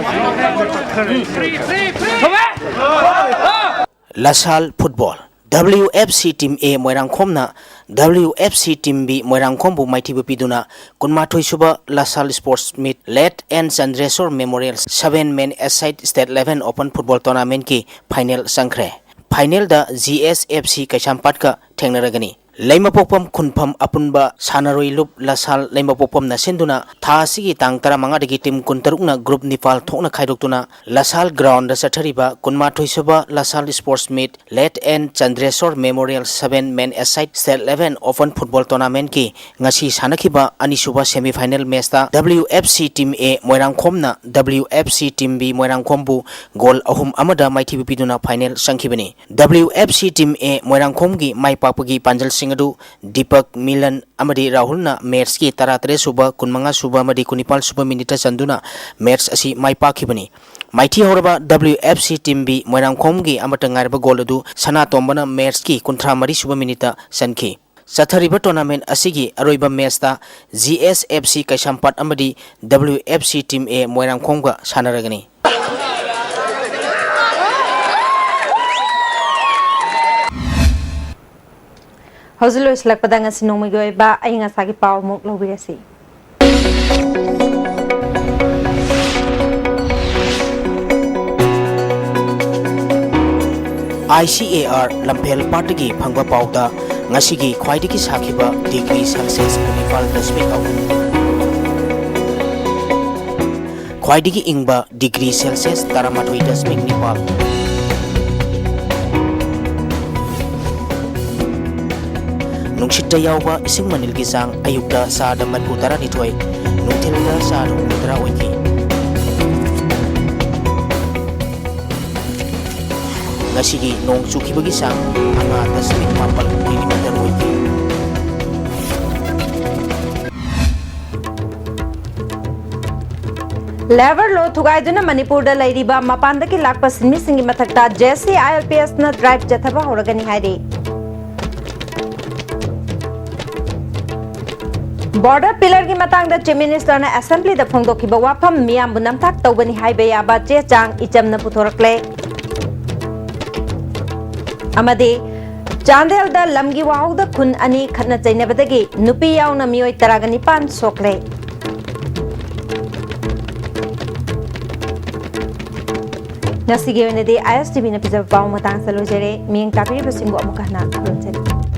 Lasal football. W F C team A ꯃꯣꯏꯔꯥꯡꯈꯣꯝꯅ W F C team B ꯃꯣꯏꯔꯥꯡꯈꯣꯝꯕꯨ ꯃꯥꯏꯊꯤꯕ ꯄꯤꯗꯨꯅ ꯀꯨꯟꯃꯥꯊꯣꯏ ꯁꯨꯕ Lasal sports meet late N Chandreshor memorial seven men aside state eleven open football ꯇꯣꯔꯅꯥꯃꯦꯟꯠꯀꯤ ꯐꯥꯏꯅꯦꯜ ꯆꯪꯈ꯭ꯔꯦ꯫ ꯐꯥꯏꯅꯦꯜꯗ ꯖꯤ ꯑꯦꯁ ꯑꯦꯐ ꯁꯤ ꯀꯩꯁꯥꯝꯄꯥꯠꯀ ꯊꯦꯡꯅꯔꯒꯅꯤ꯫ ꯂꯩꯃꯄꯣꯛꯄꯝ ꯈꯨꯟꯐꯝ ꯑꯄꯨꯟꯕ ꯁꯥꯟꯅꯔꯣꯏ ꯂꯨꯞ ꯂꯁꯥꯜ ꯂꯩꯃꯄꯣꯛꯄꯝꯅ ꯁꯤꯟꯗꯨꯅ ꯊꯥ ꯑꯁꯤꯒꯤ ꯇꯥꯡ ꯇꯔꯥꯃꯉꯥꯗꯒꯤ ꯇꯤꯝ ꯀꯨꯟꯇꯔꯨꯛꯅ ꯒ꯭ꯔꯨꯞ ꯅꯤꯄꯥꯜ ꯊꯣꯛꯅ ꯈꯥꯏꯗꯣꯛꯇꯨꯅ ꯂꯁꯥꯜ ꯒ꯭ꯔꯥꯎꯟꯗ ꯆꯠꯊꯔꯤꯕ ꯀꯨꯟꯃꯥꯊꯣꯏ ꯁꯨꯕ Lasal sports meet late N Chandreshor memorial seven men aside state eleven open football ꯇꯣꯔꯅꯥꯃꯦꯟꯠꯀꯤ ꯉꯁꯤ ꯁꯥꯟꯅꯈꯤꯕ ꯑꯅꯤꯁꯨꯕ ꯁꯦꯃꯤ ꯐꯥꯏꯅꯦꯜ ꯃꯦꯆꯇ W F C team A ꯃꯣꯏꯔꯥꯡꯈꯣꯝꯅ W F C team B ꯃꯣꯏꯔꯥꯡꯈꯣꯝꯕꯨ ꯒꯣꯜ ꯑꯍꯨꯝ ꯑꯃꯗ ꯃꯥꯏꯊꯤꯕ ꯄꯤꯗꯨꯅ ꯐꯥꯏꯅꯦꯜ ꯆꯪꯈꯤꯕꯅꯤ꯫ W F C team A ꯃꯣꯏꯔꯥꯡꯈꯣꯝꯒꯤ ꯃꯥꯏ ꯄꯥꯛꯄꯒꯤ ꯄꯥꯟꯖꯜꯁꯤꯡ ꯑꯗꯨ ꯗꯤꯄꯛ, ꯃꯤꯂꯟ ꯑꯃꯗꯤ ꯔꯥꯍꯨꯜꯅ ꯃꯦꯠꯁꯀꯤ ꯇꯔꯥꯇꯔꯦꯠ ꯁꯨꯕ, ꯀꯨꯟꯃꯉꯥ ꯁꯨꯕ ꯑꯃꯗꯤ ꯀꯨꯟꯅꯤꯄꯥꯜ ꯁꯨꯕ ꯃꯤꯅꯤꯠꯇ ꯆꯟꯗꯨꯅ ꯃꯦꯠꯁ ꯑꯁꯤ ꯃꯥꯏ ꯄꯥꯛꯈꯤꯕꯅꯤ꯫ ꯃꯥꯏꯊꯤ ꯍꯧꯔꯕ W F C Team B ꯃꯣꯏꯔꯥꯡꯈꯣꯝꯒꯤ ꯑꯃꯠꯇ ꯉꯥꯏꯔꯕ ꯒꯣꯜ ꯑꯗꯨ ꯁꯅꯥꯇꯣꯝꯕꯅ ꯃꯦꯠꯁꯀꯤ ꯀꯨꯟꯊ꯭ꯔꯥ ꯃꯔꯤ ꯁꯨꯕ ꯃꯤꯅꯤꯠꯇ ꯆꯟꯈꯤ꯫ ꯆꯠꯊꯔꯤꯕ tournament ꯑꯁꯤꯒꯤ ꯑꯔꯣꯏꯕ ꯃꯦꯠꯁꯇ G S F C ꯀꯩꯁꯥꯝꯄꯥꯠ ꯑꯃꯗꯤ W F C Team A ꯃꯣꯏꯔꯥꯡꯈꯣꯝꯒ ꯁꯥꯟꯅꯔꯒꯅꯤ꯫ ꯍꯧꯖꯤꯛ ꯂꯣꯏꯁꯤꯜꯂꯛꯄꯗ ꯉꯁꯤ ꯅꯣꯡꯃꯒꯤ ꯑꯣꯏꯕ ꯑꯏꯪ ꯑꯁꯥꯒꯤ ꯄꯥꯎ ꯑꯃꯨꯛ ꯂꯧꯕꯤꯔꯁꯤ꯫ I C A R ꯂꯝꯐꯦꯜ ꯄꯥꯠꯇꯒꯤ ꯐꯪꯕ ꯄꯥꯎꯗ ꯉꯁꯤꯒꯤ ꯈ꯭ꯋꯥꯏꯗꯒꯤ ꯁꯥꯈꯤꯕ degree Celsius ꯀꯨꯟꯅꯤꯄꯥꯜ ꯗꯁꯃꯤꯛ ꯑꯍꯨꯝ, ꯈ꯭ꯋꯥꯏꯗꯒꯤ ꯏꯪꯕ degree Celsius ꯇꯔꯥꯃꯥꯊꯣꯏ ꯗꯁꯃꯤꯛ ꯅꯤꯄꯥꯜ꯫ ꯅꯨꯡꯁꯤꯠꯇ ꯌꯥꯎꯕ ꯏꯁꯤꯡ ꯃꯅꯤꯜꯒꯤ ꯆꯥꯡ ꯑꯌꯨꯛꯇ ꯆꯥꯗ ꯃꯔꯤꯐꯨ ꯇꯔꯥꯅꯤꯊꯣꯏ, ꯅꯨꯡꯊꯤꯜꯗ ꯆꯥꯗ ꯍꯨꯝꯐꯨ ꯇꯔꯥ ꯑꯣꯏꯈꯤ꯫ ꯉꯁꯤꯒꯤ ꯅꯣꯡ ꯆꯨꯈꯤꯕꯒꯤ ꯆꯥꯡ ꯃꯉꯥ ꯗꯁꯃꯤꯛ ꯃꯥꯄꯜ millimeter ꯑꯣꯏꯈꯤ꯫ Labour law ꯊꯨꯒꯥꯏꯗꯨꯅ ꯃꯅꯤꯄꯨꯔꯗ ꯂꯩꯔꯤꯕ ꯃꯄꯥꯟꯗꯒꯤ ꯂꯥꯛꯄ ꯁꯤꯟꯃꯤꯁꯤꯡꯒꯤ ꯃꯊꯛꯇ J C I L P S ꯅ drive ꯆꯠꯊꯕ ꯍꯧꯔꯒꯅꯤ ꯍꯥꯏꯔꯤ꯫ Border pillar ꯒꯤ ꯃꯇꯥꯡꯗ Chief Minister ꯅ Assembly ꯗ ꯐꯣꯡꯗꯣꯛꯈꯤꯕ ꯋꯥꯐꯝ ꯃꯤꯌꯥꯝꯕꯨ ꯅꯝꯊꯥꯛ ꯇꯧꯕꯅꯤ ꯍꯥꯏꯕ ꯌꯥꯕ ꯆꯦ ꯆꯥꯡ ꯏꯆꯝꯅ ꯄꯨꯊꯣꯔꯛꯂꯦ꯫ ꯑꯃꯗꯤ ꯆꯥꯟꯗꯦꯜꯗ ꯂꯝꯒꯤ ꯋꯥꯍꯧꯗ ꯈꯨꯟ ꯑꯅꯤ ꯈꯠꯅ ꯆꯩꯅꯕꯗꯒꯤ ꯅꯨꯄꯤ ꯌꯥꯎꯅ ꯃꯤꯑꯣꯏ ꯇꯔꯥꯒ ꯅꯤꯄꯥꯟ ꯁꯣꯛꯂꯦ꯫ ꯉꯁꯤꯒꯤ ꯑꯣꯏꯅꯗꯤ I S T V ꯅ ꯄꯤꯖꯕ ꯄꯥꯎ ꯃꯇꯥꯡꯁꯤꯗ ꯂꯣꯏꯖꯔꯦ꯫ ꯃꯤꯠꯌꯦꯡ ꯇꯥꯕꯤꯔꯤꯕꯁꯤꯡꯕꯨ ꯑꯃꯨꯛꯀ ꯍꯟꯅ ꯈꯨꯔꯨꯝꯖꯔꯤ꯫